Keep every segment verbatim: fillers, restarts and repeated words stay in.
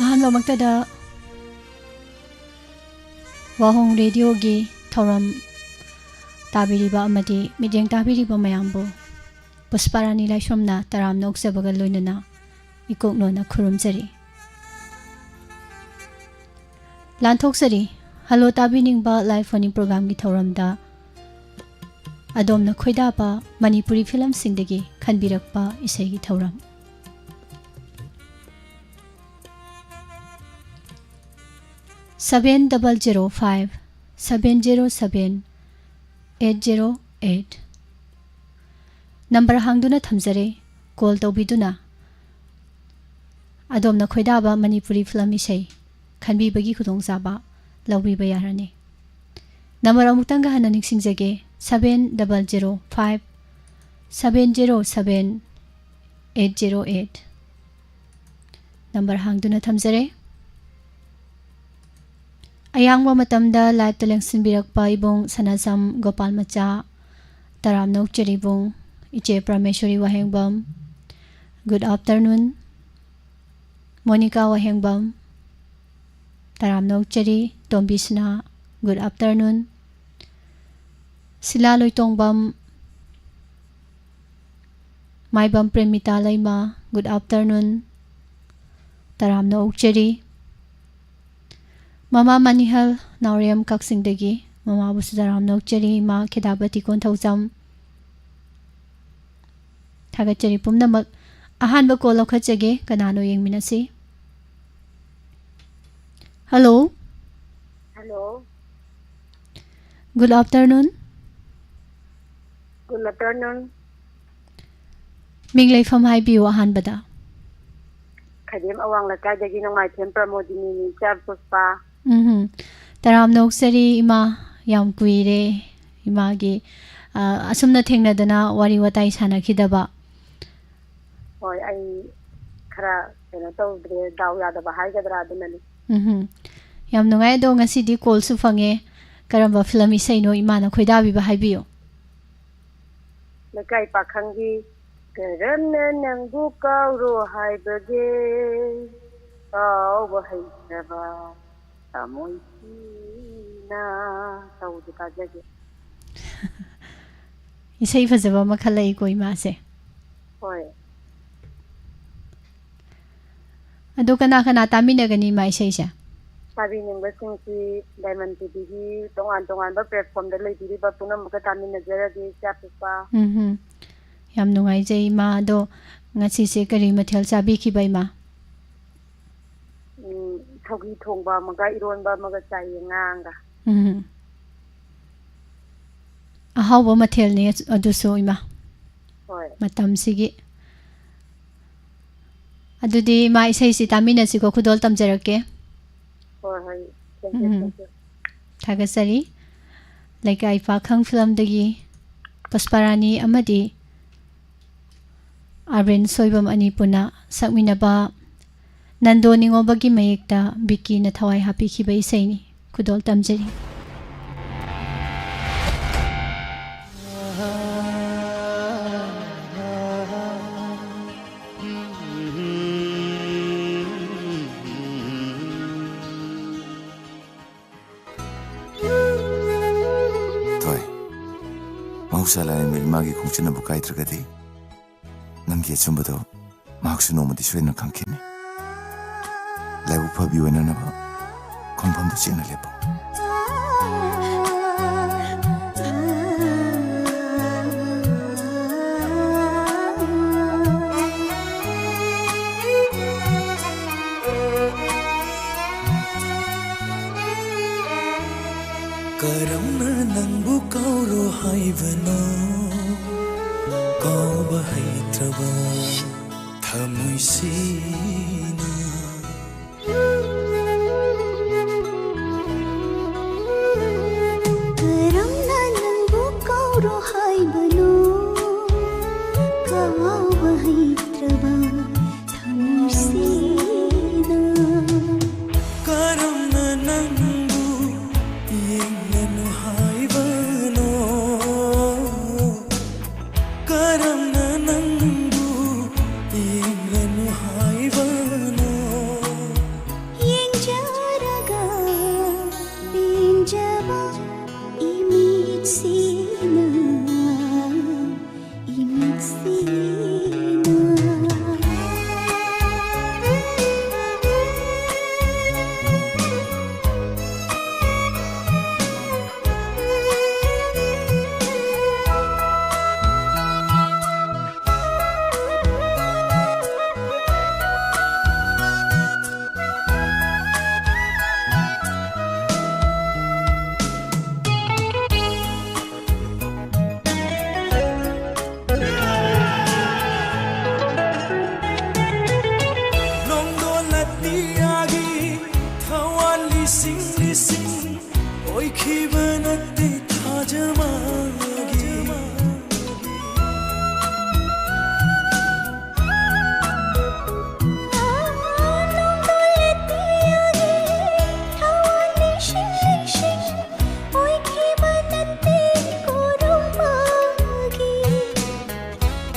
ꯑꯍꯥꯟꯕꯃꯛꯇꯗ ꯋꯥꯍꯣꯡ ꯔꯦꯗꯤꯑꯣꯒꯤ ꯊꯧꯔꯝ ꯇꯥꯕꯤꯔꯤꯕ ꯑꯃꯗꯤ ꯃꯤꯠꯌꯦꯡ ꯇꯥꯕꯤꯔꯤꯕ ꯃꯌꯥꯝꯕꯨ ꯄꯨꯁꯄꯥꯔꯥꯅꯤ ꯂꯥꯏꯁ꯭ꯔꯝꯅ ꯇꯔꯥꯝꯅ ꯑꯣꯛꯆꯕꯒ ꯂꯣꯏꯅꯅ ꯏꯀꯣꯛꯅꯣꯅ ꯈꯨꯔꯨꯝꯖꯔꯤ꯫ ꯂꯥꯟꯊꯣꯛꯆꯔꯤ꯫ ꯍꯜꯂꯣ ꯇꯥꯕꯤꯅꯤꯡꯕ live phone-in programme-ꯒꯤ ꯊꯧꯔꯝꯗ ꯑꯗꯣꯝꯅ ꯈꯣꯏꯗꯥꯕ ꯃꯅꯤꯄꯨꯔꯤ ꯐꯤꯂꯝꯁꯤꯡꯗꯒꯤ ꯈꯟꯕꯤꯔꯛꯄ ꯏꯁꯩꯒꯤ ꯊꯧꯔꯝ꯫ Seven double zero five seven zero seven eight zero eight number ꯍꯥꯡꯗꯨꯅ ꯊꯝꯖꯔꯦ꯫ Call ꯇꯧꯕꯤꯗꯨꯅ ꯑꯗꯣꯝꯅ ꯈꯣꯏꯗꯥꯕ ꯃꯅꯤꯄꯨꯔꯤ ꯐꯤꯂꯝ ꯏꯁꯩ ꯈꯟꯕꯤꯕꯒꯤ ꯈꯨꯗꯣꯡꯆꯥꯕ ꯂꯧꯕꯤꯕ ꯌꯥꯔꯅꯤ꯫ Number ꯑꯃꯨꯛꯇꯪꯒ ꯍꯟꯅ ꯅꯤꯡꯁꯤꯡꯖꯒꯦ, seven double zero five seven zero seven eight zero eight number ꯍꯥꯡꯗꯨꯅ ꯊꯝꯖꯔꯦ꯫ ꯑꯌꯥꯡꯕ ꯃꯇꯝꯗ live-ꯇ ꯂꯦꯡꯁꯤꯟꯕꯤꯔꯛꯄ ꯏꯕꯨꯡ ꯁꯅꯥꯖꯝ ꯒꯣꯄꯥꯜ ꯃꯆꯥ, ꯇꯔꯥꯝꯅ ꯑꯣꯛꯆꯔꯤ ꯏꯕꯨꯡ꯫ ꯏꯆꯦ ꯄ꯭ꯔꯃꯦꯁꯣꯔꯤ ꯋꯥꯍꯦꯡꯕꯝ, good afternoon꯫ ꯃꯣꯅꯤꯀꯥ ꯋꯥꯍꯦꯡꯕꯝ, ꯇꯔꯥꯝꯅ ꯑꯣꯛꯆꯔꯤ꯫ ꯇꯣꯝꯕꯤ ꯁꯤꯅꯥ, good afternoon꯫ ꯁꯤꯂꯥ ꯂꯣꯏꯇꯣꯡꯕꯝ, ꯃꯥꯏꯕꯝ ꯄ꯭ꯔꯦꯃꯤꯇꯥ ꯂꯩꯃ, good afternoon꯫ ꯇꯔꯥꯝꯅ ꯑꯣꯛꯆꯔꯤ꯫ ꯃꯃꯥ ꯃꯅꯤꯍꯜ, ꯅꯥꯎꯔꯦꯝ ꯀꯛꯆꯤꯡꯗꯒꯤ, ꯃꯃꯥꯕꯨꯁꯨ ꯇꯔꯥꯝꯅ ꯑꯣꯛꯆꯔꯤ꯫ ꯏꯃꯥ ꯈꯦꯗꯥꯄꯇꯤ ꯀꯣꯟꯊꯧꯖꯝ, ꯊꯥꯒꯠꯆꯔꯤ ꯄꯨꯝꯅꯃꯛ꯫ ꯑꯍꯥꯟꯕ call ꯂꯧꯈꯠꯆꯒꯦ, ꯀꯅꯥꯅꯣ ꯌꯦꯡꯃꯤꯟꯅꯁꯤ꯫ Hello꯫ Hello꯫ Good afternoon꯫ Good afternoon꯫ ꯃꯤꯡ ꯂꯩꯐꯝ ꯍꯥꯏꯕꯤꯌꯨ ꯑꯍꯥꯟꯕꯗ꯫ ꯈꯥꯏꯗꯦꯝ ꯑꯋꯥꯡ ꯂꯩꯀꯥꯏꯗꯒꯤ ꯅꯣꯡꯃꯥꯏꯊꯦꯝ ꯄ꯭ꯔꯃꯣꯗꯤꯅꯤꯅꯤ, ꯏꯆꯥ ꯄꯨꯁꯄꯥ꯫ ꯎꯝꯍꯨꯝ꯫ ꯇꯔꯥꯝꯅ ꯑꯣꯛꯆꯔꯤ ꯏꯃꯥ, ꯌꯥꯝ ꯀꯨꯏꯔꯦ ꯏꯃꯥꯒꯤ, ꯑ, ꯑꯁꯨꯝꯅ ꯊꯦꯡꯅꯗꯅ ꯋꯥꯔꯤ ꯋꯥꯇꯥꯏ ꯁꯥꯟꯅꯈꯤꯗꯕ꯫ ꯍꯣꯏ, ꯑꯩ ꯈꯔ ꯀꯩꯅꯣ ꯇꯧꯗ꯭ꯔꯦ, ꯗꯥꯎ ꯌꯥꯗꯕ ꯍꯥꯏꯒꯗ꯭ꯔꯥ, ꯑꯗꯨꯅꯅꯤ꯫ ꯎꯝꯍꯨꯝ꯫ ꯌꯥꯝ ꯅꯨꯡꯉꯥꯏ, ꯑꯗꯣ ꯉꯁꯤꯗꯤ call-ꯁꯨ ꯐꯪꯉꯦ꯫ ꯀꯔꯝꯕ ꯐꯤꯂꯝ ꯏꯁꯩꯅꯣ ꯏꯃꯥꯅ ꯈꯣꯏꯗꯥꯕꯤꯕ ꯍꯥꯏꯕꯤꯌꯨ꯫ ꯂꯩꯀꯥꯏ ꯄꯥꯈꯪꯒꯤ ꯀꯔꯝꯅ ꯅꯪꯕꯨ ꯀꯥꯎꯔꯣ ꯍꯥꯏꯕꯒꯦ, ꯀꯥꯎꯕ ꯍꯩꯇ꯭ꯔꯕ ꯊꯃꯣꯏꯁꯤꯅ꯫ ꯇꯧꯕꯗꯣ ꯇꯥꯖꯒꯦ꯫ ꯏꯁꯩ ꯐꯖꯕ ꯑꯃ ꯈꯜꯂꯛꯏꯀꯣ ꯏꯃꯥꯁꯦ꯫ ꯍꯣꯏ꯫ ꯑꯗꯣ ꯀꯅꯥ ꯀꯅꯥ ꯇꯥꯃꯤꯟꯅꯒꯅꯤ ꯏꯃꯥ ꯏꯁꯩꯁꯦ? ꯇꯥꯕꯤꯅꯤꯡꯕꯁꯤꯡꯁꯤ ꯗꯥꯏꯃꯟ ꯇꯤꯚꯤꯒꯤ ꯇꯣꯉꯥꯟ ꯇꯣꯉꯥꯟꯕ ꯄ꯭ꯂꯦꯠꯐꯣꯝꯗ ꯂꯩꯕꯤꯔꯤꯕ ꯄꯨꯝꯅꯃꯛꯀ ꯇꯥꯃꯤꯟꯅꯖꯔꯒꯦ, ꯏꯆꯥ ꯄꯤꯛꯄ꯫ ꯎꯝ ꯍꯝ꯫ ꯌꯥꯝ ꯅꯨꯡꯉꯥꯏꯖꯩ ꯏꯃꯥ꯫ ꯑꯗꯣ ꯉꯁꯤꯁꯦ ꯀꯔꯤ ꯃꯊꯦꯜ ꯆꯥꯕꯤꯈꯤꯕ ꯏꯃꯥ? ꯎꯝ, ꯁꯧꯒ꯭ꯔꯤ ꯊꯣꯡꯕ ꯑꯃꯒ ꯏꯔꯣꯟꯕ ꯑꯃꯒ ꯆꯥꯏꯌꯦ, ꯉꯥ ꯑꯃꯒ꯫ ꯎꯝ꯫ ꯑꯍꯥꯎꯕ ꯃꯊꯦꯜꯅꯤ ꯑꯗꯨꯁꯨ ꯏꯃꯥ꯫ ꯍꯣꯏ꯫ ꯃꯇꯝꯁꯤꯒꯤ꯫ ꯑꯗꯨꯗꯤ ꯏꯃꯥ ꯏꯁꯩꯁꯤ ꯇꯥꯃꯤꯟꯅꯁꯤꯀꯣ, ꯈꯨꯗꯣꯜ ꯇꯝꯖꯔꯛꯀꯦ꯫ ꯍꯣꯏ, ꯍꯣꯏ꯫ Thank you, um. Thank you꯫ ꯊꯥꯒꯠꯆꯔꯤ꯫ ꯂꯩꯀꯥꯏ ꯄꯥꯈꯪ ꯐꯤꯂꯝꯗꯒꯤ ꯄꯨꯁꯄꯥꯔꯥꯅꯤ ꯑꯃꯗꯤ ꯑꯥꯔꯕꯤꯟ ꯁꯣꯏꯕꯝ ꯑꯅꯤ ꯄꯨꯟꯅ ꯁꯛꯃꯤꯟꯅꯕ ꯅꯟꯗꯣ ꯅꯤꯉꯣꯝꯕꯒꯤ ꯃꯌꯦꯛꯇ ꯕꯤꯀꯤꯅ ꯊꯋꯥꯏ ꯍꯥꯞꯄꯤꯈꯤꯕ ꯏꯁꯩꯅꯤ꯫ ꯈꯨꯗꯣꯜ ꯇꯝꯖꯔꯤ꯫ ꯊꯣꯏ, ꯃꯍꯧꯁꯥ ꯂꯥꯏꯔꯦꯝꯕꯤ ꯏꯃꯥꯒꯤ ꯈꯣꯡꯆꯠꯅꯕꯨ ꯀꯥꯏꯗ꯭ꯔꯒꯗꯤ ꯅꯪꯒꯤ ꯑꯆꯨꯝꯕꯗꯣ ꯃꯍꯥꯛꯁꯨ ꯅꯣꯡꯃꯗꯤ ꯁꯣꯏꯗꯅ ꯈꯪꯈꯤꯅꯤ꯫ ꯂꯥꯏꯕꯛ ꯐꯕꯤ ꯑꯣꯏꯅꯅꯕ ꯈꯣꯡꯐꯝꯗꯨ ꯆꯦꯠꯅ ꯂꯦꯞꯄꯨ꯫ ꯀꯔꯝꯅ ꯅꯪꯕꯨ ꯀꯥꯎꯔꯣ ꯍꯥꯏꯕꯅꯣ? ꯀꯥꯎꯕ ꯍꯩꯇ꯭ꯔꯕ ꯊꯃꯣꯏꯁꯤꯅ꯫ ꯀꯔꯝꯅ ꯅꯪꯕꯨ ꯀꯥꯎꯔꯣ ꯍꯥꯏꯕꯅꯣ? ꯀꯥꯎꯕ ꯍꯩꯇ꯭ꯔꯕ ꯊꯃꯣꯏꯁꯤꯅ꯫ ꯀꯔꯝꯅ ꯅꯪꯕꯨ ꯌꯦꯡꯂꯅꯨ ꯍꯥꯏꯕꯅꯣ? ꯀꯔꯝꯅ ꯅꯪꯕꯨ ꯌꯦꯡꯂꯅꯨ ꯍꯥꯏꯕꯅꯣ?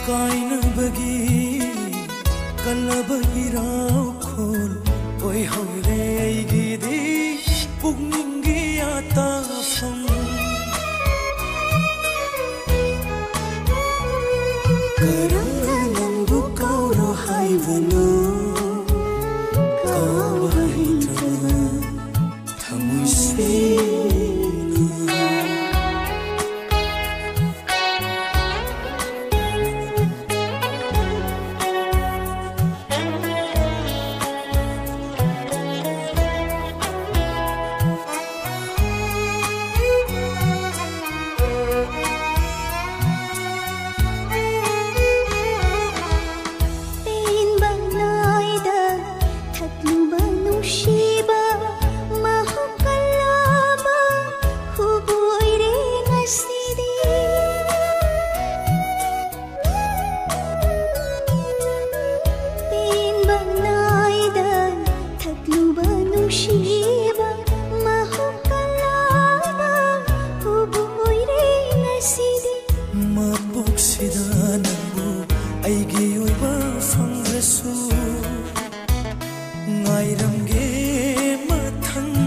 ꯀꯥꯏꯅꯕꯒꯤ ꯀꯜꯂꯕ ꯏꯔꯥꯎꯈꯣꯜ ꯑꯣꯏꯍꯧꯔꯦ ꯑꯩꯒꯤꯗꯤ ꯄꯨꯛꯅꯤꯡꯒꯤ ꯑꯇꯥꯐꯝ꯫ ꯀꯔꯝꯅ ꯅꯪꯕꯨ ꯀꯥꯎꯔꯣ ꯍꯥꯏꯕꯅꯣ? ꯀꯥꯎꯕ ꯍꯩꯇ꯭ꯔꯕ ꯊꯃꯣꯏꯁꯤꯅ꯫ ꯄꯦꯟꯕ ꯅꯥꯏꯗ ꯊꯛꯂꯨꯕ ꯅꯨꯡꯁꯤꯕ ꯃꯍꯨꯝ ꯀꯜꯂꯕ ꯍꯨꯕꯣꯏꯔꯦ ꯉꯁꯤꯗꯤ꯫ ꯄꯦꯟꯕ ꯅꯥꯏꯗ ꯊꯛꯂꯨꯕ ꯅꯨꯡꯁꯤꯕ ꯃꯍꯨꯝ ꯀꯜꯂꯕ ꯍꯨꯕꯣꯏꯔꯦ ꯉꯁꯤꯗꯤ꯫ ꯃꯄꯣꯛꯁꯤꯗ ꯅꯪꯕꯨ ꯑꯩꯒꯤ ꯑꯣꯏꯕ ꯐꯪꯗ꯭ꯔꯁꯨ ꯉꯥꯏꯔꯝꯒꯦ ꯃꯊꯪ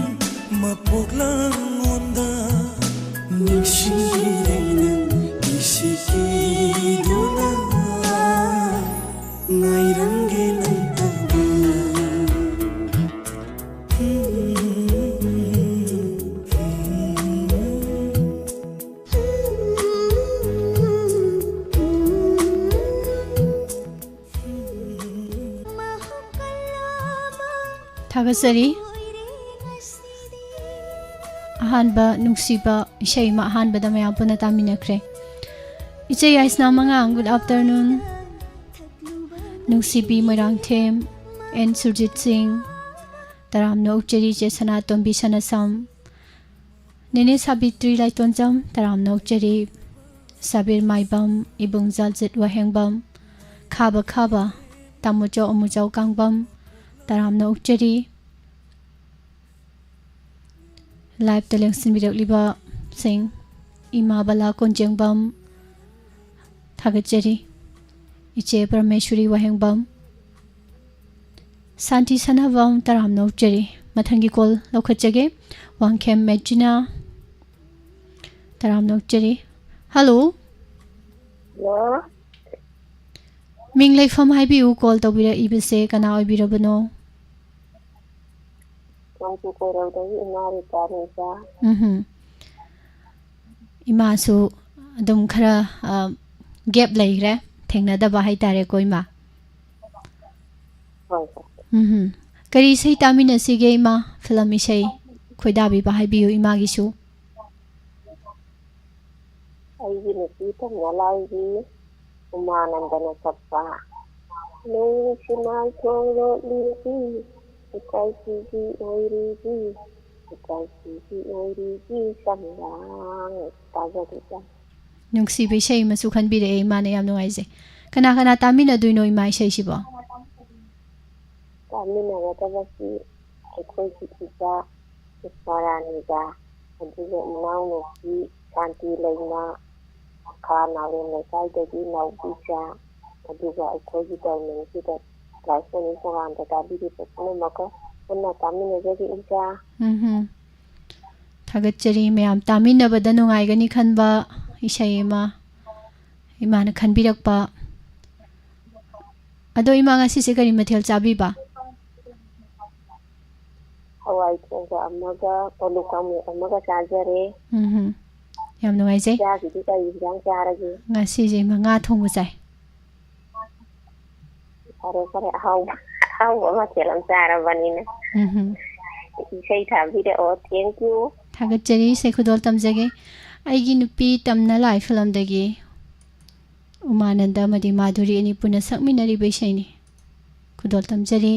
ꯃꯄꯣꯛ ꯂꯥꯡꯉꯣꯟꯗ꯫ ꯅꯤꯡꯁꯤꯡꯂꯤꯔꯩꯅ ꯏꯁꯤꯀꯤꯗꯨꯅ ꯉꯥꯏꯔꯝꯒꯦ ꯅꯪꯇꯕꯨ꯫ ꯊꯥꯒꯠꯆꯔꯤ꯫ ꯑꯍꯥꯟꯕ ꯅꯨꯡꯁꯤꯕ ꯏꯁꯩ ꯑꯃ ꯑꯍꯥꯟꯕꯗ ꯃꯌꯥꯝ ꯄꯨꯟꯅ ꯇꯥꯃꯤꯟꯅꯈ꯭ꯔꯦ꯫ ꯏꯆꯦ ꯌꯥꯏꯁꯅꯥ ꯃꯉꯥꯡ, good afternoon꯫ ꯅꯨꯡꯁꯤꯕꯤ ꯃꯣꯏꯔꯥꯡꯊꯦꯝ, ꯑꯦꯟ ꯁꯨꯔꯖꯤꯠ ꯁꯤꯡ, ꯇꯔꯥꯝꯅ ꯑꯣꯛꯆꯔꯤ ꯏꯆꯦ ꯁꯅꯥꯇꯣꯝꯕꯤ ꯁꯅꯥꯁꯝ꯫ ꯅꯦꯅꯦ ꯁꯥꯕꯤꯇ꯭ꯔꯤ ꯂꯥꯏꯇꯣꯟꯖꯝ, ꯇꯔꯥꯝꯅ ꯑꯣꯛꯆꯔꯤ꯫ ꯁꯥꯕꯤꯔ ꯃꯥꯏꯕꯝ, ꯏꯕꯨꯡ ꯖꯥꯜꯖꯤꯠ ꯋꯥꯍꯦꯡꯕꯝ, ꯈꯥꯕ ꯈꯥꯕ, ꯇꯥꯃꯣꯆꯧ ꯑꯃꯨꯆꯧ ꯀꯥꯡꯕꯝ, ꯇꯔꯥꯝꯅ ꯑꯣꯛꯆꯔꯤ꯫ Live-ꯇ ꯂꯦꯡꯁꯤꯟꯕꯤꯔꯛꯂꯤꯕꯁꯤꯡ, ꯏꯃꯥ ꯕꯂꯥ ꯀꯣꯟꯖꯦꯡꯕꯝ, ꯊꯥꯒꯠꯆꯔꯤ꯫ ꯏꯆꯦ ꯄꯔꯃꯦꯁꯣꯔꯤ ꯋꯥꯍꯦꯡꯕꯝ, ꯁꯥꯟꯇꯤ ꯁꯥꯟꯅꯕꯝ, ꯇꯔꯥꯝꯅ ꯑꯣꯛꯆꯔꯤ꯫ ꯃꯊꯪꯒꯤ ꯀꯣꯜ ꯂꯧꯈꯠꯆꯒꯦ꯫ ꯋꯥꯡꯈꯦꯝ ꯃꯦꯆꯤꯅꯥ, ꯇꯔꯥꯝꯅ ꯑꯣꯛꯆꯔꯤ꯫ ꯍꯜꯂꯣ꯫ ꯍꯜꯂꯣ꯫ ꯃꯤꯡ ꯂꯩꯐꯝ ꯍꯥꯏꯕꯤꯌꯨ, ꯀꯣꯜ ꯇꯧꯕꯤꯔꯛꯏꯕꯁꯦ ꯀꯅꯥ ꯑꯣꯏꯕꯤꯔꯕꯅꯣ? ꯀꯥꯡꯄꯣꯛꯄꯤꯔꯣꯝꯗꯒꯤ ꯏꯃꯥ ꯔꯤꯇꯥꯅꯤꯗ꯫ ꯎꯝꯍꯨꯝ꯫ ꯏꯃꯥꯁꯨ ꯑꯗꯨꯝ ꯈꯔ, ꯑ, ꯒꯦꯞ ꯂꯩꯈ꯭ꯔꯦ ꯊꯦꯡꯅꯗꯕ ꯍꯥꯏꯇꯥꯔꯦꯀꯣ, ꯏꯃꯥ? ꯍꯣꯏ, ꯍꯣꯏ꯫ ꯎꯝꯍꯨꯝ꯫ ꯀꯔꯤ ꯏꯁꯩ ꯇꯥꯃꯤꯟꯅꯁꯤꯒꯦ, ꯏꯃꯥ? ꯐꯤꯂꯝ ꯏꯁꯩ ꯈꯣꯏꯗꯥꯕꯤꯕ ꯍꯥꯏꯕꯤꯌꯨ ꯏꯃꯥꯒꯤꯁꯨ꯫ ꯑꯩꯒꯤ ꯅꯨꯄꯤ ꯇꯝꯅ ꯂꯥꯏꯒꯤ ꯎꯃꯥꯅꯟꯗꯅ ꯁꯛꯄ꯫ ꯅꯣꯡꯁꯤꯃꯥꯏ ꯊꯣꯡ ꯂꯣꯠꯂꯤꯕꯤ, ꯏꯀꯥꯏꯊꯤꯕꯤ ꯑꯣꯏꯔꯤꯕꯤ, ꯏꯀꯥꯏꯊꯤꯕꯤ ꯑꯣꯏꯔꯤꯕꯤ ꯁꯝꯂꯥꯡ꯫ ꯇꯥꯖꯒꯦ, ꯇꯥꯖꯒꯦ꯫ ꯅꯨꯡꯁꯤꯕ ꯏꯁꯩ ꯑꯃꯁꯨ ꯈꯟꯕꯤꯔꯛꯑꯦ ꯏꯃꯥꯅ, ꯌꯥꯝ ꯅꯨꯡꯉꯥꯏꯖꯩ꯫ ꯀꯅꯥ ꯀꯅꯥ ꯇꯥꯃꯤꯟꯅꯗꯣꯏꯅꯣ ꯏꯃꯥ ꯏꯁꯩꯁꯤꯕꯣ? ꯇꯥꯃꯤꯟꯅꯒꯗꯕꯁꯤ ꯑꯩꯈꯣꯏꯒꯤ ꯏꯆꯥ ꯄꯨꯁꯄꯥꯔꯥꯅꯤꯒ, ꯑꯗꯨꯒ ꯏꯅꯥꯎꯅꯨꯄꯤ ꯁꯥꯟꯇꯤ ꯂꯩꯃ, ꯃꯈꯥ ꯅꯥꯎꯔꯦꯝ ꯂꯩꯀꯥꯏꯗꯒꯤ ꯅꯥꯎꯕꯤꯆꯥ, ꯑꯗꯨꯒ ꯑꯩꯈꯣꯏꯒꯤ ꯇꯧꯃꯤꯟꯁꯤꯗ ꯂꯥꯏꯁꯣꯟ ꯊꯧꯕꯥꯜꯗ ꯇꯥꯕꯤꯔꯤꯕ ꯄꯨꯝꯅꯃꯛꯀ ꯄꯨꯟꯅ ꯇꯥꯃꯤꯟꯅꯖꯒꯦ ꯏꯆꯥ꯫ ꯎꯝꯍꯨꯝ꯫ ꯊꯥꯒꯠꯆꯔꯤ꯫ ꯃꯌꯥꯝ ꯇꯥꯃꯤꯟꯅꯕꯗ ꯅꯨꯡꯉꯥꯏꯒꯅꯤ ꯈꯟꯕ ꯏꯁꯩ ꯑꯃ ꯏꯃꯥꯅ ꯈꯟꯕꯤꯔꯛꯄ꯫ ꯑꯗꯣ ꯏꯃꯥ, ꯉꯁꯤꯁꯦ ꯀꯔꯤ ꯃꯊꯦꯜ ꯆꯥꯕꯤꯕ? ꯍꯋꯥꯏ ꯊꯣꯡꯕ ꯑꯃꯒ ꯑꯂꯨ ꯀꯥꯡꯃꯦꯠ ꯑꯃꯒ ꯆꯥꯖꯔꯦ꯫ ꯎꯝꯍꯨꯝ꯫ ꯌꯥꯝ ꯅꯨꯡꯉꯥꯏꯖꯩ꯫ ꯏꯆꯥꯒꯤꯗꯤ ꯀꯔꯤ ꯏꯟꯖꯥꯡ ꯆꯥꯔꯒꯦ? ꯉꯁꯤꯁꯦ ꯏꯃꯥ ꯉꯥ ꯊꯣꯡꯕ ꯆꯥꯏ꯫ ꯐꯔꯦ, ꯐꯔꯦ, ꯑꯍꯥꯎꯕ, ꯑꯍꯥꯎꯕ ꯃꯊꯦꯜ ꯑꯃ ꯆꯥꯔꯕꯅꯤꯅ꯫ ꯎꯝꯍꯨꯝ꯫ ꯏꯁꯩ ꯊꯥꯕꯤꯔꯛꯑꯣ, thank you꯫ ꯊꯥꯒꯠꯆꯔꯤ, ꯏꯁꯩ ꯈꯨꯗꯣꯜ ꯇꯝꯖꯒꯦ꯫ ꯑꯩꯒꯤ ꯅꯨꯄꯤ ꯇꯝꯅ ꯂꯥꯏ ꯐꯤꯂꯝꯗꯒꯤ ꯎꯃꯥꯅꯟꯗ ꯑꯃꯗꯤ ꯃꯥꯙꯨꯔꯤ ꯑꯅꯤ ꯄꯨꯟꯅ ꯁꯛꯃꯤꯟꯅꯔꯤꯕ ꯏꯁꯩꯅꯤ꯫ ꯈꯨꯗꯣꯜ ꯇꯝꯖꯔꯤ꯫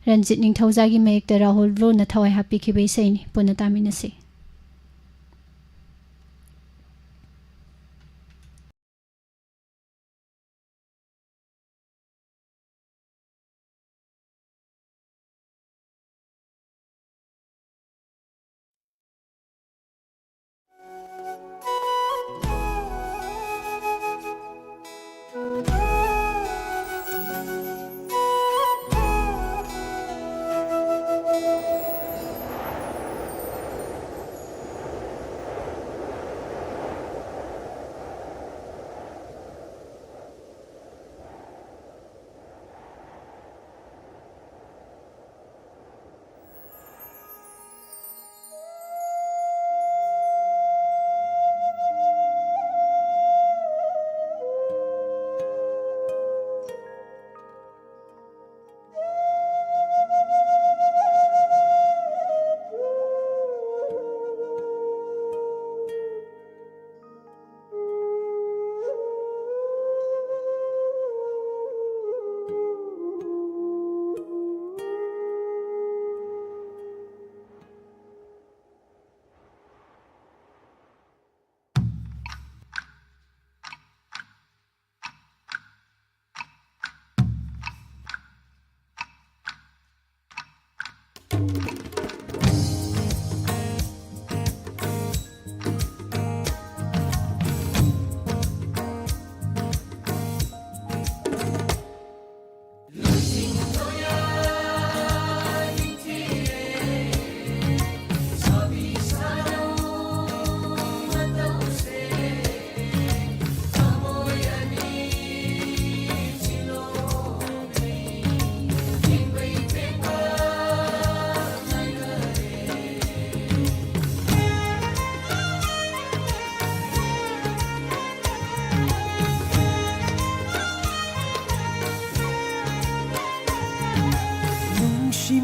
ꯔꯟꯖꯤꯠ ꯅꯤꯡꯊꯧꯖꯥꯒꯤ ꯃꯌꯦꯛꯇ ꯔꯥꯍꯨꯜ ꯕ꯭ꯔꯣꯅ ꯊꯋꯥꯏ ꯍꯥꯞꯄꯤꯈꯤꯕ ꯏꯁꯩꯅꯤ꯫ ꯄꯨꯟꯅ ꯇꯥꯃꯤꯟꯅꯁꯤ꯫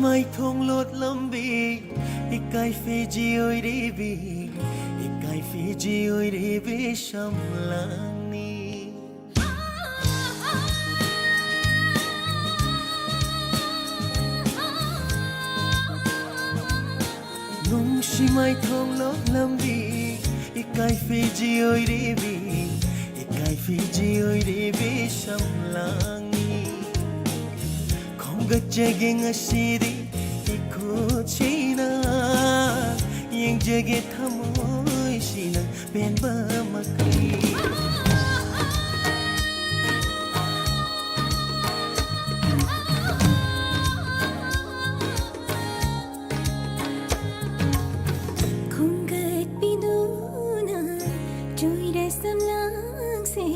ꯃꯥꯏꯊꯣꯡ ꯂꯣꯠꯂꯝꯕꯤ ꯏꯀꯥꯏ ꯐꯤꯖꯤ ꯑꯣꯏꯔꯤꯕꯤ, ꯏꯀꯥꯏ ꯐꯤꯖꯤ ꯑꯣꯏꯔꯤꯕꯤ ꯁꯝꯂꯥꯡꯅꯤ꯫ ꯅꯨꯡꯁꯤ ꯃꯥꯏꯊꯣꯡ ꯂꯣꯠꯂꯝꯕꯤ ꯏꯀꯥꯏ ꯐꯤꯖꯤ ꯑꯣꯏꯔꯤꯕꯤ, ꯏꯀꯥꯏ ꯐꯤꯖꯤ ꯑꯣꯏꯔꯤꯕꯤ ꯁꯝꯂꯥꯡꯅꯤ꯫ ꯈꯣꯝꯒꯠꯆꯒꯦ ꯉꯁꯤꯗꯤ ꯏꯈꯨꯠꯁꯤꯅ, ꯌꯦꯡꯖꯒꯦ ꯊꯃꯣꯏꯁꯤꯅ ꯄꯦꯟꯕ ꯃꯈꯩ꯫ ꯈꯣꯝꯒꯠꯄꯤꯗꯨꯅ ꯆꯨꯏꯔꯦ ꯁꯝꯂꯥꯡꯁꯦ,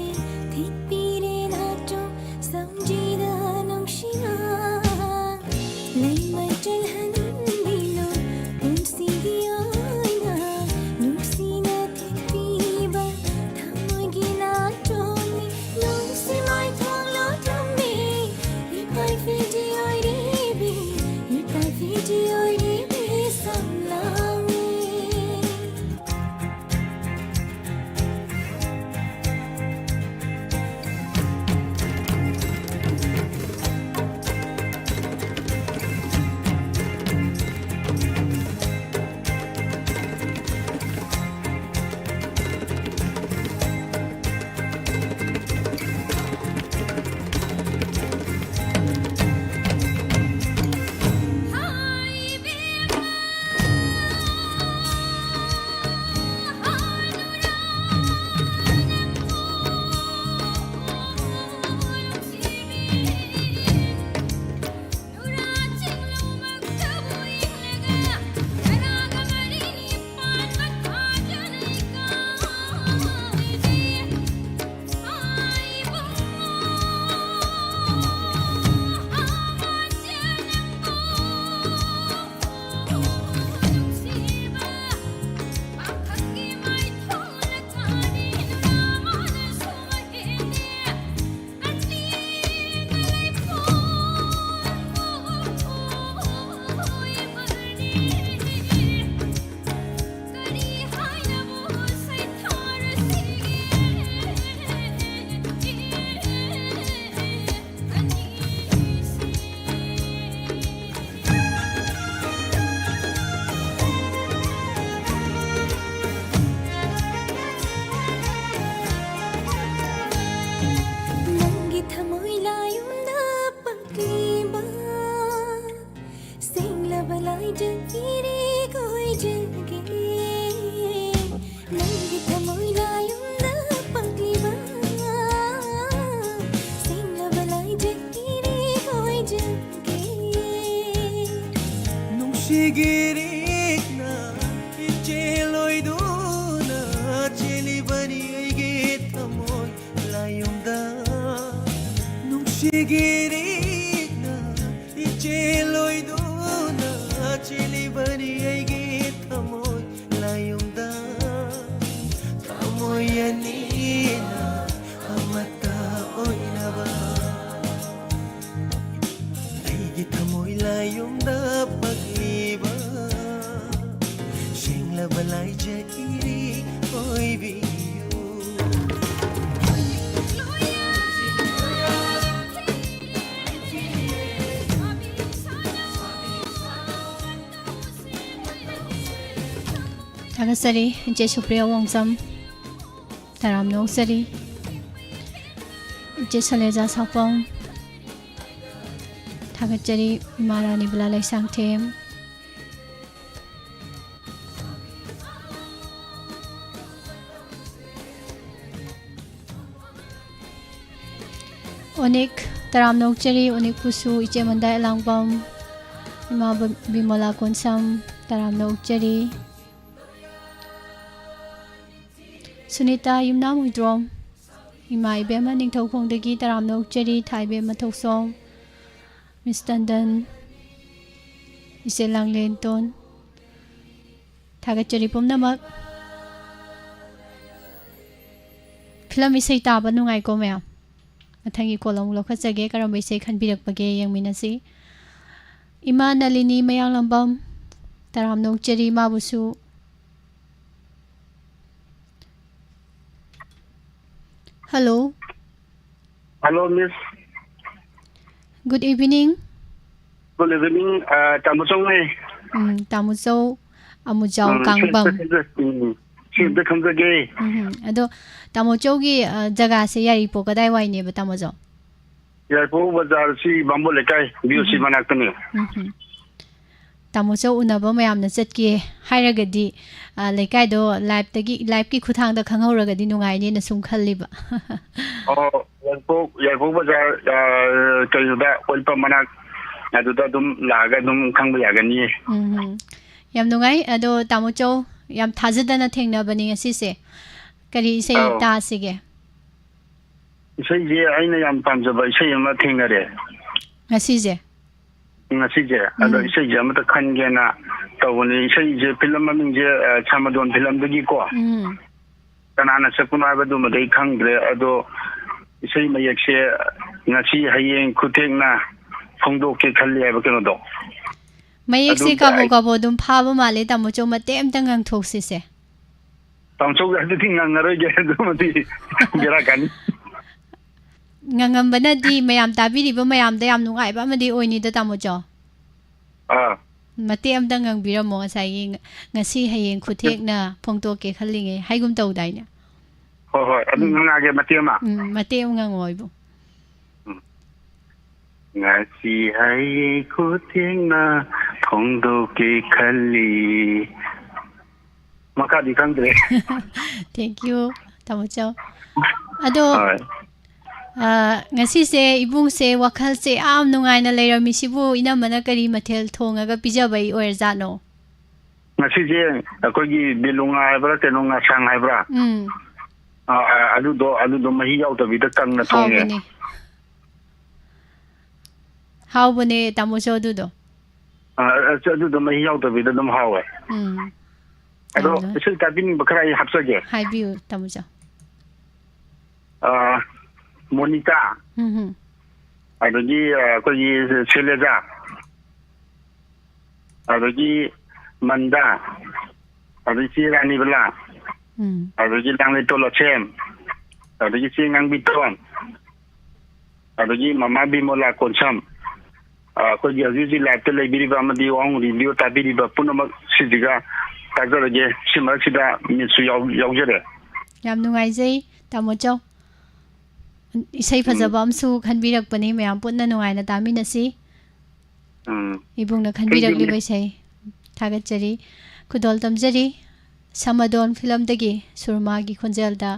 ꯊꯤꯠꯄꯤꯔꯦ ꯅꯥꯆꯣꯝ ꯁꯝꯖꯤꯗ ꯅꯨꯡꯁꯤꯅ꯫ ꯂꯩꯃꯥꯏ ꯆꯦꯜꯍꯟꯕꯤꯅꯨ ꯄꯨꯟꯁꯤꯒꯤ ꯑꯣꯏꯅ, ꯅꯨꯡꯁꯤꯅ ꯊꯤꯠꯄꯤꯕ ꯊꯃꯣꯏ ꯁꯤꯒꯤꯔꯤꯅ ꯏꯆꯦꯜ ꯑꯣꯏꯗꯨꯅ ꯆꯦꯜꯂꯤꯕꯅꯤ ꯑꯩꯒꯤ ꯊꯃꯣꯏ ꯂꯥꯏꯌꯨꯝꯗ꯫ ꯊꯃꯣꯏ ꯑꯅꯤꯅ ꯑꯃꯠꯇ ꯑꯣꯏꯅꯕ꯫ ꯑꯩꯒꯤ ꯊꯃꯣꯏ ꯂꯥꯏꯌꯨꯝꯗ ꯄꯛꯂꯤꯕ ꯁꯦꯡꯂꯕ ꯂꯥꯏꯖ ꯏꯔꯤ ꯑꯣꯏꯕꯤꯌꯨ꯫ ꯊꯥꯒꯠꯆꯔꯤ ꯏꯆꯦ ꯁꯨꯄ꯭ꯔꯤꯌꯥ ꯋꯥꯡꯖꯝ꯫ ꯇꯔꯥꯝꯅ ꯑꯣꯛꯆꯔꯤ꯫ ꯏꯆꯦ ꯁꯂꯦꯖꯥ ꯁꯥꯄꯝ꯫ ꯊꯥꯒꯠꯆꯔꯤ ꯏꯃꯥ ꯔꯥꯅꯤꯕꯂꯥ ꯂꯩꯁꯥꯡꯊꯦꯝ꯫ ꯑꯣꯅꯤꯛ ꯇꯔꯥꯝꯅ ꯑꯣꯛꯆꯔꯤ, ꯑꯣꯅꯤꯛꯄꯨꯁꯨ ꯏꯆꯦ ꯃꯟꯗꯥꯏ ꯑꯂꯥꯡꯕꯝ, ꯏꯃꯥ ꯕ-, ꯕꯤꯃꯣꯂꯥ ꯀꯣꯟꯁꯝ ꯇꯔꯥꯝꯅ ꯑꯣꯛꯆꯔꯤ꯫ ꯁꯨꯅꯤꯇꯥ ꯌꯨꯝꯅꯥꯝ ꯍꯨꯏꯗ꯭ꯔꯣꯝ, ꯏꯃꯥ ꯏꯕꯦꯝꯃ ꯅꯤꯡꯊꯧꯈꯣꯡꯗꯒꯤ ꯇꯔꯥꯝꯅ ꯑꯣꯛꯆꯔꯤ, ꯊꯥꯏꯕꯦꯝꯃ ꯊꯧꯁꯣꯝ, ꯃꯤꯁ ꯇꯟꯗꯟ, ꯏꯆꯦ ꯂꯥꯡꯂꯦꯟꯇꯣꯟ, ꯊꯥꯒꯠꯆꯔꯤ ꯄꯨꯝꯅꯃꯛ꯫ ꯐꯤꯂꯝ ꯏꯁꯩ ꯇꯥꯕ ꯅꯨꯡꯉꯥꯏꯀꯣ ꯃꯌꯥꯝ? ꯃꯊꯪꯒꯤ ꯀꯣꯜ ꯑꯃꯨꯛ ꯂꯧꯈꯠꯆꯒꯦ, ꯀꯔꯝꯕ ꯏꯁꯩ ꯈꯟꯕꯤꯔꯛꯄꯒꯦ ꯌꯦꯡꯃꯤꯟꯅꯁꯤ꯫ ꯏꯃꯥ ꯅꯂꯤꯅꯤ ꯃꯌꯥꯡꯂꯝꯕꯝ, ꯇꯔꯥꯝꯅ ꯑꯣꯛꯆꯔꯤ ꯃꯥꯕꯨꯁꯨ꯫ Hello. Hello, miss. Good evening. Good evening, ꯑ, ꯇꯥꯃꯣ ꯆꯧꯅꯦ꯫ ꯎꯝ, ꯇꯥꯃꯣ ꯆꯧ, ꯑꯃꯨꯖꯥꯎ ꯎꯝ, ꯀꯥꯡꯕꯝ꯫ ꯁꯤ ꯑꯝꯇ ꯈꯪꯖ-, ꯎꯝ, ꯁꯤ ꯑꯝꯇ ꯈꯪꯖꯒꯦ꯫ ꯎꯝ, ꯑꯗꯣ ꯇꯥꯃꯣ ꯆꯧꯒꯤ, ꯑ, ꯖꯒꯥꯁꯦ ꯌꯥꯏꯔꯤꯄꯣꯛ ꯀꯗꯥꯏꯋꯥꯏꯅꯦꯕ, ꯇꯥꯃꯣ ꯆꯧ? ꯌꯥꯏꯔꯤꯄꯣꯛ ꯕꯖꯥꯔꯁꯤ ꯕꯥꯃꯣꯟ ꯂꯩꯀꯥꯏ, ꯕꯤ ꯑꯣ ꯁꯤ ꯎꯝ꯫ ꯃꯅꯥꯛꯇꯅꯦ꯫ ꯎꯝ꯫ ꯇꯥꯃꯣ ꯆꯧ ꯎꯅꯕ ꯃꯌꯥꯝꯅ ꯆꯠꯀꯦ ꯍꯥꯏꯔꯒꯗꯤ, ꯑ, ꯂꯩꯀꯥꯏꯗꯣ liveꯇꯒꯤ, liveꯀꯤ ꯈꯨꯠꯊꯥꯡꯗ ꯈꯪꯍꯧꯔꯒꯗꯤ ꯅꯨꯡꯉꯥꯏꯅꯦꯅ ꯁꯨꯝ ꯈꯜꯂꯤꯕ꯫ ꯑꯣ, ꯌꯥꯏꯔꯤꯄꯣꯛ, ꯌꯥꯏꯔꯤꯄꯣꯛ ꯕꯖꯥꯔ, ꯑ, ꯀꯩꯅꯣꯗ, oil pump ꯃꯅꯥꯛ, ꯑꯗꯨꯗ ꯑꯗꯨꯝ ꯂꯥꯛꯑꯒ ꯑꯗꯨꯝ ꯈꯪꯕ ꯌꯥꯒꯅꯤꯌꯦ꯫ ꯎꯝ, ꯎꯝ꯫ ꯌꯥꯝ ꯅꯨꯡꯉꯥꯏ꯫ ꯑꯗꯣ ꯇꯥꯃꯣ ꯆꯧ, ꯌꯥꯝ ꯊꯥꯖꯗꯅ ꯊꯦꯡꯅꯕꯅꯤ ꯉꯁꯤꯁꯦ꯫ ꯀꯔꯤ ꯏꯁꯩ ꯑꯧ꯫ ꯇꯥꯁꯤꯒꯦ? ꯏꯁꯩꯁꯦ ꯑꯩꯅ ꯌꯥꯝ ꯄꯥꯝꯖꯕ ꯏꯁꯩ ꯑꯃ ꯊꯦꯡꯅꯔꯦ꯫ ꯉꯁꯤꯁꯦ? ꯉꯁꯤꯁꯦ꯫ ꯑꯗꯣ ꯎꯝ꯫ ꯏꯁꯩꯁꯦ ꯑꯃꯇ ꯈꯟꯒꯦꯅ ꯇꯧꯕꯅꯤ꯫ ꯏꯁꯩꯁꯦ, ꯐꯤꯂꯝ ꯃꯃꯤꯡꯁꯦ, ꯑ, ꯁꯃꯥꯗꯣꯟ ꯐꯤꯂꯝꯗꯒꯤꯀꯣ꯫ ꯎꯝ꯫ ꯀꯅꯥꯅ ꯁꯛꯄꯅꯣ ꯍꯥꯏꯕꯗꯨꯃꯗꯤ ꯑꯩ ꯈꯪꯗ꯭ꯔꯦ꯫ ꯑꯗꯣ ꯏꯁꯩ ꯃꯌꯦꯛꯁꯦ ꯉꯁꯤ ꯍꯌꯦꯡ ꯈꯨꯊꯦꯡꯅ ꯐꯣꯡꯗꯣꯛꯀꯦ ꯈꯜꯂꯤ ꯍꯥꯏꯕ ꯀꯩꯅꯣꯗꯣ꯫ ꯃꯌꯦꯛꯁꯦ ꯑꯗꯨꯝ ꯀꯥꯕꯣ ꯑꯩ ꯀꯥꯕꯣ ꯑꯗꯨꯝ ꯐꯥꯕ ꯃꯥꯜꯂꯦ, ꯇꯥꯃꯣ ꯆꯧ, ꯃꯇꯦꯛ ꯑꯝꯇ ꯉꯪꯊꯣꯛꯁꯤꯁꯦ꯫ ꯇꯥꯃꯣ ꯆꯧ, ꯑꯗꯨꯗꯤ ꯉꯪꯉꯔꯣꯏꯒꯦ, ꯑꯗꯨꯃꯗꯤ ꯕꯦꯔꯥ ꯀꯥꯅꯤ꯫ ꯉꯪꯉꯝꯕꯅꯗꯤ ꯃꯌꯥꯝ ꯇꯥꯕꯤꯔꯤꯕ ꯃꯌꯥꯝꯗ ꯌꯥꯝ ꯅꯨꯡꯉꯥꯏꯕ ꯑꯃꯗꯤ ꯑꯣꯏꯅꯤꯗ, ꯇꯥꯃꯣ ꯆꯧ꯫ ꯑꯥ꯫ ꯃꯇꯦꯛ ꯑꯝꯇ ꯉꯪꯕꯤꯔꯝꯃꯣ, ꯉꯁꯥꯏꯒꯤ ꯉ-, ꯉꯁꯤ ꯍꯌꯦꯡ ꯈꯨꯊꯦꯛꯅ ꯐꯣꯡꯗꯣꯛꯀꯦ ꯈꯜꯂꯤꯉꯩ ꯍꯥꯏꯒꯨꯝ ꯇꯧꯗꯥꯏꯅꯦ? ꯍꯣꯏ, ꯍꯣꯏ, ꯑꯗꯨꯝ ꯎꯝ꯫ ꯉꯪꯉꯛꯑꯒꯦ ꯃꯇꯦꯛ ꯑꯃ꯫ ꯎꯝ, ꯃꯇꯦꯛ ꯑꯃ ꯉꯪꯉꯣ ꯏꯕꯨꯡ꯫ ꯎꯝ꯫ ꯉꯁꯤ ꯍꯌꯦꯡ ꯈꯨꯊꯦꯡꯅ ꯐꯣꯡꯗꯣꯛꯀꯦ ꯈꯜꯂꯤ꯫ ꯃꯈꯥꯗꯤ ꯈꯪꯗ꯭ꯔꯦ꯫ Thank you, ꯇꯥꯃꯣ ꯆꯧ꯫ ꯑꯗꯣ, ꯍꯣꯏ꯫ ꯑ, ꯉꯁꯤꯁꯦ ꯏꯕꯨꯡꯁꯦ ꯋꯥꯈꯜꯁꯦ ꯌꯥꯝ ꯅꯨꯡꯉꯥꯏꯅ ꯂꯩꯔꯝꯃꯤꯁꯤꯕꯨ, ꯏꯅꯝꯃꯅ ꯀꯔꯤ ꯃꯊꯦꯜ ꯊꯣꯡꯉꯒ ꯄꯤꯖꯕꯩ ꯑꯣꯏꯔꯖꯥꯠꯅꯣ? ꯉꯁꯤꯁꯦ ꯑꯩꯈꯣꯏꯒꯤ ꯕꯦꯂꯨꯉꯥ ꯍꯥꯏꯕ꯭ꯔꯥ, ꯀꯩꯅꯣ, ꯉꯥꯁꯥꯡ ꯍꯥꯏꯕ꯭ꯔꯥ? ꯎꯝ꯫ ꯑ, ꯑ, ꯑꯗꯨꯗꯣ, ꯑꯗꯨꯗꯣ ꯃꯍꯤ ꯌꯥꯎꯗꯕꯤꯗ ꯀꯪꯅ ꯊꯣꯡꯉꯦ꯫ ꯍꯥꯎꯕꯅꯦ꯫ ꯍꯥꯎꯕꯅꯦ, ꯇꯥꯃꯣ ꯆꯧ, ꯑꯗꯨꯗꯣ꯫ ꯑ, ꯑ, ꯑꯗꯨꯗꯣ ꯃꯍꯤ ꯌꯥꯎꯗꯕꯤꯗ ꯑꯗꯨꯝ ꯍꯥꯎꯋꯦ꯫ ꯎꯝ꯫ ꯑꯗꯣ ꯌꯥꯝꯅ ꯏꯁꯩ ꯇꯥꯕꯤꯅꯤꯡꯕ ꯈꯔ ꯑꯩ ꯍꯥꯞꯆꯒꯦ꯫ ꯍꯥꯏꯕꯤꯌꯨ, ꯇꯥꯃꯣ ꯆꯧ꯫ ꯑ, ꯃꯣꯅꯤꯀꯥ꯫ ꯎꯝ, ꯎꯝ꯫ ꯑꯗꯒꯤ, ꯑ, ꯑꯩꯈꯣꯏꯒꯤ ꯁꯦꯂꯦꯖꯥ꯫ ꯑꯗꯒꯤ ꯃꯟꯗꯥ꯫ ꯑꯗꯒꯤ ꯆꯦ ꯔꯥꯅꯤꯕꯂꯥ꯫ ꯎꯝ꯫ ꯑꯗꯒꯤ ꯂꯥꯡꯂꯩꯇꯣꯟ ꯂꯣꯠꯁꯦꯝ꯫ ꯑꯗꯒꯤ ꯆꯦ ꯉꯥꯡꯕꯤꯇꯣꯟ꯫ ꯑꯗꯒꯤ ꯃꯃꯥ ꯕꯤꯃꯣꯂꯥ ꯀꯣꯟꯁꯝ꯫ ꯑ, ꯑꯩꯈꯣꯏꯒꯤ ꯍꯧꯖꯤꯛ ꯍꯧꯖꯤꯛ live-ꯇ ꯂꯩꯕꯤꯔꯤꯕ ꯑꯃꯗꯤ ꯋꯥꯍꯪ radio ꯇꯥꯕꯤꯔꯤꯕ ꯄꯨꯝꯅꯃꯛ ꯁꯤꯁꯤꯒ ꯇꯥꯖꯔꯒꯦ꯫ ꯁꯤ ꯃꯔꯛꯁꯤꯗ miss-ꯁꯨ ꯌꯥꯎ-, ꯌꯥꯎꯖꯔꯦ꯫ ꯌꯥꯝ ꯅꯨꯡꯉꯥꯏꯖꯩ, ꯇꯥꯃꯣ ꯆꯧ꯫ ꯏꯁꯩ ꯎꯝ꯫ ꯐꯖꯕ ꯑꯃꯁꯨ ꯈꯟꯕꯤꯔꯛꯄꯅꯤ, ꯃꯌꯥꯝ ꯄꯨꯟꯅ ꯅꯨꯡꯉꯥꯏꯅ ꯇꯥꯃꯤꯟꯅꯁꯤ꯫ ꯎꯝ꯫ ꯏꯕꯨꯡꯅ ꯈꯟꯕꯤꯔꯛꯂꯤꯕ ꯏꯁꯩ ꯊꯥꯒꯠꯆꯔꯤ꯫ ꯈꯨꯗꯣꯜ ꯇꯝꯖꯔꯤ꯫ ꯁꯃꯥꯗꯣꯟ ꯐꯤꯂꯝꯗꯒꯤ ꯁꯨꯔꯃꯥꯒꯤ ꯈꯣꯟꯖꯦꯜꯗ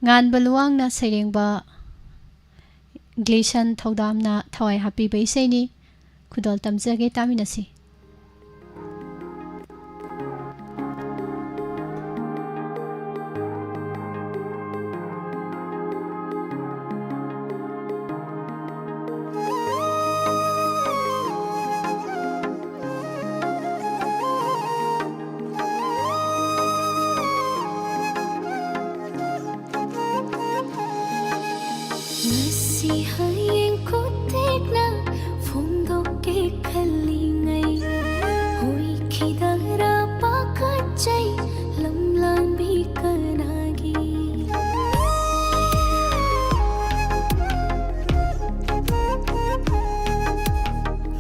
ꯉꯥꯟꯕ ꯂꯨꯋꯥꯡꯅ ꯁꯩꯔꯦꯡꯕ ꯒ꯭ꯂꯤꯁꯟ ꯊꯧꯗꯥꯝꯅ ꯊꯋꯥꯏ ꯍꯥꯞꯄꯤꯕ ꯏꯁꯩꯅꯤ꯫ ꯈꯨꯗꯣꯜ ꯇꯝꯖꯒꯦ, ꯇꯥꯃꯤꯟꯅꯁꯤ꯫ ꯁꯤ ꯍꯌꯦꯡ ꯈꯨꯠꯊꯦꯛꯅ ꯐꯣꯡꯗꯣꯛꯀꯦ ꯈꯜꯂꯤꯉꯩ, ꯑꯣꯏꯈꯤꯗꯔꯥ ꯄꯥꯈꯠꯆꯩ ꯂꯝꯂꯥꯟꯕꯤ ꯀꯅꯥꯒꯤ?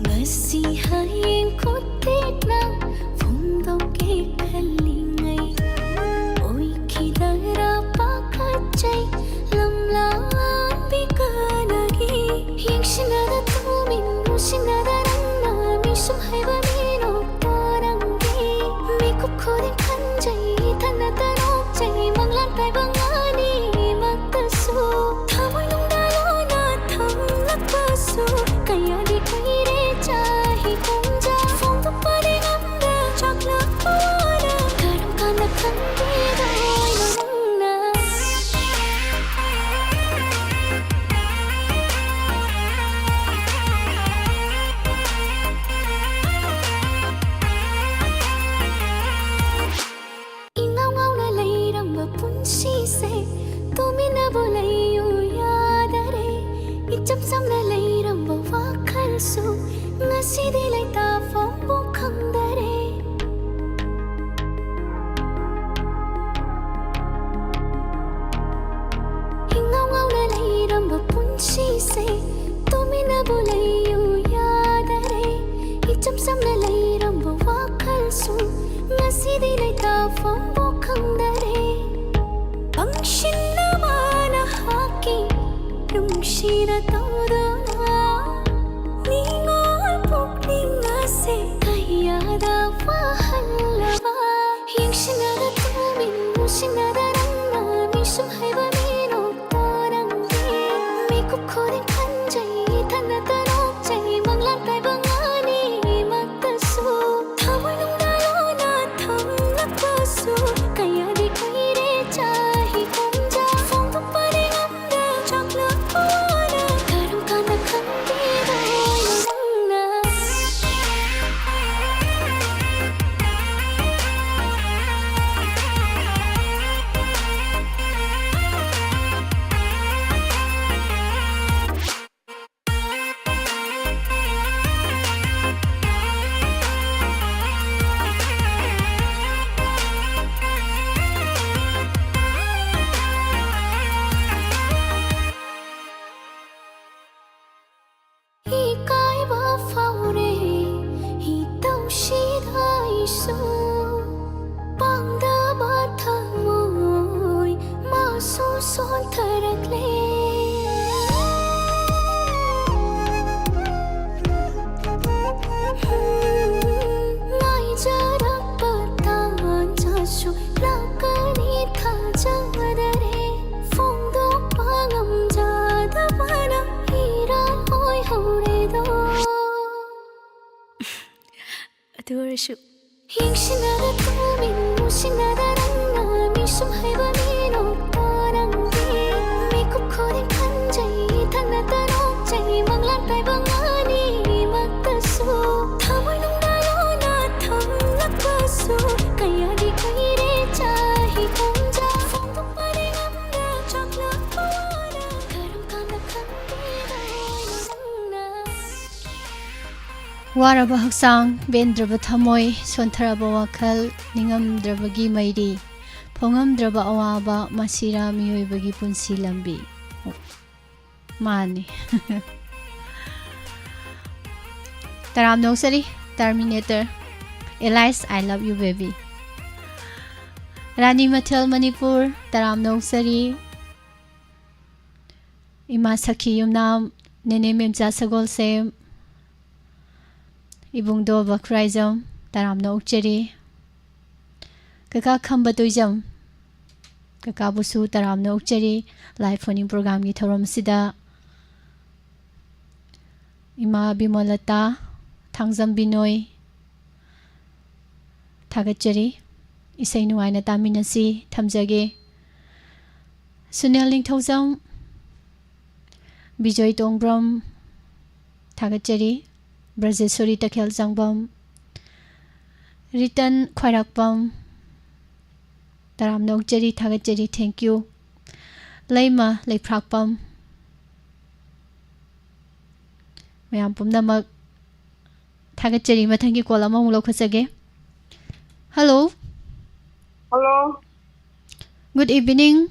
ꯉꯁꯤ ꯍꯌꯦꯡ ꯈꯨꯠꯊꯦꯛꯅ ꯐꯣꯡꯗꯣꯛꯀꯦ ꯈꯜꯂꯤꯉꯩ, ꯑꯣꯏꯈꯤꯗꯔꯥ ꯄꯥꯈꯠꯆꯩ ꯂꯝꯂꯥꯟꯕꯤ ꯀꯅꯥꯒꯤ? ꯌꯦꯡꯁꯤꯟꯅꯗ ꯇꯨꯃꯤꯟ ꯅꯨꯡꯁꯤꯅꯗ ꯅꯪꯅ ꯃꯤꯁꯨꯝ ꯍꯩꯕ ꯃꯤꯅꯣꯛꯇꯣ ꯅꯪꯒꯤ꯫ ꯃꯤꯀꯨꯞ ꯈꯨꯗꯤꯡ ꯈꯟꯖꯩ ꯏꯊꯟꯅꯇ ꯅꯣꯛꯆꯩ ꯃꯪꯂꯥꯟ ꯄꯥꯏꯕ ꯑꯅꯤꯃꯛꯇꯁꯨ꯫ ꯊꯃꯣꯏꯅꯨꯡꯗ ꯂꯣꯟꯅ ꯊꯝꯂꯛꯄꯁꯨ ꯀꯌꯥꯗꯤ ꯀꯨꯏꯔꯦ ꯆꯍꯤ ꯀꯨꯝꯖꯥ꯫ ꯐꯣꯡꯗꯣꯛꯄꯗꯤ ꯉꯝꯗ ꯆꯥꯛꯂꯛꯄ ꯋꯥꯅ ꯀꯔꯝ ꯀꯥꯟꯗ ꯈꯪꯈꯤꯗꯣꯏꯅꯣ ꯅꯪꯅ? ꯏꯉꯥꯎ ꯉꯥꯎꯅ ꯂꯩꯔꯝꯕ ꯄꯨꯟꯁꯤꯁꯦ ꯇꯨꯃꯤꯟꯅꯕꯨ ꯂꯩꯌꯨ ꯌꯥꯗꯔꯦ꯫ ꯏꯆꯝ ꯆꯝꯅ ꯂꯩꯔꯝꯕ ꯋꯥꯈꯜꯁꯨ ꯉꯁꯤꯗꯤ ꯂꯩꯇꯥꯐꯝꯕꯨ ꯈꯪꯗꯔꯦ꯫ ꯏꯉꯥꯎ ꯉꯥꯎꯅ ꯂꯩꯔꯝꯕ ꯄꯨꯟꯁꯤꯁꯦ ꯇꯨꯃꯤꯟꯅꯕꯨ ꯂꯩꯌꯨ ꯌꯥꯗꯔꯦ꯫ ꯏꯆꯝ ꯆꯝꯅ ꯂꯩꯔꯝꯕ ꯋꯥꯈꯜꯁꯨ ꯉꯁꯤꯗꯤ ꯂꯩꯇꯥꯐꯝꯕꯨ ꯈꯪꯗꯔꯦ꯫ ꯄꯪꯁꯤꯟꯅꯕ ꯅꯍꯥꯛꯀꯤ ꯅꯨꯡꯁꯤꯅ ꯇꯧꯗꯨꯅ ꯅꯤꯡꯉꯣꯜ ꯄꯨꯛꯅꯤꯡ ꯑꯁꯦ ꯀꯌꯥꯗ ꯋꯥꯍꯜꯂꯕ? ꯌꯦꯡꯁꯤꯟꯅꯗ ꯇꯨꯃꯤꯟ ꯅꯨꯡꯁꯤꯅꯗ ꯅꯪꯅ ꯃꯤꯁꯨꯝ ꯍꯩꯕ ꯃꯤꯅꯣꯛꯇꯣ ꯅꯪꯒꯤ꯫ ꯃꯤꯀꯨꯞ ꯈꯨꯗꯤꯡ ꯈꯟꯖꯩ ꯏꯊꯟꯅꯇ ꯅꯣꯛꯆꯩ ꯃꯪꯂꯥꯟ ꯄꯥꯏꯕ ꯑꯅꯤꯃꯛꯇꯁꯨ꯫ ꯊꯃꯣꯏꯅꯨꯡꯗ ꯂꯣꯟꯅ ꯊꯝꯂꯛꯄꯁꯨ ꯀꯌꯥꯗꯤ ꯀꯨꯏꯔꯦ ꯆꯍꯤ ꯀꯨꯝꯖꯥ꯫ ꯐꯣꯡꯗꯣꯛꯄꯗꯤ ꯉꯝꯗ ꯆꯥꯛꯂꯛꯄ ꯋꯥꯅ ꯀꯔꯝ ꯀꯥꯟꯗ ꯇꯥꯔꯛꯂꯦ꯫ ꯉꯥꯏꯖꯔꯛꯄ ꯇꯥꯟꯖꯥꯁꯨ ꯂꯥꯛꯀꯅꯤ ꯊꯥꯖꯗꯔꯦ꯫ ꯐꯣꯡꯗꯣꯛꯄ ꯉꯝꯖꯗꯕꯅ ꯏꯔꯥꯜ ꯑꯣꯏꯍꯧꯔꯦꯗꯣ꯫ ꯑꯗꯨ ꯑꯣꯏꯔꯁꯨ ꯌꯦꯡꯁꯤꯟꯅꯗ ꯇꯨꯃꯤꯟ ꯃꯨꯁꯤꯟꯅꯗ ꯅꯪꯅ ꯃꯤꯁꯨꯝ ꯍꯩꯕ ꯃꯤꯅꯣꯛꯇꯣ ꯅꯪꯗꯤ꯫ ꯃꯤꯀꯨꯞ ꯈꯨꯗꯤꯡ ꯈꯟꯖꯩ ꯏꯊꯛꯅꯇ ꯅꯣꯛꯆꯩ ꯃꯪꯂꯥꯟ ꯇꯥꯏꯕꯪ ꯑꯅꯤꯃꯛꯇꯁꯨ꯫ ꯊꯃꯣꯏꯅꯨꯡꯗ ꯂꯣꯟꯅ ꯊꯝꯂꯛꯄꯁꯨ ꯀꯌꯥꯗꯤ ꯀꯨꯏꯔꯦ ꯆꯍꯤ ꯀꯨꯝꯖꯥ꯫ ꯐꯣꯡꯗꯣꯛꯄꯗꯤ ꯉꯝꯗ ꯆꯥꯛꯂꯛꯄ ꯋꯥꯅ ꯀꯔꯝ ꯀꯥꯟꯗ ꯈꯪꯕꯤꯗꯣꯏꯅꯣ ꯅꯪꯅ? ꯋꯥꯔꯕ ꯍꯛꯆꯥꯡ, ꯄꯦꯟꯗ꯭ꯔꯕ ꯊꯃꯣꯏ, ꯁꯣꯟꯊꯔꯕ ꯋꯥꯈꯜ, ꯅꯤꯡꯉꯝꯗ꯭ꯔꯕꯒꯤ ꯃꯩꯔꯤ, ꯐꯣꯡꯉꯝꯗ꯭ꯔꯕ ꯑꯋꯥꯕ, ꯃꯁꯤꯔꯥ ꯃꯤꯑꯣꯏꯕꯒꯤ ꯄꯨꯟꯁꯤ ꯂꯝꯕꯤ꯫ ꯃꯥꯅꯤ꯫ ꯇꯔꯥꯝꯅ ꯑꯣꯛꯆꯔꯤ, Terminator꯫ Alice, I love you, baby꯫ ꯔꯥꯅꯤ ꯃꯊꯦꯜ ꯃꯅꯤꯄꯨꯔ, ꯇꯔꯥꯝꯅ ꯑꯣꯛꯆꯔꯤ꯫ ꯏꯃꯥ ꯁꯈꯤ ꯌꯨꯝꯅꯥꯝ, ꯅꯦꯅꯦ ꯃꯦꯝꯆꯥ ꯁꯒꯣꯜꯁꯦꯝ, ꯏꯕꯨꯡꯗꯣ ꯕꯈ꯭ꯔꯥꯏꯖꯝ, ꯇꯔꯥꯝꯅ ꯑꯣꯛꯆꯔꯤ꯫ ꯀꯀꯥ ꯈꯝꯕ ꯇꯣꯏꯖꯝ, ꯀꯀꯥꯕꯨꯁꯨ ꯇꯔꯥꯝꯅ ꯑꯣꯛꯆꯔꯤ꯫ Live phone-in program-ꯒꯤ ꯊꯧꯔꯝ ꯑꯁꯤꯗ ꯏꯃꯥ ꯕꯤꯃꯣꯂꯇꯥ, ꯊꯥꯡꯖꯝ ꯕꯤꯅꯣꯏ, ꯊꯥꯒꯠꯆꯔꯤ꯫ ꯏꯁꯩ ꯅꯨꯡꯉꯥꯏꯅ ꯇꯥꯃꯤꯟꯅꯁꯤ꯫ ꯊꯝꯖꯒꯦ꯫ ꯁꯨꯅꯤꯜ ꯅꯤꯡꯊꯧꯖꯝ, ꯕꯤꯖꯣꯏ ꯇꯣꯡꯕ꯭ꯔꯝ, ꯊꯥꯒꯠꯆꯔꯤ꯫ ꯕ꯭ꯔꯖꯦꯁꯣꯔꯤ ꯇꯈꯦꯜ ꯆꯪꯕꯝ, ꯔꯤꯇꯟ ꯈ꯭ꯋꯥꯏꯔꯥꯛꯄꯝ, ꯇꯔꯥꯝꯅ ꯑꯣꯛꯆꯔꯤ, ꯊꯥꯒꯠꯆꯔꯤ, thank you꯫ ꯂꯩꯃ ꯂꯩꯐ꯭ꯔꯥꯛꯄꯝ, ꯃꯌꯥꯝ ꯄꯨꯝꯅꯃꯛ ꯊꯥꯒꯠꯆꯔꯤ꯫ ꯃꯊꯪꯒꯤ call ꯑꯃꯃꯨꯛ ꯂꯧꯈꯠꯆꯒꯦ꯫ Hello꯫ Hello꯫ Good evening꯫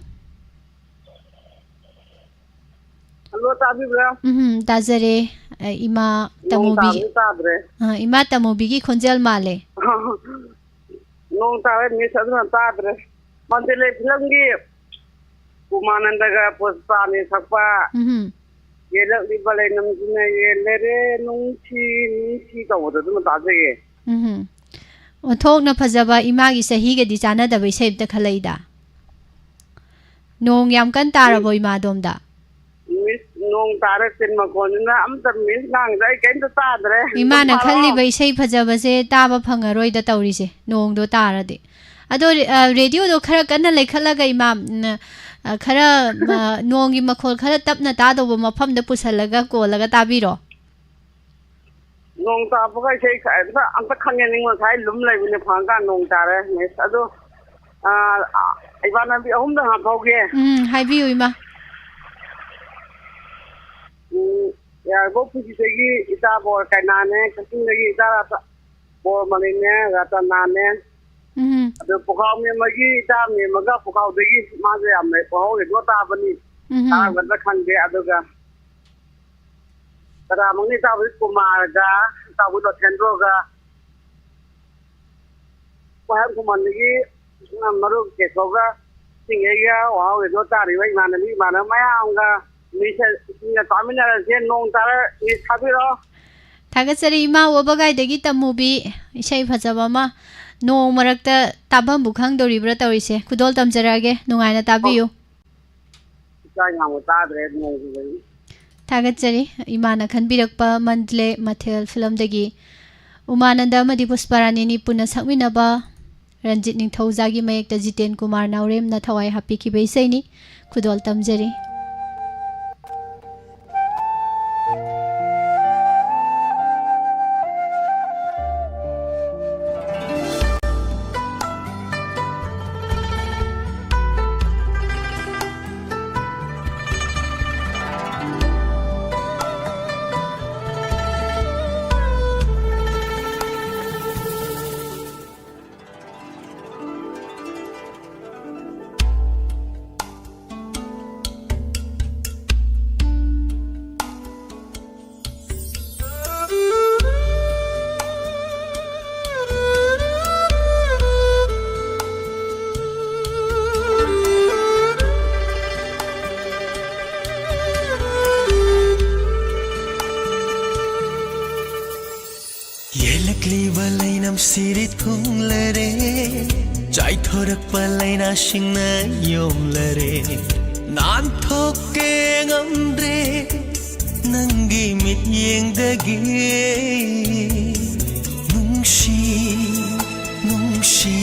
Hello, ꯇꯥꯕꯤꯕ꯭ꯔꯥ? ꯎꯝ, ꯇꯥꯖꯔꯦ꯫ ꯑ, ꯏꯃꯥ ꯅꯣꯡ ꯇꯥꯃꯨꯕꯤ-, ꯇꯥꯕꯅꯤ ꯇꯥꯗ꯭ꯔꯦ꯫ ꯑ, ꯏꯃꯥ ꯇꯃꯨꯕꯤꯒꯤ ꯈꯣꯟꯖꯦꯜ ꯃꯥꯜꯂꯦ꯫ ꯅꯣꯡ ꯇꯥꯔꯦ, miss, ꯑꯗꯨꯅ ꯇꯥꯗ꯭ꯔꯦ꯫ ꯃꯟꯗꯂꯦ film-ꯒꯤ ꯎꯃꯥꯅꯟꯗꯒ ꯄꯨꯁꯄꯥꯅꯤ ꯁꯛꯄ, ꯎꯝ꯫ ꯌꯦꯜꯂꯛꯂꯤꯕ ꯂꯩꯅꯝꯁꯤꯅ ꯌꯦꯜꯂꯔꯦ, ꯅꯨꯡꯁꯤ, ꯅꯨꯡꯁꯤ ꯇꯧꯕꯗꯣ ꯑꯗꯨꯝ ꯇꯥꯖꯩꯌꯦ꯫ ꯎꯝ꯫ ꯑꯣꯟꯊꯣꯛꯅ ꯐꯖꯕ, ꯏꯃꯥꯒꯤ ꯆꯍꯤꯒꯗꯤ ꯆꯥꯟꯅꯗꯕ ꯏꯁꯩ ꯑꯝꯇ ꯈꯜꯂꯛꯏꯗ꯫ ꯅꯣꯡ ꯌꯥꯝ ꯀꯟꯅ ꯇꯥꯔꯕꯣ ꯏꯃꯥ ꯑꯗꯣꯝꯗ? ꯃꯤꯁ, ꯅꯣꯡ ꯇꯥꯔꯦ, ꯇꯤꯟ ꯃꯈꯣꯟꯁꯤꯅ ꯑꯝꯇ ꯃꯤꯁ ꯂꯥꯡꯗ꯭ꯔꯦ, ꯑꯩ ꯀꯩꯝꯇ ꯇꯥꯗ꯭ꯔꯦ꯫ ꯏꯃꯥꯅ ꯑꯗꯨꯝ ꯊꯥꯔꯛꯑꯣ꯫ ꯈꯜꯂꯤꯕ ꯏꯁꯩ ꯐꯖꯕꯁꯦ ꯇꯥꯕ ꯐꯪꯉꯔꯣꯏꯗ ꯇꯧꯔꯤꯁꯦ, ꯅꯣꯡꯗꯣ ꯇꯥꯔꯗꯤ꯫ ꯑꯗꯣ, ꯑ, ꯔꯦꯗꯤꯑꯣꯗꯣ ꯈꯔ ꯀꯟꯅ ꯂꯩꯈꯠꯂꯒ ꯏꯃꯥ, ꯎꯝ, ꯑ, ꯈꯔ, ꯑ, ꯅꯣꯡꯒꯤ ꯃꯈꯣꯜ ꯈꯔ ꯇꯞꯅ ꯇꯥꯗꯧꯕ ꯃꯐꯝꯗ ꯄꯨꯁꯜꯂꯒ ꯀꯣꯜꯂꯒ ꯇꯥꯕꯤꯔꯣ꯫ ꯅꯣꯡ ꯇꯥꯕꯒ ꯏꯁꯩ ꯈ-, ꯑꯝꯇ, ꯑꯝꯇ ꯈꯪꯉꯦ, ꯅꯤꯡꯉꯣꯜ ꯉꯁꯥꯏ ꯂꯨꯝ ꯂꯩꯕꯅꯦ, ꯐꯪꯉꯀꯥꯟ ꯅꯣꯡ ꯇꯥꯔꯦ, ꯃꯤꯁ꯫ ꯑꯗꯣ, ꯑ, ꯑ, ꯏꯃꯥꯟꯅꯕꯤ ꯑꯍꯨꯝꯗ ꯍꯥꯞꯍꯧꯒꯦ꯫ ꯎꯝ, ꯍꯥꯏꯕꯤꯌꯨ, ꯏꯃꯥ꯫ ꯎꯝ, ꯌꯥꯏꯔꯤꯄꯣꯛ ꯄꯨꯟꯁꯤꯗꯒꯤ ꯏꯆꯥ ꯕꯣꯔ ꯀꯩꯅꯥꯅꯦ, ꯀꯛꯆꯤꯡꯗꯒꯤ ꯏꯆꯥ ꯔꯇ-, ꯕꯣꯔꯃꯅꯤꯅꯦ, ꯔꯇꯅꯥꯅꯦ꯫ ꯎꯝ꯫ ꯑꯗꯨ ꯄꯨꯈꯥꯎ ꯃꯦꯝꯃꯒꯤ ꯏꯆꯥ ꯃꯦꯝꯃꯒ ꯄꯨꯈꯥꯎꯗꯒꯤ ꯃꯥꯁꯦ ꯌꯥꯝ ꯂꯩ-, ꯄꯨꯍꯧꯔꯤꯗꯣ ꯇꯥꯕꯅꯤ꯫ ꯎꯝ꯫ ꯇꯥꯔꯝꯒꯗ꯭ꯔꯥ ꯈꯪꯗꯦ꯫ ꯑꯗꯨꯒ ꯇꯔꯥꯃꯛꯅꯤ ꯏꯇꯥꯎꯕꯤ ꯀꯨꯃꯥꯔꯒ, ꯏꯇꯥꯎꯕꯤ ꯂꯣꯊꯦꯟꯗ꯭ꯔꯣꯒ, ꯋꯥꯍꯦꯡ ꯈꯨꯃꯟꯗꯒꯤ ꯃꯔꯨꯞ ꯀꯦꯁꯣꯒ, ꯁꯤꯡꯉꯩꯒ, ꯋꯥꯍꯧꯔꯤꯗꯣ ꯇꯥꯔꯤꯕ ꯏꯃꯥꯟꯅꯕꯤ ꯏꯃꯥꯟꯅꯕ ꯃꯌꯥꯝꯒ ꯃꯤꯁꯦ ꯏꯁꯤꯡꯒ ꯆꯥꯃꯤꯟꯅꯔꯁꯦ, ꯅꯣꯡ ꯇꯥꯔ ꯃꯤꯁ ꯊꯥꯕꯤꯔꯛꯑꯣ꯫ ꯊꯥꯒꯠꯆꯔꯤ ꯏꯃꯥ ꯋꯥꯕꯒꯥꯏꯗꯒꯤ ꯇꯝꯃꯨꯕꯤ, ꯏꯁꯩ ꯐꯖꯕ ꯑꯃ ꯅꯣꯡ ꯃꯔꯛꯇ ꯇꯥꯐꯝꯕꯨ ꯈꯪꯗꯧꯔꯤꯕ꯭ꯔꯥ ꯇꯧꯔꯤꯁꯦ꯫ ꯈꯨꯗꯣꯜ ꯇꯝꯖꯔꯛꯑꯒꯦ, ꯅꯨꯡꯉꯥꯏꯅ ꯇꯥꯕꯤꯌꯨ꯫ ꯏꯆꯥ ꯉꯥꯡꯕ ꯇꯥꯗ꯭ꯔꯦ ꯅꯣꯡ ꯆꯨꯕꯒꯤ꯫ ꯊꯥꯒꯠꯆꯔꯤ꯫ ꯏꯃꯥꯅ ꯈꯟꯕꯤꯔꯛꯄ ꯃꯟꯗꯂꯦ ꯃꯊꯦꯜ ꯐꯤꯂꯝꯗꯒꯤ ꯎꯃꯥꯅꯟꯗ ꯑꯃꯗꯤ ꯄꯨꯁꯄꯥꯔꯥꯅꯤꯅꯤ ꯄꯨꯟꯅ ꯁꯛꯃꯤꯟꯅꯕ ꯔꯟꯖꯤꯠ ꯅꯤꯡꯊꯧꯖꯥꯒꯤ ꯃꯌꯦꯛꯇ ꯖꯤꯇꯦꯟ ꯀꯨꯃꯥꯔ ꯅꯥꯎꯔꯦꯝꯅ ꯊꯋꯥꯏ ꯍꯥꯞꯄꯤꯈꯤꯕ ꯏꯁꯩꯅꯤ꯫ ꯈꯨꯗꯣꯜ ꯇꯝꯖꯔꯤ꯫ ꯂꯤꯕ ꯂꯩꯅꯝ ꯁꯤꯔꯤ ꯊꯨꯡꯂꯔꯦ, ꯆꯥꯏꯊꯣꯔꯛꯄ ꯂꯩꯅꯥꯁꯤꯡꯅ ꯌꯣꯝꯂꯔꯦ꯫ ꯅꯥꯟꯊꯣꯛꯀꯦ ꯉꯝꯗ꯭ꯔꯦ ꯅꯪꯒꯤ ꯃꯤꯠꯌꯦꯡꯗꯒꯤ꯫ ꯅꯨꯡꯁꯤ, ꯅꯨꯡꯁꯤ,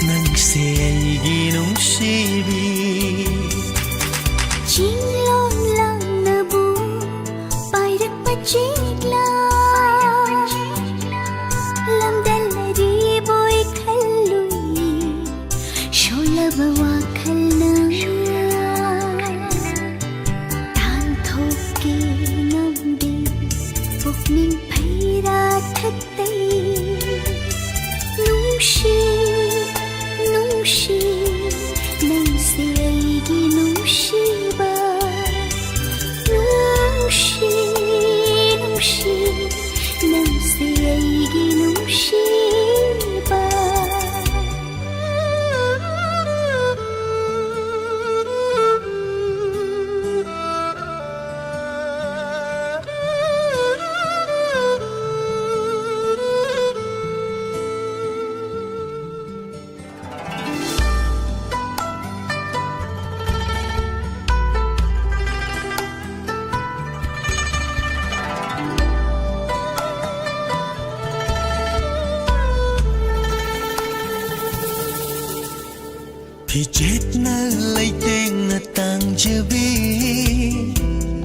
ꯅꯪꯁꯦ ꯑꯩꯒꯤ ꯅꯨꯡꯁꯤꯕꯤ꯫ ꯆꯤꯡꯂꯣꯟ ꯂꯥꯡꯅꯕꯨ ꯄꯥꯏꯔꯛꯄ ꯆꯦꯛꯂꯥ, ꯂꯝꯗꯝꯂꯔꯤꯕꯣꯏ ꯈꯜꯂꯨꯏ, ꯁꯣꯜꯂꯕ ꯋꯥꯈꯜꯅ ꯇꯥꯟꯊꯣꯛꯀꯦ ꯉꯝꯗꯦ ꯄꯨꯛꯅꯤꯡ ꯐꯩꯔꯥ ꯊꯛꯇꯩ꯫ ꯅꯨꯡꯁꯤ, ꯅꯨꯡꯁꯤ, ꯅꯪꯁꯦ ꯑꯩꯒꯤ ꯅꯨꯡꯁꯤꯕ꯫ ꯅꯨꯡꯁꯤ, ꯅꯨꯡꯁꯤ, ꯅꯪꯁꯦ ꯑꯩꯒꯤ ꯅꯨꯡꯁꯤꯕ꯫ ꯐꯤꯖꯦꯠꯅ ꯂꯩꯇꯦꯡꯅ ꯇꯥꯡꯖꯕꯤ,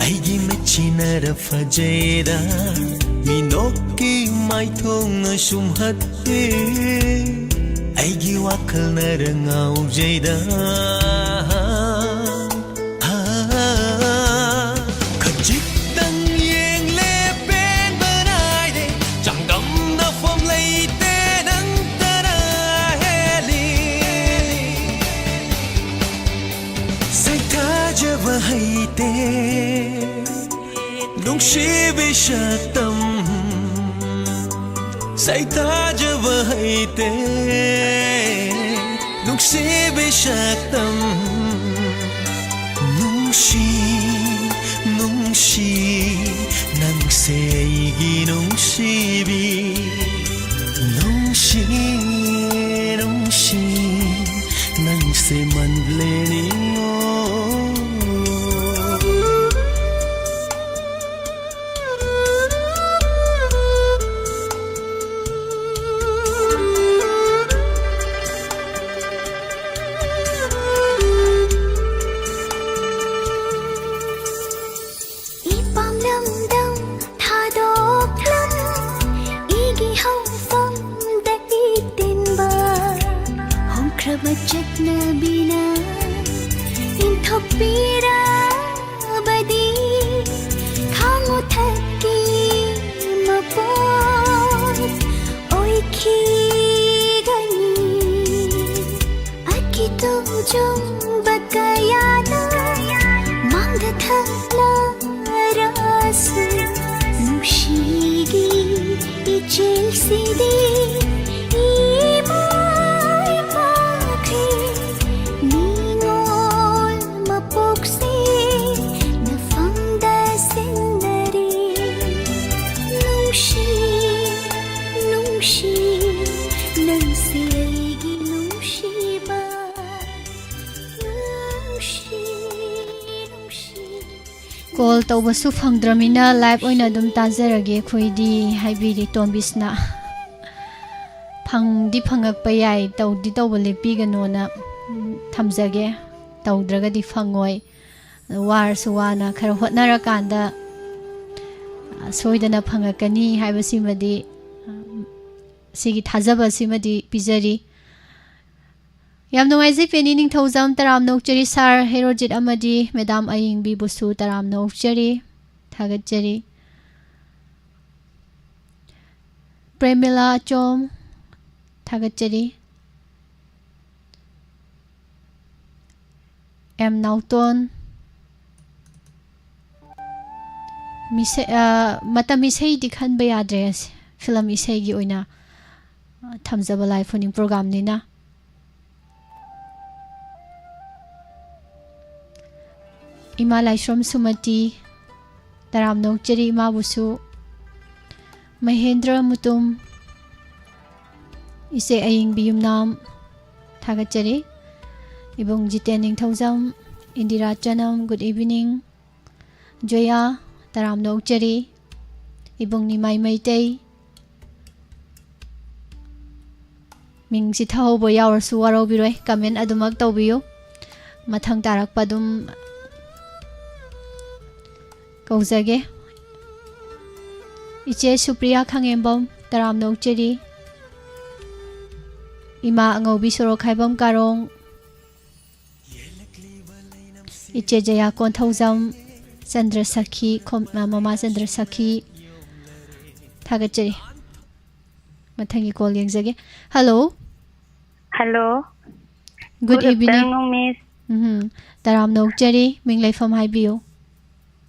ꯑꯩꯒꯤ ꯃꯤꯠꯁꯤꯅꯔ ꯐꯖꯩꯗ꯫ ꯃꯤꯅꯣꯛꯀꯤ ꯃꯥꯏꯊꯣꯡꯅ ꯁꯨꯝꯍꯠꯄꯤ, ꯑꯩꯒꯤ ꯋꯥꯈꯜꯅꯔ ꯉꯥꯎꯖꯩꯗ꯫ ꯈꯖꯤꯛꯇꯪ ꯌꯦꯡꯂꯦ ꯄꯦꯟꯕ ꯅꯥꯏꯗꯦ, ꯆꯥꯡꯗꯝꯅꯐꯝ ꯂꯩꯇꯦ ꯅꯪꯇꯅ ꯍꯦꯜꯂꯤ꯫ ꯁꯩꯊꯥꯖꯕ ꯍꯩꯇꯦ ꯅꯨꯡꯁꯤꯕꯤ ꯁꯛꯇꯝ, ꯁꯩꯊꯥꯖꯕ ꯍꯩꯇꯦ ꯅꯨꯡꯁꯤꯕꯤ ꯁꯛꯇꯝ꯫ ꯅꯨꯡꯁꯤ, ꯅꯨꯡꯁꯤ, ꯅꯪꯁꯦ ꯑꯩꯒꯤ ꯅꯨꯡꯁꯤꯕꯤ꯫ ꯆꯠꯅꯕꯤꯅ ꯏꯟꯊꯣꯛꯄꯤꯔꯕꯗꯤ ꯈꯥꯡꯉꯨ ꯊꯛꯀꯤ ꯃꯄꯣꯠ ꯑꯣꯏꯈꯤꯒꯅꯤ꯫ ꯑꯀꯤꯇꯨ ꯆꯨꯝꯕ ꯀꯌꯥꯅ ꯃꯥꯡꯗ ꯊꯝꯂꯔꯁꯨ ꯅꯨꯡꯁꯤꯒꯤ ꯏꯆꯦꯜꯁꯤꯗꯤ ꯏꯃꯥꯏ ꯄꯥꯛꯈ꯭ꯔꯦ꯫ ꯅꯤꯉꯣꯜ ꯃꯄꯣꯛꯁꯦ ꯅꯐꯝꯗ ꯁꯤꯟꯅꯔꯦ꯫ ꯅꯨꯡꯁꯤ, ꯅꯨꯡꯁꯤ, ꯅꯪꯁꯦ ꯑꯩꯒꯤ ꯅꯨꯡꯁꯤꯕ꯫ ꯅꯨꯡꯁꯤ, ꯅꯨꯡꯁꯤ꯫ ꯀꯣꯜ ꯇꯧꯕꯁꯨ ꯐꯪꯗ꯭ꯔꯃꯤꯅ ꯂꯥꯏꯚ ꯑꯣꯏꯅ ꯑꯗꯨꯝ ꯇꯥꯖꯔꯒꯦ ꯑꯩꯈꯣꯏꯗꯤ, ꯍꯥꯏꯕꯤꯔꯤ ꯇꯣꯝꯕꯤꯁꯅ꯫ ꯐꯪꯗꯤ ꯐꯪꯉꯛꯄ ꯌꯥꯏ, ꯇꯧꯗꯤ ꯇꯧꯕ ꯂꯦꯞꯄꯤꯒꯅꯣꯅ, ꯎꯝ, ꯊꯝꯖꯒꯦ꯫ ꯇꯧꯗ꯭ꯔꯒꯗꯤ ꯐꯪꯉꯣꯏ꯫ ꯋꯥꯔꯁꯨ ꯋꯥꯅ ꯈꯔ ꯍꯣꯠꯅꯔꯀꯥꯟꯗ, ꯑ, ꯁꯣꯏꯗꯅ ꯐꯪꯉꯛꯀꯅꯤ ꯍꯥꯏꯕꯁꯤꯃꯗꯤ, ꯑ, ꯁꯤꯒꯤ ꯊꯥꯖꯕꯁꯤꯃꯗꯤ ꯄꯤꯖꯔꯤ꯫ ꯌꯥꯝ ꯅꯨꯡꯉꯥꯏꯖꯩ ꯄꯦꯅꯤ ꯅꯤꯡꯊꯧꯖꯝ, ꯇꯔꯥꯝꯅ ꯑꯣꯛꯆꯔꯤ ꯁꯥꯔ ꯍꯦꯔꯣꯖꯤꯠ ꯑꯃꯗꯤ ꯃꯦꯗꯥꯝ ꯑꯌꯤꯡꯕꯤꯕꯨꯁꯨ ꯇꯔꯥꯝꯅ ꯑꯣꯛꯆꯔꯤ, ꯊꯥꯒꯠꯆꯔꯤ꯫ ꯄ꯭ꯔꯦꯃꯤꯂꯥ ꯑꯆꯣꯝ, ꯊꯥꯒꯠꯆꯔꯤ꯫ ꯑꯦꯝ ꯅꯥꯎꯇꯣꯟ, ꯃꯤꯁ-, ꯑ, ꯃꯇꯝ ꯏꯁꯩꯗꯤ ꯈꯟꯕ ꯌꯥꯗ꯭ꯔꯦ, ꯐꯤꯂꯝ ꯏꯁꯩꯒꯤ ꯑꯣꯏꯅ, ꯑ, ꯊꯝꯖꯕ ꯂꯥꯏ ꯐꯨꯅꯤꯡ ꯄ꯭ꯔꯣꯒꯥꯝꯅꯤꯅ꯫ ꯏꯃꯥ ꯂꯥꯏꯁ꯭ꯔꯝ ꯁꯨꯃꯇꯤ, ꯇꯔꯥꯝꯅ ꯑꯣꯛꯆꯔꯤ ꯏꯃꯥꯕꯨꯁꯨ꯫ ꯃꯍꯦꯟꯗ꯭ꯔ ꯃꯨꯇꯨꯝ, ꯏꯆꯦ ꯑꯌꯤꯡꯕꯤ ꯌꯨꯝꯅꯥꯝ, ꯊꯥꯒꯠꯆꯔꯤ꯫ ꯏꯕꯨꯡ ꯖꯤꯇꯦꯟ ꯅꯤꯡꯊꯧꯖꯝ, ꯏꯟꯗꯤꯔꯥ ꯆꯅꯝ, good evening꯫ ꯖꯣꯌꯥ, ꯇꯔꯥꯝꯅ ꯑꯣꯛꯆꯔꯤ꯫ ꯏꯕꯨꯡ ꯅꯤꯃꯥꯏ ꯃꯩꯇꯩ, ꯃꯤꯡ ꯆꯤꯊꯍꯧꯕ ꯌꯥꯎꯔꯁꯨ ꯋꯥꯔꯧꯕꯤꯔꯣꯏ, comment ꯑꯗꯨꯃꯛ ꯇꯧꯕꯤꯌꯨ꯫ ꯃꯊꯪ ꯇꯥꯔꯛꯄ ꯑꯗꯨꯝ ꯀꯧꯖꯒꯦ꯫ ꯏꯆꯦ ꯁꯨꯄ꯭ꯔꯤꯌꯥ ꯈꯪꯉꯦꯝꯕꯝ, ꯇꯔꯥꯝꯅ ꯑꯣꯛꯆꯔꯤ꯫ ꯏꯃꯥ ꯑꯉꯧꯕꯤ ꯁꯣꯔꯣꯛꯈꯥꯏꯕꯝ ꯀꯥꯔꯣꯡ, ꯏꯆꯦ ꯖꯌꯥ ꯀꯣꯟꯊꯧꯖꯝ, ꯆꯟꯗ꯭ꯔ ꯁꯈꯤ, ꯈꯣꯝ-, ꯑ, ꯃꯃꯥ ꯆꯟꯗ꯭ꯔ ꯁꯈꯤ꯫ ꯊꯥꯒꯠꯆꯔꯤ꯫ ꯃꯊꯪꯒꯤ call ꯌꯦꯡꯖꯒꯦ꯫ Hello꯫ Hello꯫ Good Good evening꯫ Afternoon, Miss꯫ Um, ꯇꯔꯥꯝꯅ ꯑꯣꯛꯆꯔꯤ꯫ ꯃꯤꯡ ꯂꯩꯐꯝ ꯍꯥꯏꯕꯤꯌꯨ꯫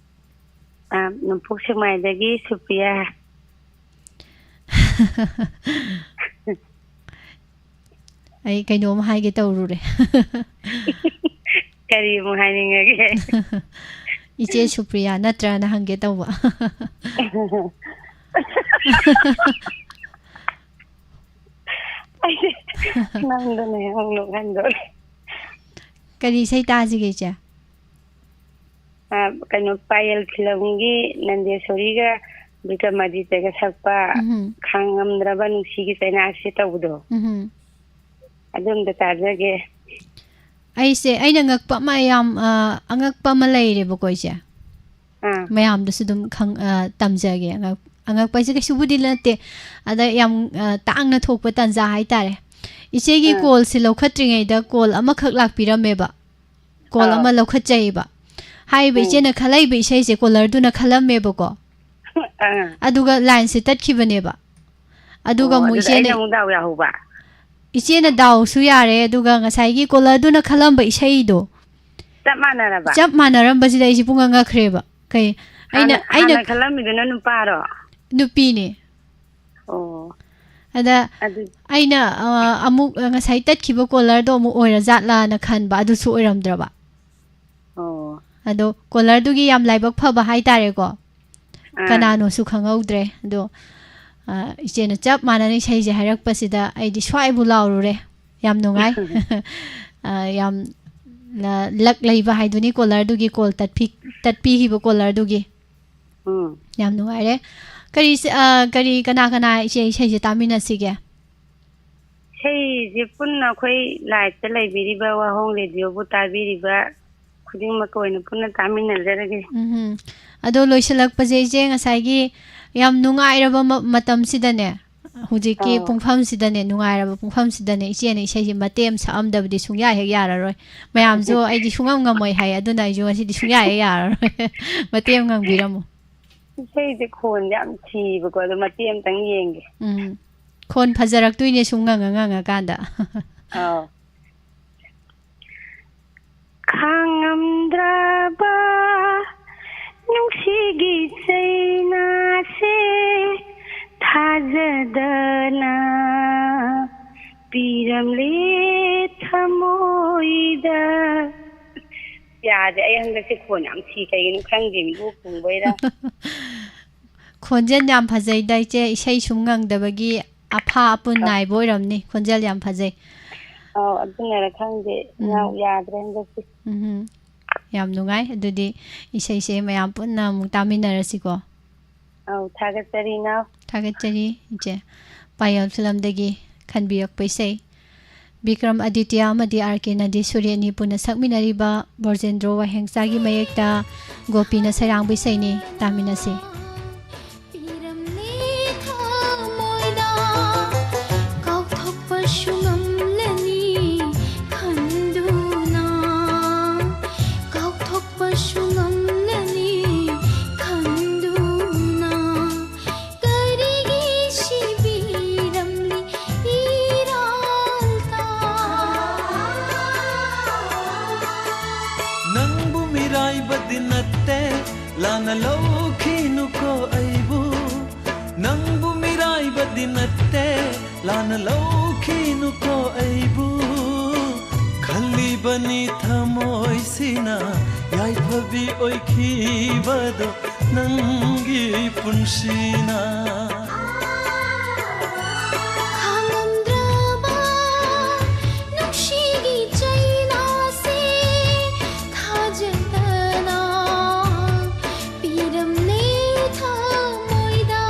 ꯑ, ꯅꯣꯡꯄꯣꯛ ꯁꯦꯛꯃꯥꯏꯗꯒꯤ ꯁꯨꯄ꯭ꯔꯤꯌꯥ꯫ ꯑꯩ ꯀꯩꯅꯣꯝ ꯍꯥꯏꯒꯦ ꯇꯧꯔꯨꯔꯦ꯫ ꯀꯔꯤ ꯑꯃꯨꯛ ꯍꯥꯏꯅꯤꯡꯉꯒꯦ? ꯏꯆꯦ ꯁꯨꯄ꯭ꯔꯤꯌꯥ ꯅꯠꯇ꯭ꯔꯥꯅ ꯍꯪꯒꯦ ꯇꯧꯕ꯫ ꯑꯩꯁꯦ ꯅꯪꯗꯅ ꯍꯦꯛ ꯑꯃꯨꯛ ꯅꯣꯛꯍꯟꯗꯣꯔꯦ꯫ ꯀꯔꯤ ꯏꯁꯩ ꯇꯥꯁꯤꯒꯦ, ꯏꯆꯦ? ꯑ, ꯀꯩꯅꯣ, ꯄꯥꯌꯦꯜ ꯐꯤꯂꯝꯒꯤ ꯅꯟꯗꯦꯁꯣꯔꯤꯒ ꯕꯤꯀ꯭ꯔꯃꯥꯗꯤꯇ꯭ꯌꯒ ꯁꯛꯄ ꯎꯝꯍꯨꯝ꯫ ꯈꯥꯡꯉꯝꯗ꯭ꯔꯕ ꯅꯨꯡꯁꯤꯒꯤ ꯆꯩꯅꯥꯁꯤ ꯇꯧꯕꯗꯣ꯫ ꯎꯝꯍꯨꯝ꯫ ꯑꯗꯨ ꯑꯝꯇ ꯇꯥꯖꯒꯦ꯫ ꯑꯩꯁꯦ, ꯑꯩꯅ ꯉꯛꯄ ꯑꯃ ꯌꯥꯝ, ꯑ, ꯑꯉꯛꯄ ꯑꯃ ꯂꯩꯔꯦꯕꯀꯣ, ꯏꯆꯦ꯫ ꯑꯥ꯫ ꯃꯌꯥꯝꯗꯁꯨ ꯑꯗꯨꯝ ꯈꯪ-, ꯑ, ꯇꯝꯖꯒꯦ꯫ ꯑꯉꯛ-, ꯑꯉꯛꯄ ꯍꯥꯏꯁꯦ ꯀꯩꯁꯨꯕꯨꯗꯤ ꯅꯠꯇꯦ꯫ ꯑꯗ ꯌꯥꯝ, ꯑ, ꯇꯥꯡꯅ ꯊꯣꯛꯄ ꯇꯥꯟꯖꯥ ꯍꯥꯏꯇꯥꯔꯦ꯫ ꯏꯆꯦꯒꯤ ꯑꯥ꯫ Callꯁꯦ ꯂꯧꯈꯠꯇ꯭ꯔꯤꯉꯩꯗ call ꯑꯃꯈꯛ ꯂꯥꯛꯄꯤꯔꯝꯃꯦꯕ꯫ Call ꯑꯥ꯫ ꯑꯃ ꯂꯧꯈꯠꯆꯩꯕ꯫ ꯍꯥꯏꯔꯤꯕ ꯎꯝ꯫ ꯏꯆꯦꯅ ꯈꯜꯂꯛꯏꯕ ꯏꯁꯩꯁꯦ callerꯗꯨꯅ ꯈꯜꯂꯝꯃꯦꯕꯀꯣ꯫ ꯑꯥ꯫ ꯑꯗꯨꯒ lineꯁꯦ ꯇꯠꯈꯤꯕꯅꯦꯕ꯫ ꯑꯗꯨꯒ ꯑꯣ, ꯑꯃꯨꯛ ꯑꯗꯨꯗ ꯏꯆꯦꯅ, ꯑꯩꯅ ꯑꯃꯨꯛ ꯗꯥꯎ ꯌꯥꯍꯧꯕ꯫ ꯏꯆꯦꯅ ꯗꯥꯎꯁꯨ ꯌꯥꯔꯦ, ꯑꯗꯨꯒ ꯉꯁꯥꯏꯒꯤ callerꯗꯨꯅ ꯈꯜꯂꯝꯕ ꯏꯁꯩꯗꯣ ꯆꯞ ꯃꯥꯟꯅꯔꯕ? ꯆꯞ ꯃꯥꯟꯅꯔꯝꯕꯁꯤꯗ ꯑꯩꯁꯦ ꯄꯨꯡꯉꯛ ꯉꯛꯈ꯭ꯔꯦꯕ꯫ ꯀꯩ, ꯑꯩꯅ, ꯍꯥꯟꯅ, ꯑꯩꯅ ꯍꯥꯟꯅ ꯈꯜꯂꯝꯃꯤꯗꯨꯅ ꯅꯨꯄꯥꯔꯣ? ꯅꯨꯄꯤꯅꯦ꯫ ꯑꯣ꯫ ꯑꯗ ꯑꯗꯨ ꯑꯩꯅ, ꯑ, ꯑꯃꯨꯛ, ꯑ, ꯉꯁꯥꯏ ꯇꯠꯈꯤꯕ callerꯗꯣ ꯑꯃꯨꯛ ꯑꯣꯏꯔꯖꯥꯠꯂꯥꯅ ꯈꯟꯕ, ꯑꯗꯨꯁꯨ ꯑꯣꯏꯔꯝꯗ꯭ꯔꯕ꯫ ꯑꯣ꯫ ꯑꯗꯣ callerꯗꯨꯒꯤ ꯌꯥꯝ ꯂꯥꯏꯕꯛ ꯐꯕ ꯍꯥꯏꯇꯥꯔꯦꯀꯣ꯫ ꯑꯥ꯫ ꯀꯅꯥꯅꯣꯁꯨ ꯈꯪꯍꯧꯗ꯭ꯔꯦ꯫ ꯑꯗꯣ, ꯑ, ꯏꯆꯦꯅ ꯆꯞ ꯃꯥꯟꯅꯅ ꯏꯁꯩꯁꯦ ꯍꯥꯏꯔꯛꯄꯁꯤꯗ ꯑꯩꯗꯤ ꯁ꯭ꯋꯥꯏꯕꯨ ꯂꯥꯎꯔꯨꯔꯦ꯫ ꯌꯥꯝ ꯅꯨꯡꯉꯥꯏ꯫ ꯑ, ꯌꯥꯝ ꯂ-, luck ꯂꯩꯕ ꯍꯥꯏꯗꯨꯅꯤ callerꯗꯨꯒꯤ call ꯇꯠꯄꯤ-, ꯇꯠꯄꯤꯈꯤꯕ callerꯗꯨꯒꯤ꯫ ꯎꯝ꯫ ꯌꯥꯝ ꯅꯨꯡꯉꯥꯏꯔꯦ꯫ ꯀꯔꯤ ꯁ-, ꯑ, ꯀꯔꯤ, ꯀꯅꯥ ꯀꯅꯥ ꯏꯆꯦ ꯏꯁꯩꯁꯦ ꯇꯥꯃꯤꯟꯅꯁꯤꯒꯦ? ꯏꯁꯩꯁꯦ ꯄꯨꯟꯅ ꯑꯩꯈꯣꯏ liveꯇ ꯂꯩꯕꯤꯔꯤꯕ, ꯋꯥꯍꯣꯡ radioꯕꯨ ꯇꯥꯕꯤꯔꯤꯕ ꯈꯨꯗꯤꯡꯃꯛꯀ ꯑꯣꯏꯅ ꯄꯨꯟꯅ ꯇꯥꯃꯤꯟꯅꯖꯔꯒꯦ꯫ ꯎꯝꯍꯨꯝ꯫ ꯑꯗꯣ ꯂꯣꯏꯁꯤꯜꯂꯛꯄꯁꯦ, ꯏꯆꯦ, ꯉꯁꯥꯏꯒꯤ ꯌꯥꯝ ꯅꯨꯡꯉꯥꯏꯔꯕ ꯃ-, ꯃꯇꯝꯁꯤꯗꯅꯦ, ꯍꯧꯖꯤꯛꯀꯤ ꯑꯥ꯫ ꯄꯨꯡꯐꯝꯁꯤꯗꯅꯦ, ꯅꯨꯡꯉꯥꯏꯔꯕ ꯄꯨꯡꯐꯝꯁꯤꯗꯅꯦ, ꯏꯆꯦꯅ ꯏꯁꯩꯁꯦ ꯃꯇꯦꯛ ꯑꯃ ꯁꯛꯑꯝꯗꯕꯗꯤ ꯁꯨꯡꯌꯥ ꯍꯦꯛ ꯌꯥꯔꯔꯣꯏ꯫ ꯃꯌꯥꯝꯁꯨ "ꯑꯩꯗꯤ ꯁꯨꯡꯉꯝ ꯉꯝꯃꯣꯏ" ꯍꯥꯏ, ꯑꯗꯨꯅ ꯑꯩꯁꯨ ꯉꯁꯤꯗꯤ ꯁꯨꯡꯌꯥ ꯍꯦꯛ ꯌꯥꯔꯔꯣꯏ꯫ ꯃꯇꯦꯛ ꯑꯃ ꯉꯪꯕꯤꯔꯝꯃꯨ꯫ ꯏꯁꯩꯁꯦ ꯈꯣꯟꯁꯦ ꯌꯥꯝ ꯊꯤꯕꯀꯣ, ꯑꯗꯣ ꯃꯇꯦꯛ ꯑꯃꯇꯪ ꯌꯦꯡꯒꯦ꯫ ꯎꯝ꯫ ꯈꯣꯟ ꯐꯖꯔꯛꯇꯣꯏꯅꯦ ꯁꯨꯝ ꯉꯪꯉ ꯉꯪꯉꯀꯥꯟꯗ꯫ ꯑꯥꯎ꯫ ꯈꯥꯡꯉꯝꯗ꯭ꯔꯕ ꯅꯨꯡꯁꯤꯒꯤ ꯆꯩꯅꯥꯁꯦ ꯊꯥꯖꯗꯅ ꯄꯤꯔꯝꯂꯦ ꯊꯃꯣꯏꯗ꯫ ꯌꯥꯗꯦ, ꯑꯩ ꯍꯟꯗꯛꯁꯦ ꯈꯣꯟ ꯌꯥꯝ ꯊꯤ, ꯀꯩꯒꯤꯅꯣ ꯈꯪꯗꯦ, ꯂꯣꯛ ꯊꯨꯡꯕꯩꯔꯥ? ꯈꯣꯟꯖꯦꯜ ꯌꯥꯝ ꯐꯖꯩꯗ, ꯏꯆꯦ꯫ ꯏꯁꯩ ꯁꯨꯝ ꯉꯪꯗꯕꯒꯤ ꯑꯐꯥ ꯑꯄꯨꯟ ꯑ꯫ ꯅꯥꯏꯕ ꯑꯣꯏꯔꯝꯅꯤ꯫ ꯈꯣꯟꯖꯦꯜ ꯌꯥꯝ ꯐꯖꯩ꯫ ꯑꯧ, ꯑꯗꯨꯅꯔ ꯈꯪꯗꯦ, ꯎꯝ꯫ ꯏꯅꯥꯎ ꯌꯥꯗ꯭ꯔꯦ ꯍꯟꯗꯛꯇꯤ꯫ ꯎꯝ꯫ ꯌꯥꯝ ꯅꯨꯡꯉꯥꯏ꯫ ꯑꯗꯨꯗꯤ ꯏꯁꯩꯁꯦ ꯃꯌꯥꯝ ꯄꯨꯟꯅ ꯑꯃꯨꯛ ꯇꯥꯃꯤꯟꯅꯔꯁꯤꯀꯣ꯫ ꯑꯧ, ꯊꯥꯒꯠꯆꯔꯤ, ꯏꯅꯥꯎ꯫ ꯊꯥꯒꯠꯆꯔꯤ, ꯏꯆꯦ꯫ ꯄꯥꯌꯦꯜ ꯐꯤꯂꯝꯗꯒꯤ ꯈꯟꯕꯤꯔꯛꯄ ꯏꯁꯩ꯫ ꯕꯤꯀ꯭ꯔꯝ ꯑꯗꯤꯇ꯭ꯌ ꯑꯃꯗꯤ ꯑꯥꯔ ꯀꯦ ꯅꯗꯤꯁꯨꯔꯤ ꯑꯅꯤ ꯄꯨꯟꯅ ꯁꯛꯃꯤꯟꯅꯔꯤꯕ ꯕ꯭ꯔꯣꯖꯦꯟꯗ꯭ꯔꯣ ꯋꯥꯍꯦꯡꯆꯥꯒꯤ ꯃꯌꯦꯛꯇ ꯒꯣꯄꯤꯅ ꯁꯩꯔꯥꯡꯕ ꯏꯁꯩꯅꯤ, ꯇꯥꯃꯤꯟꯅꯁꯤ꯫ ꯄꯤꯔꯝꯂꯦ ꯊꯃꯣꯏꯗ ꯀꯥꯎꯊꯣꯛꯄꯁꯨ ꯉꯝꯂꯅꯤ ꯈꯟꯗꯨꯅ, ꯀꯥꯎꯊꯣꯛꯄꯁꯨ ꯉꯝꯂꯅꯤ ꯈꯟꯗꯨꯅ꯫ ꯀꯔꯤꯒꯤ ꯁꯤꯕꯤꯔꯝꯂꯤ ꯏꯔꯥꯜ ꯇꯥ? ꯅꯪꯕꯨ ꯃꯤꯔꯥꯏꯕꯗꯤ ꯅꯠꯇꯦ, ꯂꯥꯟꯅ ꯂꯧꯈꯤꯅꯨꯀꯣ ꯑꯩꯕꯨ꯫ ꯅꯪꯕꯨ ꯃꯤꯔꯥꯏꯕꯗꯤ ꯅꯠꯇꯦ, ꯂꯥꯟꯅ ꯂꯧꯈꯤꯅꯨꯀꯣ ꯑꯩꯕꯨ꯫ ꯈꯜꯂꯤꯕꯅꯤ ꯊꯃꯣꯏꯁꯤꯅ ꯌꯥꯏꯐꯕꯤ ꯑꯣꯏꯈꯤꯕꯗꯣ ꯅꯪꯒꯤ ꯄꯨꯟꯁꯤꯅ꯫ ꯈꯥꯡꯉꯝꯗ꯭ꯔꯕ ꯅꯨꯡꯁꯤꯒꯤ ꯆꯩꯅꯥꯁꯦ ꯊꯥꯖꯗꯅ ꯄꯤꯔꯝꯂꯦ ꯊꯃꯣꯏꯗ꯫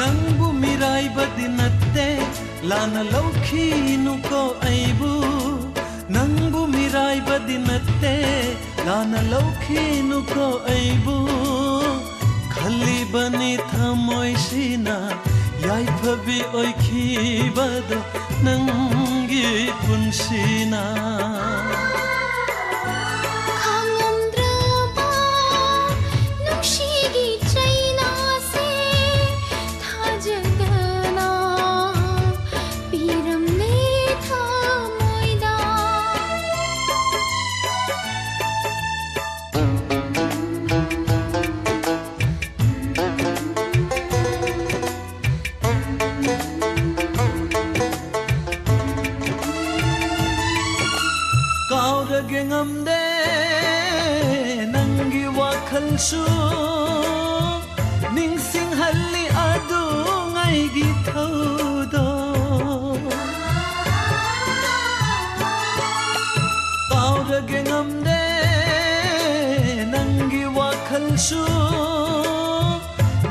ꯅꯪꯕꯨ ꯃꯤꯔꯥꯏꯕꯗꯤ ꯅꯠꯇꯦ, ꯂꯥꯟꯅ ꯂꯧꯈꯤꯅꯨꯀꯣ ꯑꯩꯕꯨ꯫ ꯅꯪꯕꯨ ꯃꯤꯔꯥꯏꯕꯗꯤ ꯅꯠꯇꯦ, ꯂꯥꯟꯅ ꯂꯧꯈꯤꯅꯨꯀꯣ ꯑꯩꯕꯨ꯫ ꯈꯜꯂꯤꯕꯅꯤ ꯊꯃꯣꯏꯁꯤꯅ, ꯌꯥꯏꯐꯕꯤ ꯑꯣꯏꯈꯤꯕꯗꯣ ꯅꯪꯒꯤ ꯄꯨꯟꯁꯤꯅ꯫ ꯈꯥꯡꯉꯝꯗ꯭ꯔꯕ ꯅꯨꯡꯁꯤꯒꯤ ꯆꯩꯅꯥꯁꯦ ꯊꯥꯖꯗꯅ ꯄꯤꯔꯝꯂꯦ ꯊꯃꯣꯏꯗ꯫ ꯀꯥꯎꯔꯒꯦ ꯉꯝꯗꯦ ꯅꯪꯒꯤ ꯋꯥꯈꯜꯁꯨ, ꯅꯤꯡꯁꯤꯡꯍꯜꯂꯤ ꯑꯗꯨꯉꯩꯒꯤ ꯊꯧꯗꯣꯛ꯫ ꯀꯥꯎꯔꯒꯦ ꯉꯝꯗꯦ ꯅꯪꯒꯤ ꯋꯥꯈꯜꯁꯨ,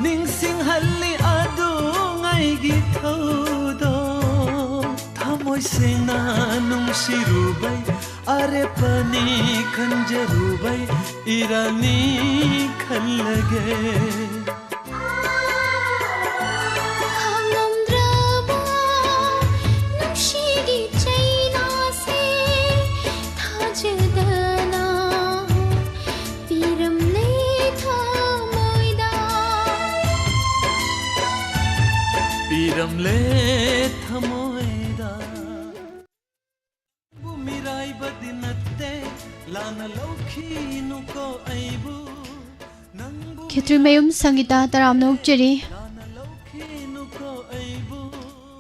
ꯅꯤꯡꯁꯤꯡꯍꯜꯂꯤ ꯑꯗꯨꯉꯩꯒꯤ ꯊꯧꯗꯣꯛ꯫ ꯊꯃꯣꯏ ꯁꯦꯡꯅ ꯅꯨꯡꯁꯤꯔꯨꯕꯩ, ꯑꯔꯦꯞꯄꯅꯤ ꯈꯟꯖꯔꯨꯕꯩ ꯏꯔꯥꯜꯅꯤ ꯈꯜꯂꯒꯦ꯫ ꯈꯥꯡꯉꯝꯗ꯭ꯔꯕ ꯅꯨꯡꯁꯤꯒꯤ ꯆꯩꯅꯥꯁꯦ ꯊꯥꯖꯗꯅ ꯄꯤꯔꯝꯂꯦ ꯊꯃꯣꯏꯗ꯫ ꯄꯤꯔꯝꯂꯦ ꯊꯃꯣꯏꯗ꯫ ꯅꯪꯕꯨ ꯃꯤꯔꯥꯏꯕꯗꯤ ꯅꯠꯇꯦ, ꯂꯥꯟꯅ ꯂꯧꯈꯤꯅꯨꯀꯣ ꯑꯩꯕꯨ꯫ ꯅꯪꯕꯨ ꯈꯦꯇ꯭ꯔꯤꯃꯌꯨꯝ ꯁꯪꯒꯤꯇꯥ ꯇꯔꯥꯝꯅ ꯑꯣꯛꯆꯔꯤ꯫ ꯂꯥꯟꯅ ꯂꯧꯈꯤꯅꯨꯀꯣ ꯑꯩꯕꯨ꯫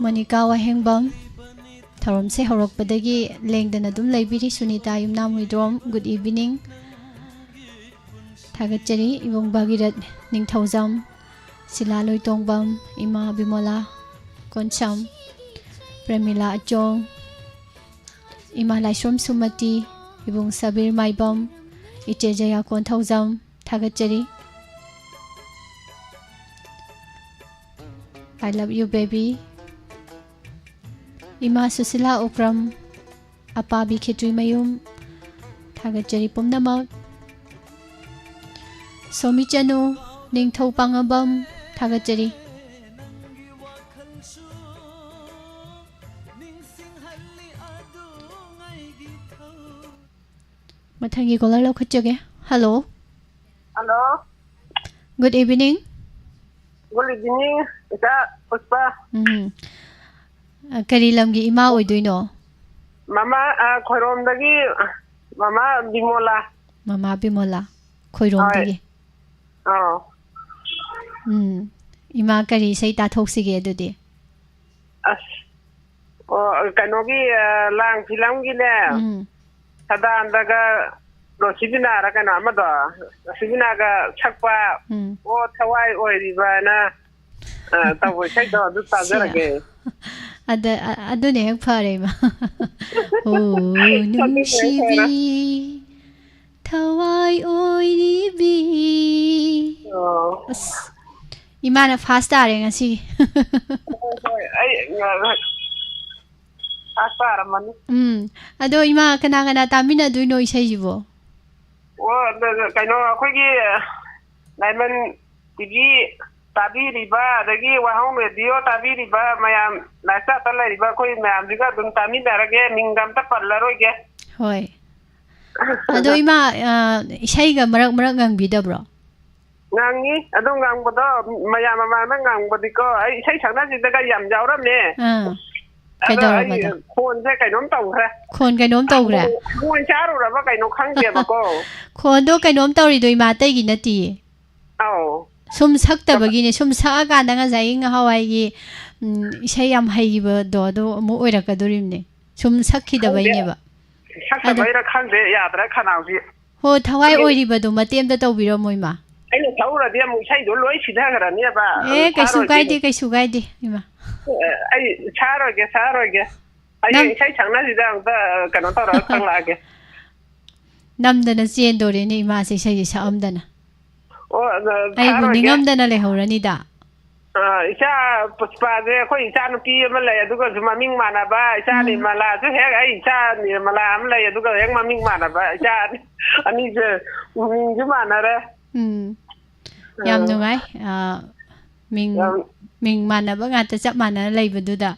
ꯃꯣꯅꯤꯀꯥ ꯋꯥꯍꯦꯡꯕꯝ, ꯊꯧꯔꯝꯁꯦ ꯍꯧꯔꯛꯄꯗꯒꯤ ꯂꯦꯡꯗꯅ ꯑꯗꯨꯝ ꯂꯩꯕꯤꯔꯤ꯫ ꯁꯨꯅꯤꯇꯥ ꯌꯨꯝꯅꯥꯝ ꯍꯨꯏꯗ꯭ꯔꯣꯝ, good evening꯫ ꯊꯥꯒꯠꯆꯔꯤ꯫ ꯏꯕꯨꯡ ꯚꯥꯒꯤꯔꯠ ꯅꯤꯡꯊꯧꯖꯝ, ꯁꯤꯂꯥ ꯂꯣꯏꯇꯣꯡꯕꯝ, ꯏꯃꯥ ꯕꯤꯃꯣꯂꯥ ꯀꯣꯟꯁꯝ, ꯄ꯭ꯔꯦꯃꯤꯂꯥ ꯑꯆꯣꯡ, ꯏꯃꯥ ꯂꯥꯏꯁ꯭ꯔꯣꯝ ꯁꯨꯃꯇꯤ, ꯏꯕꯨꯡ ꯁꯕꯤꯔ ꯃꯥꯏꯕꯝ, ꯏꯆꯦ ꯖꯌꯥ ꯀꯣꯟꯊꯧꯖꯝ, ꯊꯥꯒꯠꯆꯔꯤ꯫ I love you, baby. ꯏꯃꯥ ꯁꯨꯁꯤꯂꯥ ꯎꯀ꯭ꯔꯝ, ꯑꯄꯥꯕꯤ ꯈꯦꯇ꯭ꯔꯤꯃꯌꯨꯝ, ꯊꯥꯒꯠꯆꯔꯤ ꯄꯨꯝꯅꯃꯛ꯫ ꯁꯣꯃꯤ ꯆꯅꯨ, ꯅꯤꯡꯊꯧ ꯄꯥꯉꯝꯕꯝ, ꯊꯥꯒꯠꯆꯔꯤ꯫ ꯃꯊꯪꯒꯤ caller ꯂꯧꯈꯠꯆꯒꯦ꯫ Hello꯫ Hello꯫ Good evening꯫ Good evening, ꯏꯆꯥ ꯄꯨꯁꯄꯥ꯫ ꯎꯝ꯫ ꯑ, ꯀꯔꯤ ꯂꯝꯒꯤ ꯏꯃꯥ ꯑꯣꯏꯗꯣꯏꯅꯣ? ꯃꯃꯥ, ꯑ, ꯈꯣꯏꯔꯣꯝꯗꯒꯤ, ꯃꯃꯥ ꯕꯤꯃꯣꯂꯥ꯫ ꯃꯃꯥ ꯕꯤꯃꯣꯂꯥ, ꯈꯣꯏꯔꯣꯝꯗꯒꯤ꯫ ꯍꯣꯏ꯫ ꯑꯥꯎ꯫ ꯎꯝ꯫ ꯏꯃꯥ, ꯀꯔꯤ ꯏꯁꯩ ꯇꯥꯊꯣꯛꯁꯤꯒꯦ ꯑꯗꯨꯗꯤ? ꯑꯁ, ꯑꯣ, ꯀꯩꯅꯣꯒꯤ, ꯑ, ꯂꯥꯡ ꯐꯤꯂꯝꯒꯤꯅꯦ, ꯎꯝ꯫ ꯁꯗꯥꯅꯟꯗꯒ ꯔꯣꯁꯤꯕꯤꯅꯥꯔ ꯀꯩꯅꯣ ꯑꯃꯗꯣ, ꯔꯣꯁꯤꯕꯤꯅꯥꯒ ꯁꯛꯄ, ꯎꯝ꯫ ꯑꯣ, ꯊꯋꯥꯏ ꯑꯣꯏꯔꯤꯕꯅ, ꯑ, ꯇꯧꯕ ꯏꯁꯩꯗꯣ ꯑꯗꯨ ꯁꯤꯌꯥ꯫ ꯇꯥꯖꯔꯒꯦ꯫ ꯑꯗ-, ꯑ-, ꯑꯗꯨꯅ ꯍꯦꯛ ꯐꯔꯦ, ꯏꯃꯥ꯫ ꯑꯣ, ꯑꯗꯨꯅ ꯍꯦꯛ ꯅꯨꯡꯁꯤꯕꯤ, ꯐꯔꯦ꯫ ꯊꯋꯥꯏ ꯑꯣꯏꯔꯤꯕꯤ꯫ ꯑꯣ꯫ ꯑꯁ, ꯏꯃꯥꯅ first ꯇꯥꯔꯦ ꯉꯁꯤꯒꯤ꯫ ꯍꯣꯏ, ꯍꯣꯏ, ꯑꯩ ꯉ-, ꯉ-, first ꯇꯥꯔꯝꯃꯅꯤ꯫ ꯎꯝ꯫ ꯑꯗꯣ ꯏꯃꯥ, ꯀꯅꯥ ꯀꯅꯥ ꯇꯥꯃꯤꯟꯅꯗꯣꯏꯅꯣ ꯏꯁꯩꯁꯤꯕꯣ? ꯑꯣ, ꯑꯗ-, ꯑꯗ-, ꯀꯩꯅꯣ, ꯑꯩꯈꯣꯏꯒꯤ Diamond ꯇꯤꯚꯤ ꯇꯥꯕꯤꯔꯤꯕ, ꯑꯗꯒꯤ ꯋꯥꯍꯧ ꯔꯦꯗꯤꯑꯣ ꯇꯥꯕꯤꯔꯤꯕ ꯃꯌꯥꯝ, live chat ꯇ ꯂꯩꯔꯤꯕ ꯑꯩꯈꯣꯏ ꯃꯌꯥꯝꯁꯤꯒ ꯑꯗꯨꯝ ꯇꯥꯃꯤꯟꯅꯔꯒꯦ, ꯃꯤꯡꯒ ꯑꯝꯇ ꯄꯜꯂꯔꯣꯏꯒꯦ꯫ ꯍꯣꯏ꯫ ꯑꯗꯣ ꯏꯃꯥ, ꯑ, ꯏꯁꯩꯒ ꯃꯔꯛ ꯃꯔꯛ ꯉꯪꯕꯤꯗꯕ꯭ꯔꯣ? ꯉꯪꯉꯤ꯫ ꯑꯗꯨ ꯉꯪꯕꯗꯣ, ꯃꯌꯥꯝ ꯃꯃꯥꯡꯗ ꯉꯪꯕꯗꯤꯀꯣ, ꯑꯩ ꯏꯁꯩ ꯁꯛꯅꯁꯤꯗꯒ ꯌꯥꯝ ꯌꯥꯎꯔꯝꯃꯦ꯫ ꯑꯥ꯫ ꯑꯗꯣ ꯑꯩ ꯀꯩꯗꯧꯔꯕꯗꯣ? ꯈꯣꯟꯁꯦ ꯀꯩꯅꯣꯝ ꯇꯧꯈ꯭ꯔꯦ꯫ ꯈꯣꯟ ꯀꯩꯅꯣꯝ ꯇꯧꯈ꯭ꯔꯦ? ꯍꯪꯒꯣꯏ-, ꯍꯪꯒꯣꯏ ꯆꯥꯔꯨꯔꯕ ꯀꯩꯅꯣ ꯈꯪꯗꯦꯕꯀꯣ꯫ ꯈꯣꯟꯗꯣ ꯀꯩꯅꯣꯝ ꯇꯧꯔꯤꯗꯣ, ꯏꯃꯥ, ꯑꯇꯩꯒꯤ ꯅꯠꯇꯤꯌꯦ꯫ ꯑꯧ꯫ ꯁꯨꯝ ꯁꯛꯇꯕꯒꯤꯅꯦ꯫ ꯁꯨꯝ ꯁꯛꯑꯀꯥꯟꯗ ꯉꯁꯥꯏꯒꯤ ꯉꯍꯥꯟꯋꯥꯏꯒꯤ, ꯎꯝ, ꯏꯁꯩ ꯌꯥꯝ ꯍꯩꯈꯤꯕꯗꯣ ꯑꯗꯨ ꯑꯃꯨꯛ ꯑꯣꯏꯔꯛꯀꯗꯣꯔꯤꯕꯅꯦ꯫ ꯁꯨꯝ ꯈꯪꯗꯦ꯫ ꯁꯛꯈꯤꯗꯕꯩꯅꯦꯕ꯫ ꯑꯗꯣ ꯁꯛꯇꯕꯩꯔ ꯈꯪꯗꯦ, ꯌꯥꯗ꯭ꯔꯦ ꯈꯅꯥꯎꯁꯤ꯫ ꯍꯣ, ꯊꯋꯥꯏ ꯑꯩꯈꯣꯏꯒꯤ ꯑꯣꯏꯔꯤꯕꯗꯣ ꯃꯇꯦꯛ ꯑꯝꯇ ꯇꯧꯕꯤꯔꯝꯃꯣ, ꯏꯃꯥ꯫ ꯑꯩꯅ ꯁꯛꯎꯔꯗꯤ ꯑꯃꯨꯛ ꯏꯁꯩꯗꯣ ꯂꯣꯏ ꯁꯤꯊꯈ꯭ꯔꯅꯦꯕ꯫ ꯑꯦ, ꯑꯗꯨ ꯀꯩꯁꯨ ꯁꯛꯑꯔꯣꯏꯒꯦ꯫ ꯀꯥꯏꯗꯦ, ꯀꯩꯁꯨ ꯀꯥꯏꯗꯦ, ꯏꯃꯥ꯫ ꯑꯦ, ꯑꯩ ꯁꯛꯑꯔꯣꯏꯒꯦ, ꯁꯛꯑꯔꯣꯏꯒꯦ꯫ ꯍꯌꯦꯡ ꯅꯪ ꯏꯁꯩ ꯁꯛꯅꯁꯤꯗ ꯑꯝꯇ, ꯀꯩꯅꯣ ꯇꯧꯔꯒ ꯈꯪꯂꯛꯑꯒꯦ꯫ ꯅꯝꯗꯅ ꯆꯦꯟꯗꯣꯔꯦꯅꯦ ꯏꯃꯥꯁꯦ ꯏꯁꯩꯁꯦ ꯁꯛꯑꯝꯗꯅ꯫ ꯑꯣ, ꯑꯗ ꯑꯩꯕꯨ ꯁꯛꯑꯔꯣꯏꯒꯦ꯫ ꯅꯤꯡꯉꯝꯗꯅ ꯂꯩꯍꯧꯔꯅꯤꯗ꯫ ꯑꯥ, ꯏꯆꯥ ꯄꯨꯁꯄꯥꯁꯦ ꯑꯩꯈꯣꯏ ꯏꯆꯥ ꯅꯨꯄꯤ ꯑꯃ ꯂꯩ, ꯑꯗꯨꯒꯁꯨ ꯃꯃꯤꯡ ꯃꯥꯟꯅꯕ, ꯏꯆꯥ ꯎꯝ꯫ ꯅꯤꯔꯃꯂꯥꯁꯨ ꯍꯦꯛ ꯑꯩ ꯏꯆꯥ ꯅꯤꯔꯃꯂꯥ ꯑꯃ ꯂꯩ, ꯑꯗꯨꯒ ꯍꯦꯛ ꯃꯃꯤꯡ ꯃꯥꯟꯅꯕ ꯏꯆꯥ ꯑꯅꯤ-, ꯑꯅꯤꯁꯦ ꯃꯤꯡꯁꯨ ꯃꯥꯟꯅꯔꯦ꯫ ꯎꯝ꯫ ꯌꯥꯝ ꯑꯥ꯫ ꯅꯨꯡꯉꯥꯏ꯫ ꯑꯥ, ꯃꯤꯡ, ꯌꯥꯝ ꯃꯤꯡ ꯃꯥꯟꯅꯕ ꯉꯥꯛꯇ ꯆꯞ ꯃꯥꯟꯅꯅ ꯂꯩꯕꯗꯨꯗ꯫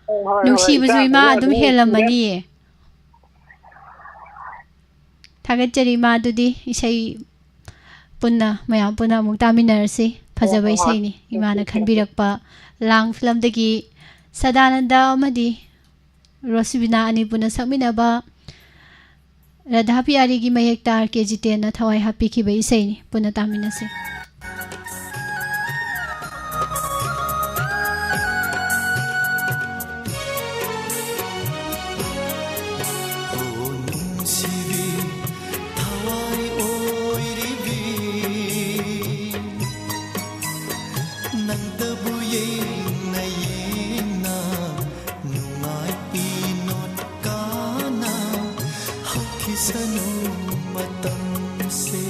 ꯍꯣꯏ, ꯍꯣꯏ, ꯍꯣꯏ, ꯅꯨꯡꯁꯤꯕꯁꯨ ꯏꯆꯥ ꯏꯃꯥ ꯐꯖꯅ ꯑꯗꯨꯝ ꯑꯗꯨꯝ ꯅꯨꯡꯁꯤꯔꯦ꯫ ꯍꯦꯜꯂꯝꯃꯅꯤꯌꯦ꯫ ꯊꯥꯒꯠꯆꯔꯤ ꯏꯃꯥ꯫ ꯑꯗꯨꯗꯤ ꯏꯁꯩ ꯄꯨꯟꯅ, ꯃꯌꯥꯝ ꯄꯨꯟꯅ ꯑꯃꯨꯛ ꯇꯥꯃꯤꯟꯅꯔꯁꯤ꯫ ꯐꯖꯕ ꯍꯣꯏ, ꯍꯣꯏ, ꯍꯣꯏ꯫ ꯏꯁꯩꯅꯤ꯫ ꯏꯃꯥꯅ ꯈꯟꯕꯤꯔꯛꯄ ꯂꯥꯡ ꯐꯤꯂꯝꯗꯒꯤ ꯁꯗꯥꯅꯟꯗ ꯑꯃꯗꯤ ꯔꯣꯁꯤꯕꯤꯅꯥ ꯑꯅꯤ ꯄꯨꯟꯅ ꯁꯛꯃꯤꯟꯅꯕ ꯔꯥꯙꯥ ꯄꯤꯌꯥꯔꯤꯒꯤ ꯃꯌꯦꯛꯇ ꯑꯥꯔ ꯀꯦ ꯖꯤꯇꯦꯟꯅ ꯊꯋꯥꯏ ꯍꯥꯞꯄꯤꯈꯤꯕ ꯏꯁꯩꯅꯤ꯫ ꯄꯨꯟꯅ ꯇꯥꯃꯤꯟꯅꯁꯤ꯫ ꯑꯣ ꯅꯨꯡꯁꯤꯕꯤ, ꯊꯋꯥꯏ ꯑꯣꯏꯔꯤꯕꯤ, ꯅꯪꯇꯕꯨ ꯌꯦꯡꯅ ꯌꯦꯡꯅ ꯅꯨꯡꯉꯥꯏ ꯄꯤꯅꯣꯠ ꯀꯥꯅ ꯍꯧꯈꯤꯁꯅꯨ ꯃꯇꯝꯁꯦ꯫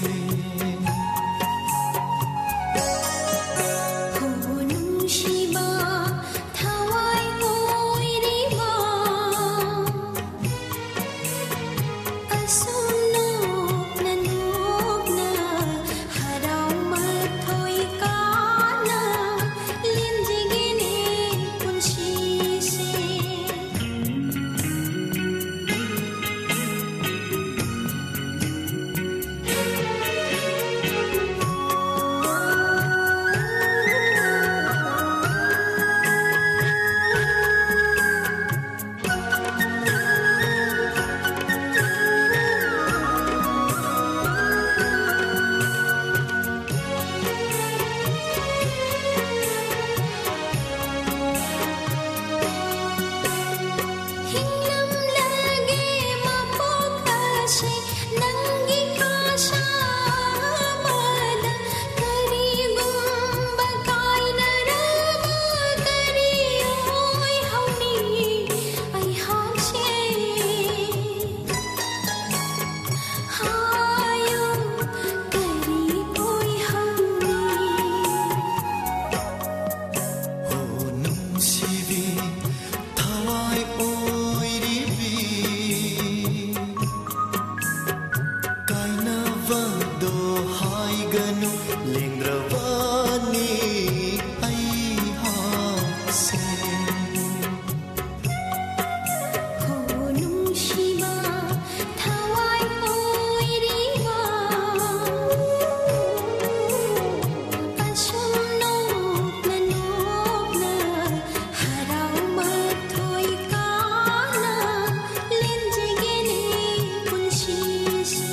ꯍꯣ ꯅꯨꯡꯁꯤꯕ ꯊꯋꯥꯏ ꯑꯣꯏꯔꯤꯕ, ꯑꯁꯨꯝ ꯅꯣꯛꯅ ꯅꯣꯛꯅ ꯍꯔꯥꯎ ꯃꯊꯣꯏ ꯀꯥꯅ ꯂꯦꯟꯖꯒꯦꯅꯦ ꯄꯨꯟꯁꯤꯁꯦ꯫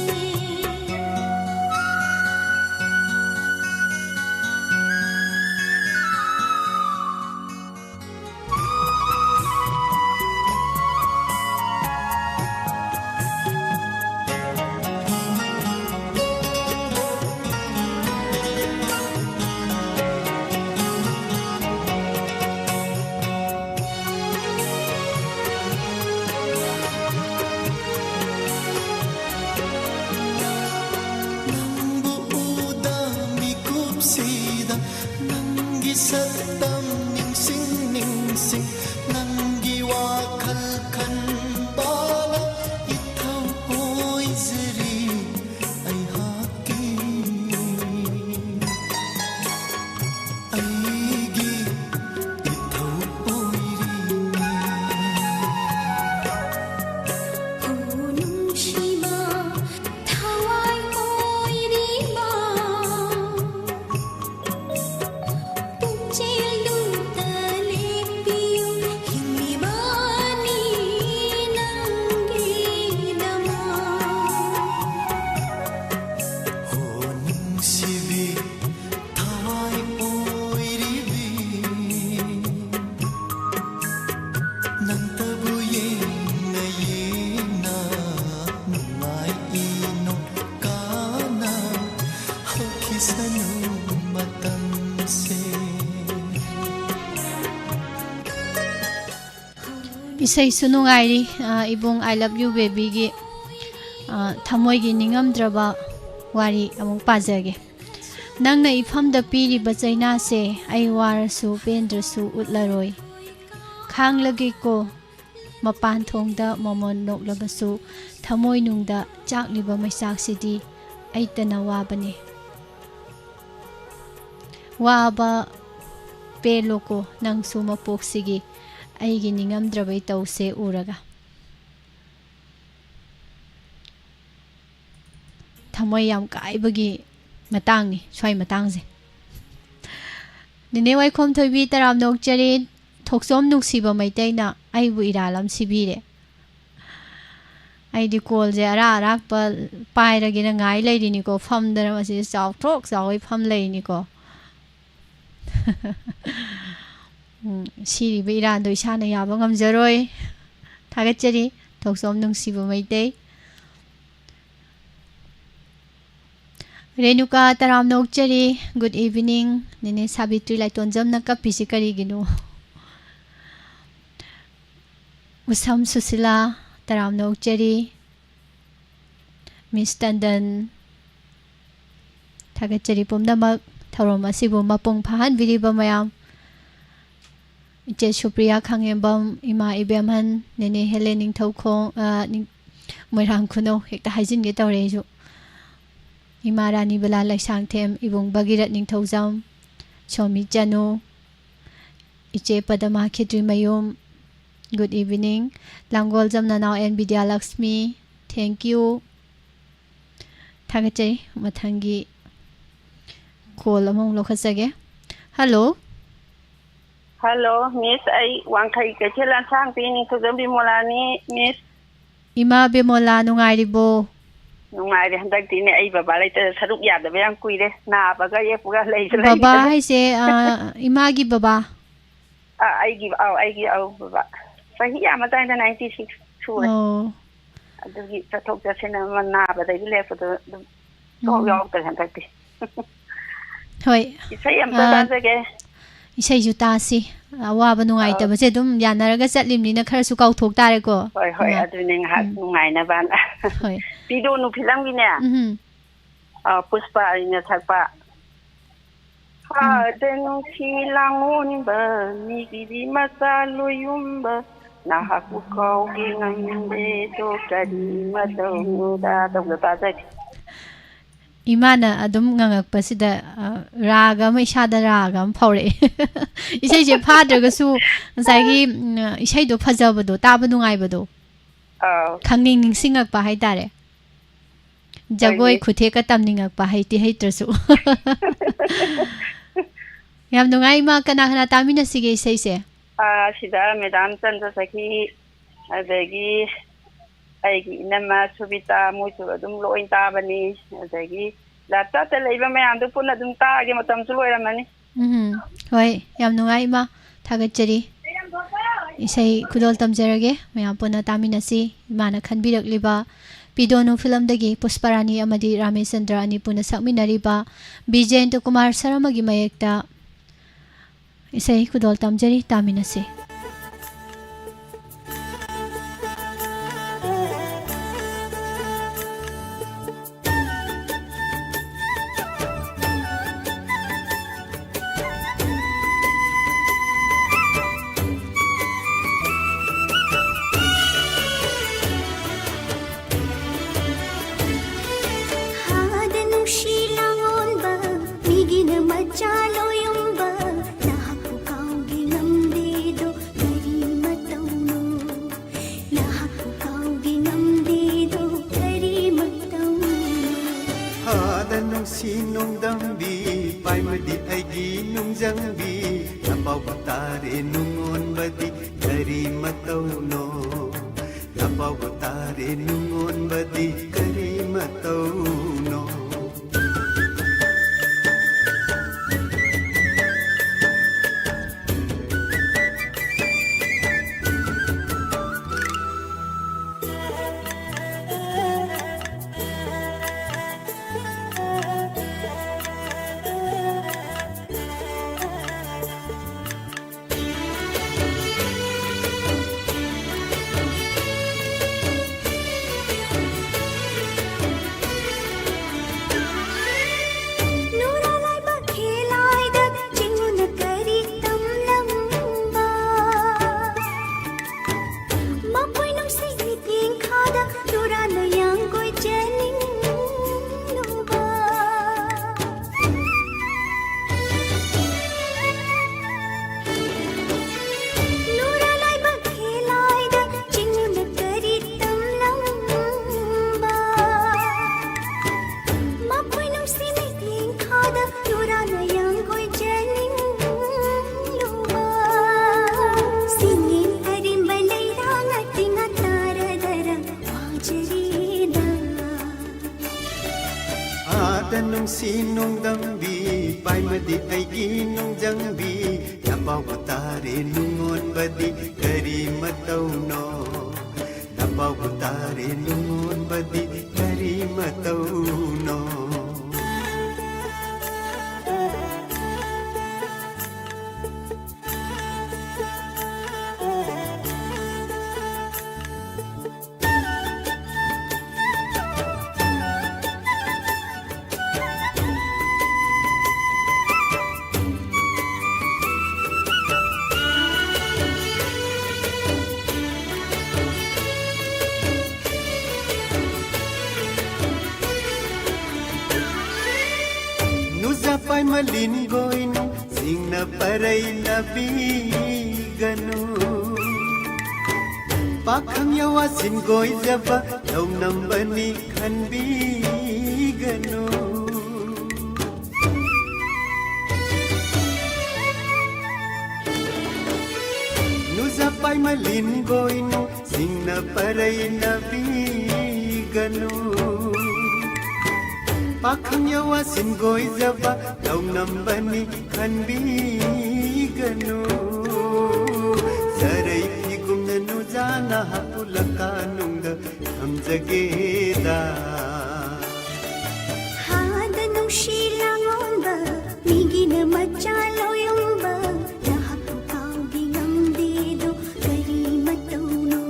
ꯅꯪꯕꯨ ꯎꯗ ꯃꯤꯀꯨꯞꯁꯤꯗ ꯅꯪꯒꯤ ꯁꯛꯇꯝ ꯅꯤꯡꯁꯤꯡ ꯅꯤꯡꯁꯤꯡ ꯅꯪꯒꯤ ꯋꯥꯈꯜ ꯈꯟꯕꯅ ꯏꯊꯧ ꯑꯣꯏꯖꯔꯤ ꯑꯩꯍꯥꯛꯀꯤ꯫ ꯑꯩꯒꯤ ꯏꯊꯧ ꯑꯣꯏꯔꯤꯅꯤ꯫ ꯍꯣ ꯅꯨꯡꯁꯤꯕ ꯊꯋꯥꯏ ꯑꯣꯏꯔꯤꯕ, ꯄꯨꯛꯆꯦꯜꯗꯨꯗ ꯂꯦꯞꯄꯤꯌꯨ, ꯍꯤꯡꯂꯤꯕꯅꯤ ꯅꯪꯒꯤꯗꯃꯛ꯫ ꯍꯣ ꯅꯨꯡꯁꯤꯕꯤ ꯊꯋꯥꯏ ꯑꯣꯏꯔꯤꯕꯤ, ꯅꯪꯇꯕꯨ ꯌꯦꯡꯅ ꯌꯦꯡꯅ ꯅꯨꯡꯉꯥꯏ ꯏꯅꯣꯠ ꯀꯥꯅ ꯍꯧꯈꯤꯁꯅꯨ ꯃꯇꯝꯁꯦ꯫ ꯏꯁꯩꯁꯨ ꯅꯨꯡꯉꯥꯏꯔꯤ꯫ ꯑ, ꯏꯕꯨꯡ I love you babyꯒꯤ, ꯑ, ꯊꯃꯣꯏꯒꯤ ꯅꯤꯡꯉꯝꯗ꯭ꯔꯕ ꯋꯥꯔꯤ ꯑꯃꯨꯛ ꯄꯥꯖꯒꯦ꯫ ꯅꯪꯅ ꯏꯐꯝꯗ ꯄꯤꯔꯤꯕ ꯆꯩꯅꯥꯁꯦ ꯑꯩ ꯋꯥꯔꯁꯨ ꯄꯦꯟꯗ꯭ꯔꯁꯨ ꯎꯠꯂꯔꯣꯏ꯫ ꯈꯥꯡꯂꯒꯦꯀꯣ, ꯃꯄꯥꯟ ꯊꯣꯡꯗ ꯃꯃꯣꯟ ꯅꯣꯛꯂꯕꯁꯨ ꯊꯃꯣꯏꯅꯨꯡꯗ ꯆꯥꯛꯂꯤꯕ ꯃꯩꯆꯥꯛꯁꯤꯗꯤ ꯑꯩꯇꯅ ꯋꯥꯕꯅꯤ꯫ ꯋꯥꯕ ꯄꯦꯜꯂꯣꯀꯣ ꯅꯪꯁꯨ ꯃꯄꯣꯛꯁꯤꯒꯤ ꯑꯩꯒꯤ ꯅꯤꯡꯉꯝꯗ꯭ꯔꯕ ꯏꯇꯧꯁꯦ ꯎꯔꯒ꯫ ꯊꯃꯣꯏ ꯌꯥꯝ ꯀꯥꯏꯕꯒꯤ ꯃꯇꯥꯡꯅꯤ ꯁ꯭ꯋꯥꯏ ꯃꯇꯥꯡꯁꯦ꯫ ꯅꯦꯅꯦ ꯋꯥꯏꯈꯣꯝ ꯊꯣꯏꯕꯤ, ꯇꯔꯥꯝꯅ ꯑꯣꯛꯆꯔꯤ꯫ ꯊꯣꯛꯆꯣꯝ ꯅꯨꯡꯁꯤꯕ ꯃꯩꯇꯩꯅ ꯑꯩꯕꯨ ꯏꯔꯥꯜ ꯑꯃ ꯁꯤꯕꯤꯔꯦ꯫ ꯑꯩꯗꯤ ꯀꯣꯜꯁꯦ ꯑꯔꯥꯛ ꯑꯔꯥꯛꯄ ꯄꯥꯏꯔꯒꯦꯅ ꯉꯥꯏ ꯂꯩꯔꯤꯅꯤꯀꯣ, ꯐꯝꯗꯅ ꯃꯁꯤꯗ ꯆꯥꯎꯊ꯭ꯔꯣꯛ ꯆꯥꯎꯒꯩ ꯐꯝ ꯂꯩꯔꯤꯅꯤꯀꯣ꯫ ꯎꯝ, ꯁꯤꯔꯤꯕ ꯏꯔꯥꯟꯗꯣ ꯏꯁꯥꯅ ꯌꯥꯕ ꯉꯝꯖꯔꯣꯏ꯫ ꯊꯥꯒꯠꯆꯔꯤ, ꯊꯣꯛꯆꯣꯝ ꯅꯨꯡꯁꯤꯕ ꯃꯩꯇꯩ꯫ ꯔꯦꯅꯨꯀꯥ, ꯇꯔꯥꯝꯅ ꯑꯣꯛꯆꯔꯤ꯫ Good evening꯫ ꯅꯦꯅꯦ ꯁꯥꯕꯤꯇ꯭ꯔꯤ, ꯂꯥꯏꯇꯣꯟꯖꯝꯅ ꯀꯞꯄꯤꯁꯤ ꯀꯔꯤꯒꯤꯅꯣ? ꯎꯁꯝ ꯁꯨꯁꯤꯂꯥ, ꯇꯔꯥꯝꯅ ꯑꯣꯛꯆꯔꯤ꯫ ꯃꯤꯁ ꯇꯟꯗꯟ, ꯊꯥꯒꯠꯆꯔꯤ ꯄꯨꯝꯅꯃꯛ꯫ ꯊꯧꯔꯝ ꯑꯁꯤꯕꯨ ꯃꯄꯨꯡ ꯐꯥꯍꯟꯕꯤꯔꯤꯕ ꯃꯌꯥꯝ, ꯏꯆꯦ ꯁꯨꯄ꯭ꯔꯤꯌꯥ ꯈꯥꯉꯦꯝꯕꯝ, ꯏꯃꯥ ꯏꯕꯦꯝꯍꯟ, ꯅꯦꯅꯦ ꯍꯦꯂꯦꯟ ꯅꯤꯡꯊꯧꯈꯣꯡ, ꯑ, ꯅꯤꯡ-, ꯃꯣꯏꯔꯥꯡ ꯈꯨꯅꯧ, ꯍꯦꯛꯇ ꯍꯥꯏꯖꯤꯟꯒꯦ ꯇꯧꯔꯦ ꯑꯩꯁꯨ꯫ ꯏꯃꯥ ꯔꯥꯅꯤꯕꯂꯥ ꯂꯩꯁꯥꯡꯊꯦꯝ, ꯏꯕꯨꯡ ꯚꯒꯤꯔꯠ ꯅꯤꯡꯊꯧꯖꯝ, ꯁꯣꯃꯤ ꯆꯅꯨ, ꯏꯆꯦ ꯄꯗꯃꯥ ꯈꯦꯇ꯭ꯔꯤꯃꯌꯨꯝ, good evening꯫ ꯂꯥꯡꯒꯣꯜꯖꯝ ꯅꯅꯥꯎ ꯑꯦꯟ ꯕꯤꯗ꯭ꯌꯥꯂꯛꯁꯃꯤ, thank you꯫ ꯊꯥꯒꯠꯆꯔꯤ꯫ ꯃꯊꯪꯒꯤ ꯀꯣꯜ ꯑꯃꯃꯨꯛ ꯂꯧꯈꯠꯆꯒꯦ꯫ ꯍꯜꯂꯣ꯫ ꯍꯜꯂꯣ, ꯃꯤꯁ, ꯑꯩ ꯋꯥꯡꯈꯩ ꯀꯩꯊꯦꯜ ꯂꯥꯟꯁꯥꯡꯗꯤ ꯅꯤꯡꯊꯧꯖꯝ ꯕꯤꯃꯣꯂꯥꯅꯤ, ꯃꯤꯁ꯫ ꯏꯃꯥ ꯕꯤꯃꯣꯂꯥ, ꯅꯨꯡꯉꯥꯏꯔꯤꯕꯣ? ꯅꯨꯡꯉꯥꯏꯔꯦ꯫ ꯍꯟꯗꯛꯇꯤꯅꯦ, ꯑꯩ ꯕꯕꯥ ꯂꯩꯇ ꯁꯔꯨꯛ ꯌꯥꯗꯕ ꯌꯥꯝ ꯀꯨꯏꯔꯦ꯫ ꯅꯥꯕꯒ ꯌꯦꯛꯄꯒ ꯂꯩꯕ ꯕꯕꯥ ꯂꯩꯕꯗ꯫ ꯍꯥꯏꯁꯦ, ꯑ, ꯏꯃꯥꯒꯤ ꯕꯕꯥ? ꯑ, ꯑꯩꯒꯤ, ꯑꯧ, ꯑꯩꯒꯤ, ꯑꯧ, ꯕꯕꯥ꯫ ꯆꯍꯤ ꯌꯥꯝꯃꯖꯥꯠꯅꯤꯗ, ninety six ꯁꯨꯔꯦ꯫ ꯑꯣ꯫ ꯑꯗꯨꯒꯤ ꯆꯠꯊꯣꯛ ꯆꯠꯁꯤꯟ ꯑꯃ ꯅꯥꯕꯗꯒꯤ ꯂꯦꯞꯄꯗꯣ ꯑꯗꯨꯝ ꯁꯣꯛ ꯎꯝ꯫ ꯌꯥꯎꯗ꯭ꯔꯦ ꯍꯟꯗꯛꯇꯤ꯫ ꯍꯣꯏ꯫ ꯏꯁꯩ ꯑꯝꯇ ꯑ, ꯇꯥꯖꯒꯦ꯫ ꯏꯁꯩꯁꯨ ꯇꯥꯁꯤ꯫ ꯑꯋꯥꯕ ꯑꯧ꯫ ꯅꯨꯡꯉꯥꯏꯇꯕꯁꯦ ꯑꯗꯨꯝ ꯌꯥꯅꯔꯒ ꯆꯠꯂꯤꯕꯅꯤꯅ ꯈꯔꯁꯨ ꯀꯥꯎꯊꯣꯛ ꯇꯥꯔꯦꯀꯣ, ꯍꯣꯏ, ꯍꯣꯏ, ꯏꯃꯥ꯫ ꯑꯗꯨꯅꯦ ꯉꯥꯏꯍꯥꯛ ꯎꯝ꯫ ꯅꯨꯡꯉꯥꯏꯅꯕꯅ꯫ ꯍꯣꯏ꯫ ꯄꯤꯗꯣ ꯅꯨꯐꯤꯂꯝꯒꯤꯅꯦ꯫ ꯎꯝ꯫ ꯑ, ꯄꯨꯁꯄꯥ ꯑꯩꯅ ꯁꯛꯄ꯫ ꯎꯝ꯫ ꯍꯥꯗ ꯅꯨꯡꯁꯤ ꯂꯥꯡꯑꯣꯟꯕ, ꯃꯤꯒꯤꯗꯤ ꯃꯆꯥ ꯂꯣꯏꯌꯨꯝꯕ, ꯅꯍꯥꯛꯄꯨ ꯀꯥꯎꯒꯦ ꯉꯝꯗꯦꯗꯣ ꯀꯔꯤ ꯃꯇꯧꯅꯣꯗ ꯇꯧꯕꯗꯣ ꯇꯥꯖꯒꯦ꯫ ꯏꯃꯥꯅ ꯑꯗꯨꯝ ꯉꯪꯉꯛꯄꯁꯤꯗ, ꯑ, ꯔꯥꯒ ꯑꯃ, ꯏꯁꯥꯗ ꯔꯥꯒ ꯑꯃ ꯐꯥꯎꯔꯛꯑꯦ꯫ ꯏꯁꯩꯁꯦ ꯐꯥꯗ꯭ꯔꯒꯁꯨ ꯉꯁꯥꯏꯒꯤ, ꯎꯝ, ꯏꯁꯩꯗꯣ ꯐꯖꯕꯗꯣ, ꯇꯥꯕ ꯅꯨꯡꯉꯥꯏꯕꯗꯣ, ꯑꯥꯎ꯫ ꯈꯪꯅꯤꯡ ꯅꯤꯡꯁꯤꯡꯉꯛꯄ ꯍꯥꯏꯇꯥꯔꯦ꯫ ꯖꯒꯣꯏ ꯍꯣꯏꯅꯦ꯫ ꯈꯨꯊꯦꯛꯀ ꯇꯝꯅꯤꯡꯉꯛꯄ, ꯍꯩꯇꯤ ꯍꯩꯇ꯭ꯔꯁꯨ꯫ ꯌꯥꯝ ꯅꯨꯡꯉꯥꯏ ꯏꯃꯥ꯫ ꯀꯅꯥ ꯀꯅꯥ ꯇꯥꯃꯤꯟꯅꯁꯤꯒꯦ ꯏꯁꯩꯁꯦ? ꯑꯥ, ꯁꯤꯗ ꯃꯦꯗꯥꯝ ꯆꯟꯗ꯭ꯔꯁꯈꯤ, ꯑꯗꯒꯤ ꯑꯩꯒꯤ ꯏꯅꯝꯃ ꯁꯨꯕꯤꯇꯥ, ꯃꯣꯏꯁꯨ ꯑꯗꯨꯝ ꯂꯣꯏ ꯇꯥꯕꯅꯤ꯫ ꯑꯗꯒꯤ ꯂꯥꯞꯇ ꯂꯩꯕ ꯃꯌꯥꯝꯗꯣ ꯄꯨꯟꯅ ꯑꯗꯨꯝ ꯇꯥꯒꯦ, ꯃꯇꯝꯁꯨ ꯂꯣꯏꯔꯝꯃꯅꯤ꯫ ꯎꯝ, ꯍꯣꯏ, ꯌꯥꯝ ꯅꯨꯡꯉꯥꯏ ꯏꯃꯥ, ꯊꯥꯒꯠꯆꯔꯤ꯫ ꯏꯁꯩ ꯈꯨꯗꯣꯜ ꯇꯝꯖꯔꯒꯦ, ꯃꯌꯥꯝ ꯄꯨꯟꯅ ꯇꯥꯃꯤꯟꯅꯁꯤ꯫ ꯏꯃꯥꯅ ꯈꯟꯕꯤꯔꯛꯂꯤꯕ ꯄꯤꯗꯣꯅꯨ ꯐꯤꯂꯝꯗꯒꯤ ꯄꯨꯁꯄꯔꯥꯅꯤ ꯑꯃꯗꯤ ꯔꯥꯃꯦꯁꯆꯟꯗ꯭ꯔ ꯑꯅꯤ ꯄꯨꯟꯅ ꯁꯛꯃꯤꯟꯅꯔꯤꯕ ꯕꯤꯖꯦꯟꯗ꯭ꯔ ꯀꯨꯃꯥꯔ ꯁꯔꯃꯒꯤ ꯃꯌꯦꯛꯇ ꯏꯁꯩ ꯈꯨꯗꯣꯜ ꯇꯝꯖꯔꯤ, ꯇꯥꯃꯤꯟꯅꯁꯤ꯫ ꯍꯥꯗ ꯅꯨꯡꯁꯤ ꯂꯥꯡꯂꯣꯟꯕ, ꯃꯤꯒꯤꯅ ꯃꯆꯥ ꯂꯣꯌꯨꯝꯕ, ꯅꯍꯥꯛꯄꯨ ꯀꯥꯎꯒꯦ ꯉꯝꯗꯦꯗꯣ ꯀꯔꯤ ꯃꯇꯧꯅꯣ? ꯅꯍꯥꯛꯄꯨ ꯀꯥꯎꯒꯦ ꯉꯝꯗꯦꯗꯣ ꯀꯔꯤ ꯃꯇꯧꯅꯣ? ꯍꯥꯗ ꯅꯨꯡꯁꯤ ꯅꯣꯡꯗꯝꯕꯤ, ꯄꯥꯏꯃꯗꯤ ꯑꯩꯒꯤ ꯅꯨꯡꯖꯪꯕꯤ, ꯅꯄꯥꯎꯕ ꯇꯥꯔꯦ ꯅꯨꯡꯉꯣꯟꯕꯗꯤ ꯀꯔꯤ ꯃꯇꯧꯅꯣ? ꯅꯄꯥꯎꯕ ꯇꯥꯔꯦ ꯅꯨꯡꯉꯣꯟꯕꯗꯤ ꯀꯔꯤ ꯃꯇꯧꯅꯣ? ꯁꯤ ꯅꯣꯡꯗꯝꯕꯤ ꯄꯥꯏꯃꯗꯤ ꯑꯩꯒꯤ ꯅꯣꯡꯖꯪꯕꯤ, ꯅꯄꯥꯎꯕ ꯇꯥꯔꯦ ꯅꯨꯡꯉꯣꯟꯕꯗꯤ ꯀꯔꯤ ꯃꯇꯧꯅꯣ? ꯅꯄꯥꯎꯕ ꯇꯥꯔꯦ ꯅꯨꯡꯉꯣꯟꯕꯗꯤ ꯀꯔꯤ ꯃꯇꯧꯅꯣ? ꯅꯨꯖꯥ ꯄꯥꯏꯃ ꯂꯤꯟꯒꯣꯏꯅꯨ ꯁꯤꯡꯅ ꯄꯔꯩꯅ ꯄꯤꯒꯅꯨ꯫ ꯄꯥꯈꯪ ꯌꯥꯋꯥ ꯁꯤꯟꯒꯣꯏꯖꯕ ꯂꯧꯅꯝꯕꯅꯤ ꯈꯟꯕꯤꯒꯅꯨ꯫ ꯅꯨꯖꯥ ꯄꯥꯏꯃ ꯂꯤꯟꯒꯣꯏꯅꯨ ꯁꯤꯡꯅ ꯄꯔꯩꯅ ꯄꯤꯒꯅꯨ꯫ ꯄꯥꯈꯪ ꯌꯥꯋꯥ ꯁꯤꯟꯒꯣꯏꯖꯕ ꯂꯧꯅꯝꯕꯅꯤ ꯈꯟꯕꯤꯒꯅꯨ꯫ ꯆꯔꯩ ꯐꯤꯒꯨꯝꯅ ꯅꯨꯖꯥꯅ ꯍꯥꯄꯨꯂꯀꯥꯅꯨꯡꯗ ꯊꯝꯖꯒꯦꯗ꯫ ꯍꯥꯗ ꯅꯨꯡꯁꯤ ꯂꯥꯡꯂꯣꯟꯕ, ꯃꯤꯒꯤꯅ ꯃꯆꯥ ꯂꯣꯏꯔꯝꯕ, ꯅꯍꯥꯛꯄꯨ ꯀꯥꯎꯕꯤ ꯉꯝꯗꯦꯗꯣ ꯀꯔꯤ ꯃꯇꯧꯅꯣ?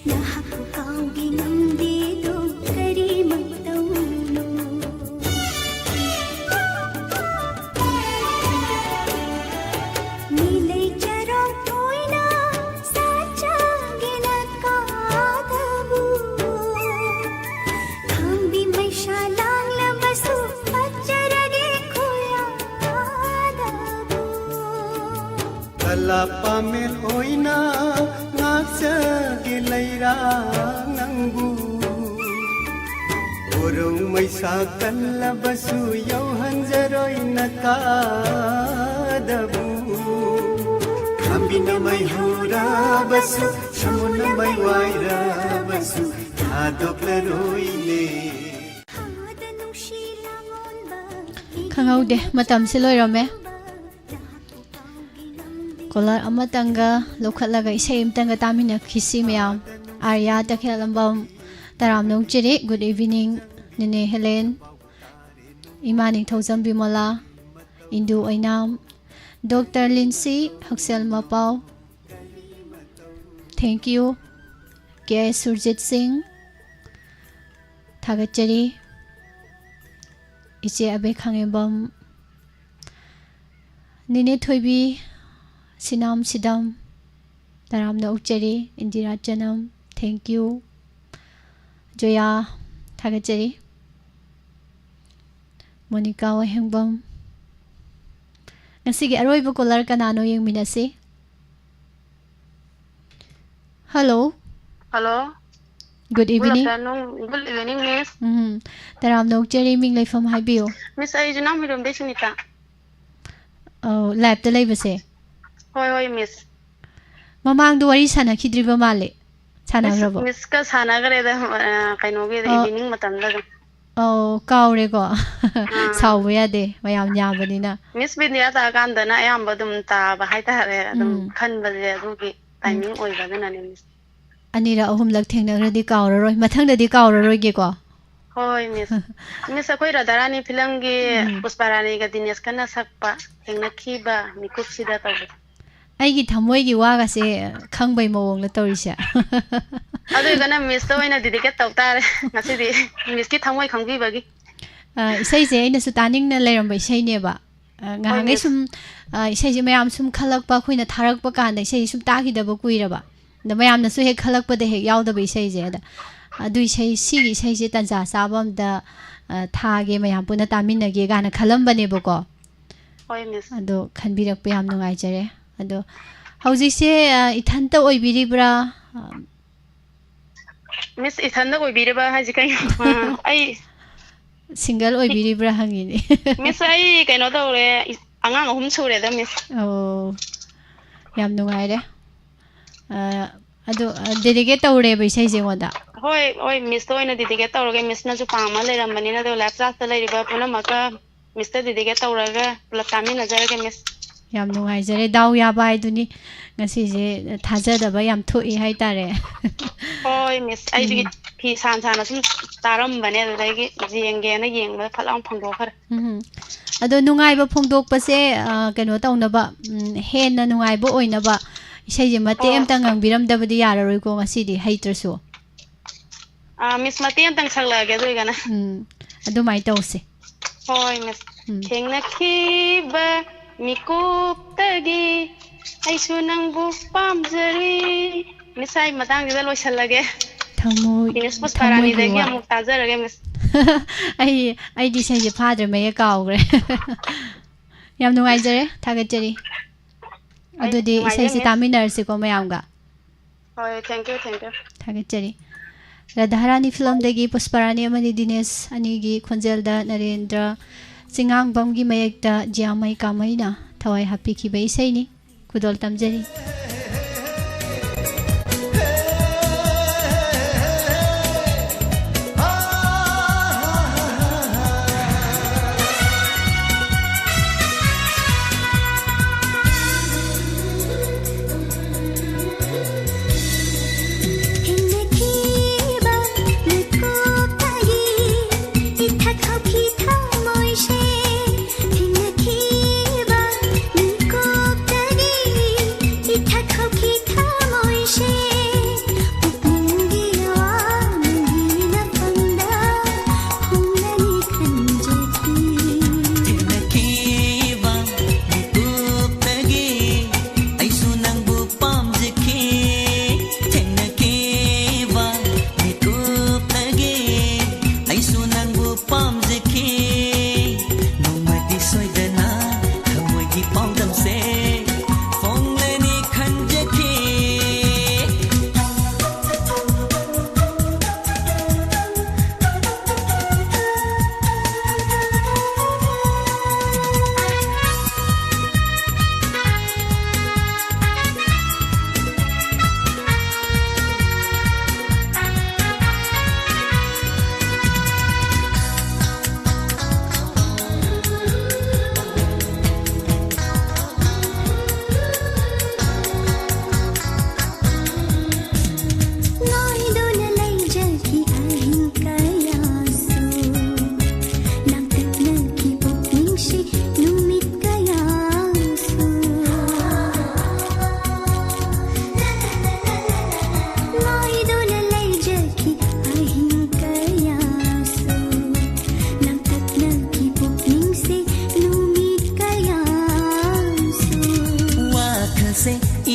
ꯅꯍꯥꯛꯄꯨ ꯀꯥꯎꯕꯤ ꯉꯝꯗꯦꯗꯣ ꯀꯔꯤ ꯃꯇꯧꯅꯣ? ꯃꯤꯂꯩ ꯆꯔꯣꯡ ꯑꯣꯏꯅ ꯁꯥꯠꯆꯒꯦꯅ ꯀꯥꯗꯕꯨ, ꯈꯥꯡꯕꯤ ꯃꯩꯁꯥ ꯂꯥꯡꯂꯕꯁꯨ ꯐꯠꯆꯔꯒꯦ ꯈꯨꯌꯥꯗꯕꯨ꯫ ꯀꯂꯥ ꯄꯥꯃꯦꯜ ꯑꯣꯏꯅ ꯉꯥꯛꯆꯒꯦ ꯂꯩꯔꯥꯡ ꯅꯪꯕꯨ꯫ ꯎꯔꯧ ꯃꯩꯁꯥ ꯀꯜꯂꯕꯁꯨ ꯌꯧꯍꯟꯖꯔꯣꯏ ꯅꯀꯥꯗꯕꯨ꯫ ꯈꯥꯝꯕꯤꯅ ꯃꯩ ꯍꯧꯔꯕꯁꯨ, ꯁꯃꯨꯅ ꯃꯩ ꯋꯥꯏꯔꯕꯁꯨ, ꯊꯥꯗꯣꯛꯂꯔꯣꯏꯅꯦ꯫ ꯍꯥꯗ ꯅꯨꯡꯁꯤ ꯂꯥꯡꯂꯣꯟ ꯈꯪꯍꯧꯗꯦ, ꯃꯇꯝꯁꯦ ꯂꯣꯏꯔꯝꯃꯦ꯫ ꯀꯣꯂꯔ ꯑꯃꯇꯪꯒ ꯂꯧꯈꯠꯂꯒ ꯏꯁꯩ ꯑꯃꯇꯪꯒ ꯇꯥꯃꯤꯟꯅꯈꯤꯁꯤ ꯃꯌꯥꯝ꯫ ꯑꯥꯔꯌꯥ ꯇꯈꯦꯜꯂꯝꯕꯝ, ꯇꯔꯥꯝꯅ ꯑꯣꯛꯆꯔꯤ꯫ Good evening, ꯅꯦꯅꯦ ꯍꯦꯂꯦꯟ, ꯏꯃꯥ ꯅꯤꯡꯊꯧꯖꯝ ꯕꯤꯃꯣꯂꯥ, ꯏꯟꯗꯨ ꯑꯣꯏꯅꯥꯝ, ꯗꯣꯛꯇꯔ ꯂꯤꯟꯁꯤ, ꯍꯛꯁꯦꯜ ꯃꯄꯥꯎ, thank you꯫ ꯀꯦ ꯑꯦꯁ ꯁꯨꯔꯖꯤꯠ ꯁꯤꯡ, ꯊꯥꯒꯠꯆꯔꯤ꯫ ꯏꯆꯦ ꯑꯕꯦ ꯈꯥꯉꯦꯝꯕꯝ, ꯅꯦꯅꯦ ꯊꯣꯏꯕꯤ, ꯁꯤꯅꯥꯝ ꯁꯤꯗꯝ, ꯇꯔꯥꯝꯅ ꯑꯣꯛꯆꯔꯤ꯫ ꯏꯟꯗꯤꯔꯥ ꯆꯅꯝ, thank you꯫ ꯖꯣꯌꯥ, ꯊꯥꯒꯠꯆꯔꯤ꯫ ꯃꯣꯅꯤꯀꯥ ꯋꯥꯍꯦꯡꯕꯝ꯫ ꯉꯁꯤꯒꯤ ꯑꯔꯣꯏꯕ ꯀꯣꯂꯔ ꯀꯅꯥꯅꯣ ꯌꯦꯡꯃꯤꯟꯅꯁꯤ꯫ Hello. Hello. Good Good evening꯫ Afternoon, good evening, Miss꯫ Um, ꯇꯔꯥꯝꯅ ꯑꯣꯛꯆꯔꯤ, ꯃꯤꯡ ꯂꯩꯐꯝ ꯍꯥꯏꯕꯤꯌꯨ꯫ Miss, ꯑꯩ ꯖꯤꯅꯥꯝ ꯍꯨꯏꯔꯣꯝꯗꯩ ꯁꯨꯅꯤꯇꯥ꯫ ꯑꯧ, ꯂꯥꯏꯞꯇ ꯂꯩꯕꯁꯦ꯫ ꯍꯣꯏ, ꯍꯣꯏ, Miss꯫ ꯃꯃꯥꯡꯗ ꯋꯥꯔꯤ ꯁꯥꯟꯅꯈꯤꯗ꯭ꯔꯤꯕ ꯃꯥꯜꯂꯦ꯫ Miss, ꯁꯥꯟꯅꯈ꯭ꯔꯕꯣ? Missꯀ ꯁꯥꯟꯅꯈ꯭ꯔꯦꯗ, ꯑ, ꯀꯩꯅꯣꯒꯤꯗ, ꯑ, evening ꯃꯇꯝꯗ ꯑꯗꯨꯝ꯫ ꯑꯧ, ꯀꯥꯎꯔꯦꯀꯣ꯫ ꯑꯥ꯫ ꯁꯥꯎꯕ ꯌꯥꯗꯦ, ꯃꯌꯥꯝ ꯌꯥꯝꯕꯅꯤꯅ꯫ Miss ꯕꯤꯟꯗꯤꯌꯥ ꯇꯥꯀꯥꯟꯗꯅ ꯑꯌꯥꯝꯕ ꯑꯗꯨꯝ ꯇꯥꯕ ꯍꯥꯏꯇꯥꯔꯦ, ꯑꯗꯨꯝ ꯎꯝ꯫ ꯈꯟꯕꯁꯦ ꯑꯗꯨꯒꯤ ꯎꯝ꯫ Timing ꯑꯣꯏꯕ, ꯑꯗꯨꯅꯅꯦ, Miss꯫ ꯑꯅꯤꯔꯛ ꯑꯍꯨꯝꯂꯛ ꯊꯦꯡꯅꯈ꯭ꯔꯗꯤ ꯀꯥꯎꯔꯔꯣꯏ, ꯃꯊꯪꯗꯗꯤ ꯀꯥꯎꯔꯔꯣꯏꯒꯦꯀꯣ꯫ ꯍꯣꯏ, Miss꯫ Miss, ꯑꯩꯈꯣꯏ ꯔꯥꯙꯥꯔꯥꯅꯤ ꯐꯤꯂꯝꯒꯤ ꯎꯝ꯫ ꯄꯨꯁꯄꯥꯔꯥꯅꯤꯒ ꯗꯤꯅꯦꯁꯀꯅ ꯁꯛꯄ ꯊꯦꯡꯅꯈꯤꯕ ꯃꯤꯀꯨꯞꯁꯤꯗ ꯇꯧꯕꯗꯣ꯫ ꯑꯩꯒꯤ ꯊꯃꯣꯏꯒꯤ ꯋꯥꯒꯁꯦ ꯈꯪꯕꯩ ꯃꯑꯣꯡꯗ ꯇꯧꯔꯤꯁꯦ꯫ ꯑꯗꯨ ꯑꯣꯏꯔꯒꯅ Missꯇ ꯑꯣꯏꯅ dedicate ꯇꯧ ꯇꯥꯔꯦ ꯉꯁꯤꯗꯤ, Missꯀꯤ ꯊꯃꯣꯏ ꯈꯪꯕꯤꯕꯒꯤ꯫ ꯑ, ꯏꯁꯩꯁꯦ ꯑꯩꯅꯁꯨ ꯇꯥꯅꯤꯡꯅ ꯂꯩꯔꯝꯕ ꯏꯁꯩꯅꯦꯕ꯫ ꯑ, ꯍꯣꯏ, ꯉꯍꯥꯟꯈꯩ Miss꯫ ꯁꯨꯝ, ꯑ, ꯏꯁꯩꯁꯦ ꯃꯌꯥꯝ ꯁꯨꯝ ꯈꯜꯂꯛꯄ, ꯑꯩꯈꯣꯏꯅ ꯊꯥꯔꯛꯄ ꯀꯥꯟꯗ ꯏꯁꯩꯁꯦ ꯁꯨꯝ ꯇꯥꯈꯤꯗꯕ ꯀꯨꯏꯔꯕ꯫ ꯑꯗ ꯃꯌꯥꯝꯅꯁꯨ ꯍꯦꯛ ꯈꯜꯂꯛꯄꯗ ꯍꯦꯛ ꯌꯥꯎꯗꯕ ꯏꯁꯩꯁꯦ꯫ ꯑꯗ ꯑꯗꯨ ꯏꯁꯩ, ꯁꯤꯒꯤ ꯏꯁꯩꯁꯦ ꯇꯟꯖꯥ ꯆꯥꯕ ꯑꯝꯗ, ꯑ, ꯊꯥꯒꯦ, ꯃꯌꯥꯝ ꯄꯨꯟꯅ ꯇꯥꯃꯤꯟꯅꯒꯦ ꯀꯥꯏꯅ ꯈꯜꯂꯝꯕꯅꯦꯕꯀꯣ꯫ ꯍꯣꯏ, Miss꯫ ꯑꯗꯣ ꯈꯟꯕꯤꯔꯛꯄ ꯌꯥꯝ ꯅꯨꯡꯉꯥꯏꯖꯔꯦ꯫ ꯑꯗꯣ ꯍꯧꯖꯤꯛꯁꯦ, ꯑ, ꯏꯊꯟꯇ ꯑꯣꯏꯕꯤꯔꯤꯕ꯭ꯔꯥ? ꯑ, Miss, ꯏꯊꯟꯗ ꯑꯣꯏꯕꯤꯔꯤꯕ ꯍꯥꯏꯁꯦ ꯀꯩꯅꯣ? ꯑ, ꯑꯩ Single ꯑꯣꯏꯕꯤꯔꯤꯕ꯭ꯔꯥ ꯍꯪꯉꯤꯅꯦ꯫ Miss, ꯑꯩ ꯀꯩꯅꯣ ꯇꯧꯔꯦ, ꯏ-, ꯑꯉꯥꯡ ꯑꯍꯨꯝ ꯁꯨꯔꯦꯗ, Miss꯫ ꯑꯣ, ꯌꯥꯝ ꯅꯨꯡꯉꯥꯏꯔꯦ꯫ ꯑ, ꯑꯗꯣ, ꯑ, dedicate ꯇꯧꯔꯦꯕ ꯏꯁꯩꯁꯦ ꯑꯩꯉꯣꯟꯗ? ꯍꯣꯏ, ꯍꯣꯏ, Missꯇ ꯑꯣꯏꯅ dedicate ꯇꯧꯔꯒꯦ꯫ Missꯅꯁꯨ ꯄꯥꯝꯃ ꯂꯩꯔꯝꯕꯅꯤꯅ, ꯑꯗꯣ live classꯇ ꯂꯩꯔꯤꯕ ꯄꯨꯝꯅꯃꯛꯀ ꯃꯤꯁꯇ ꯗꯤꯗꯤꯒ ꯇꯧꯔꯒ ꯄꯨꯂꯞ ꯇꯥꯃꯤꯟꯅꯖꯔꯒꯦ, ꯃꯤꯁ꯫ ꯌꯥꯝ ꯅꯨꯡꯉꯥꯏꯖꯔꯦ, ꯗꯥꯎ ꯌꯥꯕ ꯍꯥꯏꯗꯨꯅꯤ꯫ ꯉꯁꯤꯁꯦ ꯊꯥꯖꯗꯕ ꯌꯥꯝ ꯊꯣꯛꯏ ꯍꯥꯏꯇꯥꯔꯦ꯫ ꯍꯣꯏ, ꯃꯤꯁ, ꯑꯩꯁꯨ ꯎꯝ꯫ ꯐꯤ ꯁꯥꯅ ꯁꯥꯅ ꯁꯨꯝ ꯇꯥꯔꯝꯕꯅꯦ, ꯑꯗꯨꯗꯒꯤ ꯌꯦꯡꯒꯦꯅ ꯌꯦꯡꯕꯗ ꯐꯠ ꯂꯥꯎꯅ ꯐꯣꯡꯗꯣꯛꯈ꯭ꯔꯦ꯫ ꯎꯝ꯫ ꯑꯗꯣ ꯅꯨꯡꯉꯥꯏꯕ ꯐꯣꯡꯗꯣꯛꯄꯁꯦ, ꯑ, ꯀꯩꯅꯣ ꯇꯧꯅꯕ, ꯎꯝ, ꯍꯦꯟꯅ ꯅꯨꯡꯉꯥꯏꯕ ꯑꯣꯏꯅꯕ ꯏꯁꯩꯁꯦ ꯃꯇꯦꯛ ꯑꯣ꯫ ꯑꯝꯇ ꯉꯪꯕꯤꯔꯝꯗꯕꯗꯤ ꯌꯥꯔꯔꯣꯏꯀꯣ ꯉꯁꯤꯗꯤ, ꯍꯩꯇ꯭ꯔꯁꯨ꯫ ꯑꯥ, ꯃꯤꯁ, ꯃꯇꯦꯛ ꯑꯝꯇꯪ ꯁꯛꯂꯛꯑꯒꯦ ꯑꯗꯨ ꯑꯣꯏꯒꯅ꯫ ꯎꯝ, ꯑꯗꯨꯃꯥꯏꯅ ꯇꯧꯁꯦ꯫ ꯍꯣꯏ, ꯃꯤꯁ꯫ ꯎꯝ꯫ ꯊꯦꯡꯅꯈꯤꯕ ꯃꯤꯀꯨꯞꯇꯒꯤ ꯑꯩꯁꯨ ꯅꯪꯕꯨ ꯄꯥꯝꯖꯔꯤ꯫ ꯃꯤꯁ, ꯑꯩ ꯃꯇꯥꯡꯁꯤꯗ ꯂꯣꯏꯁꯤꯜꯂꯒꯦ꯫ ꯊꯃꯣꯏ, ꯃꯤꯁ ꯊꯃꯣꯏꯒꯤ ꯄꯨꯁꯄꯥꯔꯥꯅꯤꯗꯒꯤ ꯋꯥ꯫ ꯑꯃꯨꯛ ꯇꯥꯖꯔꯒꯦ, ꯃꯤꯁ꯫ ꯑꯩ, ꯑꯩꯗꯤ ꯏꯁꯩꯁꯦ ꯐꯥꯗ꯭ꯔꯦ, ꯃꯌꯦꯛ ꯀꯥꯎꯈ꯭ꯔꯦ꯫ ꯌꯥꯝ ꯅꯨꯡꯉꯥꯏꯖꯔꯦ, ꯊꯥꯒꯠꯆꯔꯤ꯫ ꯑꯩ ꯑꯗꯨꯗꯤ ꯅꯨꯡꯉꯥꯏꯖꯔꯦ, ꯏꯁꯩꯁꯦ ꯃꯤꯁ꯫ ꯇꯥꯃꯤꯟꯅꯔꯁꯤꯀꯣ ꯃꯌꯥꯝꯒ꯫ ꯍꯣꯏ, thank you, thank you꯫ ꯊꯥꯒꯠꯆꯔꯤ꯫ ꯔꯥꯙꯥꯔꯥꯅꯤ ꯐꯤꯂꯝꯗꯒꯤ ꯄꯨꯁꯄꯥꯔꯥꯅꯤ ꯑꯃꯗꯤ ꯗꯤꯅꯦꯁ ꯑꯅꯤꯒꯤ ꯈꯣꯟꯖꯦꯜꯗ ꯅꯔꯦꯟꯗ꯭ꯔ ꯆꯤꯉꯥꯡꯕꯝꯒꯤ ꯃꯌꯦꯛꯇ ꯖꯤꯌꯥꯃꯩ ꯀꯥꯃꯩꯅ ꯊꯋꯥꯏ ꯍꯥꯞꯄꯤꯈꯤꯕ ꯏꯁꯩꯅꯤ꯫ ꯈꯨꯗꯣꯜ ꯇꯝꯖꯔꯤ꯫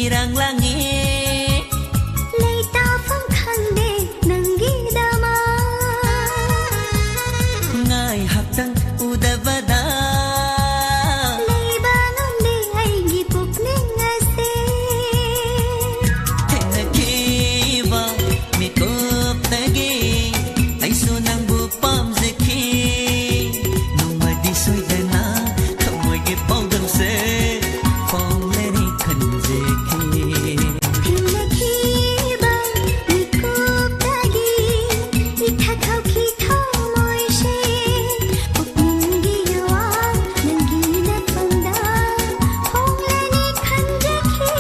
ꯏꯔꯥꯡ ꯂꯥꯡꯉꯦ꯫ ꯂꯩꯇꯥꯐꯝ ꯈꯪꯗꯦ ꯅꯪꯒꯤꯗꯃꯛ꯫ ꯉꯥꯏꯍꯥꯛꯇꯪ ꯎꯗꯕꯗ꯫ ꯂꯩꯕ ꯉꯝꯗꯦ ꯑꯩꯒꯤ ꯄꯨꯛꯅꯤꯡ ꯑꯁꯦ꯫ ꯊꯦꯡꯅꯈꯤꯕ ꯃꯤꯀꯨꯞꯇꯒꯤ ꯑꯩꯁꯨ ꯅꯪꯕꯨ ꯄꯥꯝꯖꯈꯤ꯫ ꯅꯣꯡꯃꯗꯤ ꯁꯣꯏꯗꯅ ꯊꯃꯣꯏꯒꯤ ꯄꯥꯎꯗꯝꯁꯦ ꯐꯣꯡꯂꯅꯤ ꯈꯟꯖꯈꯤ꯫ ꯊꯦꯡꯅꯈꯤꯕ ꯃꯤꯀꯨꯞꯇꯒꯤ ꯏꯊꯛ ꯍꯧꯈꯤ ꯊꯃꯣꯏꯁꯦ꯫ ꯄꯨꯛꯅꯤꯡꯒꯤ ꯌꯥꯋꯥ ꯅꯪꯒꯤ ꯅꯐꯝꯗ ꯍꯣꯡꯂꯅꯤ ꯈꯟꯖꯈꯤ꯫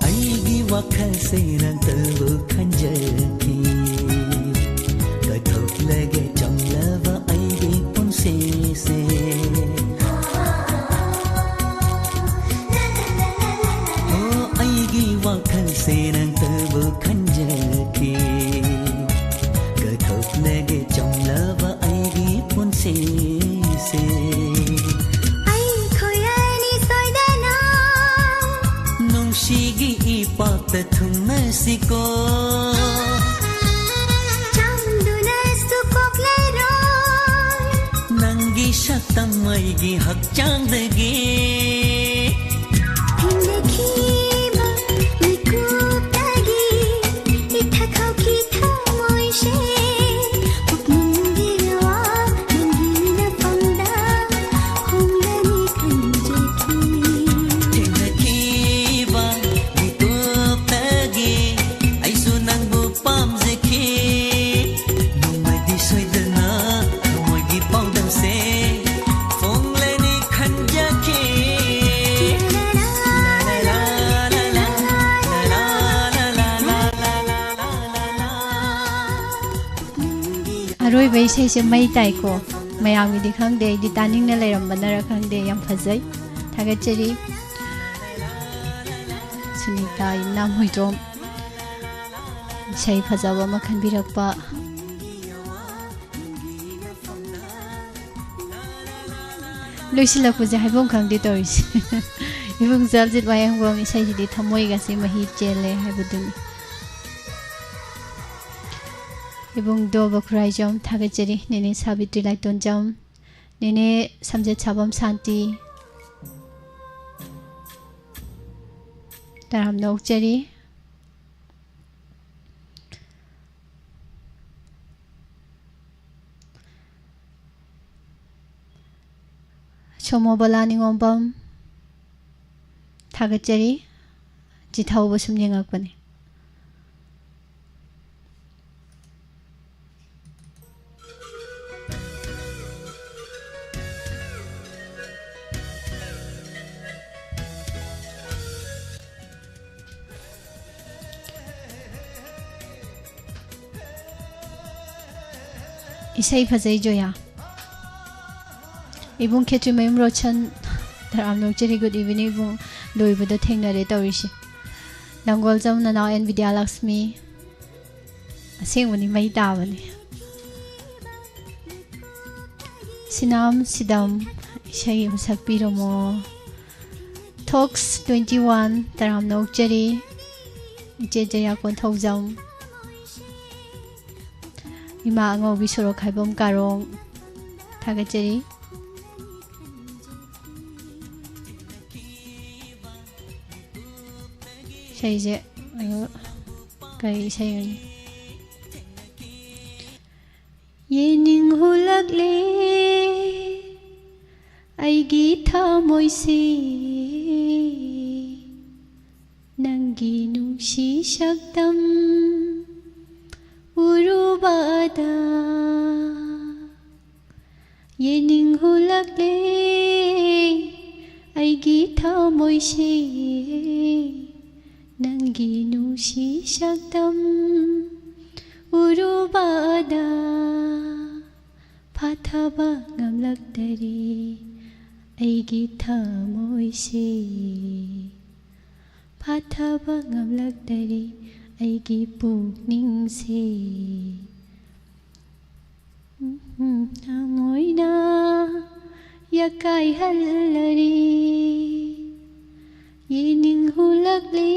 ꯑꯩꯒꯤ ꯋꯥꯈꯜꯁꯦ ꯅꯪꯇꯕꯨ ꯈꯟꯖꯈꯤ꯫ ꯀꯠꯊꯣꯛꯂꯒꯦ ꯆꯝꯂꯕ ꯑꯩꯒꯤ ꯄꯨꯟꯁꯤꯁꯦ꯫ ꯑꯣ, ꯑꯩꯒꯤ ꯋꯥꯈꯜꯁꯦ ꯅꯪꯇꯕꯨ ꯈꯟꯖꯈꯤ꯫ ꯀꯠꯊꯣꯛꯂꯒꯦ ꯆꯝꯂꯕ ꯑꯩꯒꯤ ꯄꯨꯟꯁꯤꯁꯦ꯫ ꯑꯩꯈꯣꯏ ꯑꯅꯤ ꯁꯣꯏꯗꯅ ꯅꯨꯡꯁꯤꯒꯤ ꯏꯄꯥꯛꯇ ꯊꯨꯡꯅꯁꯤꯀꯣ꯫ ꯆꯝꯗꯨꯅꯁꯨ ꯀꯣꯛꯂꯔꯣꯏ꯫ ꯅꯪꯒꯤ ꯁꯛꯇꯝ ꯑꯩꯒꯤ ꯍꯛꯆꯥꯡꯗꯒꯤ꯫ ꯊꯦꯡꯅꯈꯤꯕ ꯃꯤꯀꯨꯞꯇꯒꯤ ꯏꯊꯛ ꯍꯧꯈꯤ ꯊꯃꯣꯏꯁꯦ꯫ ꯄꯨꯛꯅꯤꯡꯒꯤ ꯋꯥ ꯅꯪꯒꯤ ꯅꯐꯝꯗ ꯍꯣꯡꯂꯅꯤ ꯈꯟꯖꯈꯤ꯫ ꯊꯦꯡꯅꯈꯤꯕ ꯃꯤꯀꯨꯞꯇꯒꯤ ꯑꯩꯁꯨ ꯅꯪꯕꯨ ꯄꯥꯝꯖꯈꯤ꯫ ꯅꯣꯡꯃꯗꯤ ꯁꯣꯏꯗꯅ ꯊꯃꯣꯏꯒꯤ ꯄꯥꯎꯗꯝꯁꯦ ꯐꯣꯡꯂꯅꯤ ꯈꯟꯖꯈꯤ꯫ ꯑꯔꯣꯏꯕ ꯏꯁꯩꯁꯦ ꯃꯩ ꯇꯥꯏꯀꯣ꯫ ꯃꯌꯥꯝꯒꯤꯗꯤ ꯈꯪꯗꯦ, ꯑꯩꯗꯤ ꯇꯥꯅꯤꯡꯅ ꯂꯩꯔꯝꯕꯅꯔ ꯈꯪꯗꯦ꯫ ꯌꯥꯝ ꯐꯖꯩ꯫ ꯊꯥꯒꯠꯆꯔꯤ꯫ ꯁꯨꯅꯤꯇꯥ ꯏꯅꯥꯝ ꯍꯨꯏꯗ꯭ꯔꯣꯝ꯫ ꯏꯁꯩ ꯐꯖꯕ ꯑꯃ ꯈꯟꯕꯤꯔꯛꯄ꯫ ꯂꯣꯏꯁꯤꯜꯂꯛꯄꯁꯦ ꯍꯥꯏꯐꯝ ꯈꯪꯗꯦ ꯇꯧꯔꯤꯁꯦ꯫ ꯏꯕꯨꯡ ꯆꯥꯜꯖꯤꯠ ꯋꯥꯍꯦꯡꯕꯝ ꯏꯁꯩꯁꯤꯗꯤ ꯊꯃꯣꯏꯒꯁꯦ ꯃꯍꯤ ꯆꯦꯜꯂꯦ ꯍꯥꯏꯕꯗꯨꯅꯤ꯫ ꯏꯕꯨꯡ ꯗꯣꯕ ꯈꯨꯔꯥꯏꯖꯝ ꯊꯥꯒꯠꯆꯔꯤ꯫ ꯅꯦꯅꯦ ꯁꯥꯕꯤꯇ꯭ꯔꯤ ꯂꯥꯏꯇꯣꯟꯖꯝ, ꯅꯦꯅꯦ ꯁꯝꯖꯦꯠ ꯁꯥꯕꯝ ꯁꯥꯟꯇꯤ, ꯇꯔꯥꯝꯅ ꯑꯣꯛꯆꯔꯤ꯫ ꯁꯣꯃꯣ ꯕꯂꯥ ꯅꯤꯉꯣꯝꯕꯝ, ꯊꯥꯒꯠꯆꯔꯤ꯫ ꯆꯤꯊꯍꯧꯕ ꯁꯨꯝ ꯌꯦꯡꯉꯛꯄꯅꯤ꯫ ꯏꯁꯩ ꯐꯖꯩ ꯖꯣꯌꯥ꯫ ꯏꯕꯨꯡ ꯈꯦꯇ꯭ꯔꯤꯃꯌꯨꯝ ꯔꯣꯁꯟ, ꯇꯔꯥꯝꯅ ꯑꯣꯛꯆꯔꯤ꯫ Good evening ꯏꯕꯨꯡ꯫ ꯂꯣꯏꯕꯗ ꯊꯦꯡꯅꯔꯦ ꯇꯧꯔꯤꯁꯦ꯫ ꯂꯪꯒꯣꯜꯖꯝ ꯅꯅꯥꯎ ꯑꯦꯟ ꯕꯤꯗ꯭ꯌꯥꯂꯛꯁꯃꯤ꯫ ꯑꯁꯦꯡꯕꯅꯤ, ꯃꯩ ꯇꯥꯕꯅꯤ꯫ ꯁꯤꯅꯥꯝ ꯁꯤꯗꯝ, ꯏꯁꯩ ꯑꯃ ꯁꯛꯄꯤꯔꯝꯃꯣ꯫ Thokes twenty one, ꯇꯔꯥꯝꯅ ꯑꯣꯛꯆꯔꯤ꯫ ꯏꯆꯦ ꯖꯌꯥ ꯀꯣꯟꯊꯧꯖꯝ, ꯏꯃꯥ ꯑꯉꯧꯕꯤ ꯁꯣꯔꯣꯛꯈꯥꯏꯕꯝ ꯀꯥꯔꯣꯡ, ꯊꯥꯒꯠꯆꯔꯤ꯫ ꯏꯁꯩꯁꯦ, ꯑ, ꯀꯔꯤ ꯏꯁꯩ ꯑꯣꯏꯅꯤ? ꯌꯦꯡꯅꯤꯡ ꯍꯨꯂꯛꯂꯦ ꯑꯩꯒꯤ ꯊꯃꯣꯏꯁꯦ, ꯅꯪꯒꯤ ꯅꯨꯡꯁꯤ ꯁꯛꯇꯝ ꯎꯔꯨꯕꯗ꯫ ꯌꯦꯡꯅꯤꯡ ꯍꯨꯂꯛꯂꯦ ꯑꯩꯒꯤ ꯊꯃꯣꯏꯁꯦ, ꯅꯪꯒꯤ ꯅꯨꯡꯁꯤ ꯁꯛꯇꯝ ꯎꯔꯨꯕꯗ ꯐꯥꯊꯕ ꯉꯝꯂꯛꯇꯔꯦ ꯑꯩꯒꯤ ꯊꯃꯣꯏꯁꯦ꯫ ꯐꯥꯊꯕ ꯉꯝꯂꯛꯇꯔꯦ ꯑꯩꯒꯤ ꯄꯨꯛꯅꯤꯡꯁꯦ꯫ ꯊꯃꯣꯏꯅ ꯌꯥꯀꯥꯏꯍꯜꯂꯔꯦ꯫ ꯌꯦꯡꯅꯤꯡꯍꯨꯂꯛꯂꯦ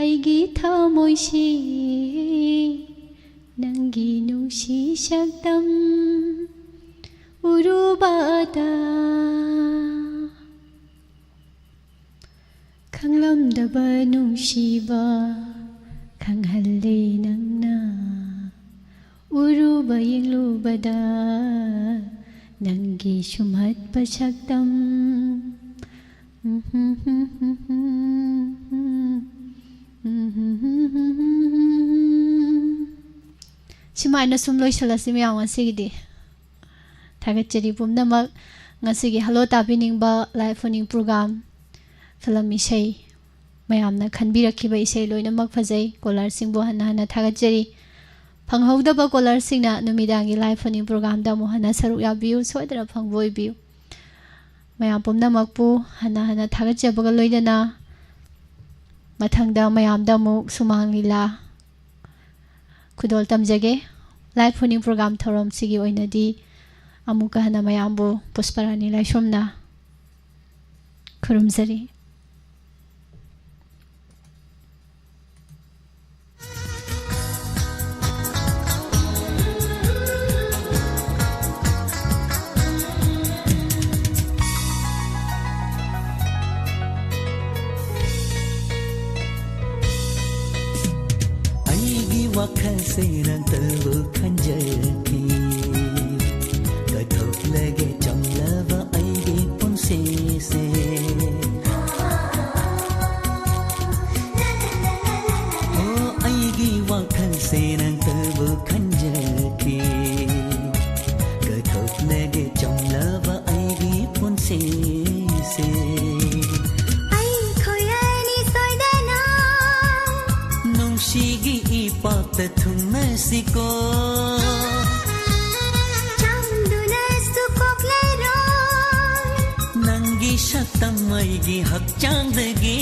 ꯑꯩꯒꯤ ꯊꯃꯣꯏꯁꯤ ꯅꯪꯒꯤ ꯅꯨꯡꯁꯤ ꯁꯛꯇꯝ ꯎꯔꯨꯕꯗ꯫ ꯈꯪꯂꯝꯗꯕ ꯅꯨꯡꯁꯤꯕ ꯈꯪꯍꯜꯂꯦ ꯅꯪꯅ꯫ ꯎꯔꯨꯕ ꯌꯦꯡꯂꯨꯕꯗ ꯅꯪꯒꯤ ꯁꯨꯝꯍꯠꯄ ꯁꯛꯇꯝ꯫ ꯁꯨꯃꯥꯏꯅ ꯁꯨꯝ ꯂꯣꯏꯁꯤꯜꯂꯁꯤ ꯃꯌꯥꯝ ꯉꯁꯤꯒꯤꯗꯤ꯫ ꯊꯥꯒꯠꯆꯔꯤ ꯄꯨꯝꯅꯃꯛ꯫ ꯉꯁꯤꯒꯤ Hello ꯇꯥꯕꯤꯅꯤꯡꯕ live phone-in program, film ꯏꯁꯩ, ꯃꯌꯥꯝꯅ ꯈꯟꯕꯤꯔꯛꯈꯤꯕ ꯏꯁꯩ ꯂꯣꯏꯅꯃꯛ ꯐꯖꯩ꯫ Caller-ꯁꯤꯡꯕꯨ ꯍꯟꯅ ꯍꯟꯅ ꯊꯥꯒꯠꯆꯔꯤ꯫ ꯐꯪꯍꯧꯗꯕ caller-ꯁꯤꯡꯅ ꯅꯨꯃꯤꯗꯥꯡꯒꯤ live phone-in program-ꯗ ꯑꯃꯨꯛ ꯍꯟꯅ ꯁꯔꯨꯛ ꯌꯥꯕꯤꯌꯨ, ꯁꯣꯏꯗꯅ ꯐꯪꯕ ꯑꯣꯏꯕꯤꯌꯨ꯫ ꯃꯌꯥꯝ ꯄꯨꯝꯅꯃꯛꯄꯨ ꯍꯟꯅ ꯍꯟꯅ ꯊꯥꯒꯠꯆꯕꯒ ꯂꯣꯏꯅꯅ ꯃꯊꯪꯗ ꯃꯌꯥꯝꯗ ꯑꯃꯨꯛ ꯁꯨꯃꯥꯡ ꯂꯤꯂꯥ ꯈꯨꯗꯣꯜ ꯇꯝꯖꯒꯦ꯫ Live phone-in program ꯊꯧꯔꯝꯁꯤꯒꯤ ꯑꯣꯏꯅꯗꯤ ꯑꯃꯨꯛꯀ ꯍꯟꯅ ꯃꯌꯥꯝꯕꯨ ꯄꯨꯁꯄꯔꯥꯅꯤ ꯂꯥꯏꯁ꯭ꯔꯝꯅ ꯈꯨꯔꯨꯝꯖꯔꯤ꯫ ꯑꯩꯒꯤ ꯋꯥꯈꯜꯁꯦ ꯅꯪꯇꯕꯨ ꯈꯟꯖꯈꯤ꯫ ꯀꯠꯊꯣꯛꯂꯒꯦ ꯆꯝꯂꯕ ꯑꯩꯒꯤ ꯄꯨꯟꯁꯤꯁꯦ꯫ ꯑꯣ, ꯑꯩꯒꯤ ꯋꯥꯈꯜꯁꯦ ꯅꯪꯇꯕꯨ ꯈꯟꯖꯈꯤ꯫ ꯀꯠꯊꯣꯛꯂꯒꯦ ꯆꯝꯂꯕ ꯑꯩꯒꯤ ꯄꯨꯟꯁꯤꯁꯦ꯫ ꯑꯩꯈꯣꯏ ꯑꯅꯤ ꯁꯣꯏꯗꯅ ꯅꯨꯡꯁꯤꯒꯤ ꯏ ꯊꯨꯡꯅꯁꯤꯀꯣ꯫ ꯆꯥꯝꯗꯨꯅꯁꯨ ꯀꯣꯛꯂꯔꯣꯏ꯫ ꯅꯪꯒꯤ ꯁꯛꯇꯝ ꯑꯩꯒꯤ ꯍꯛꯆꯥꯡꯗꯒꯤ꯫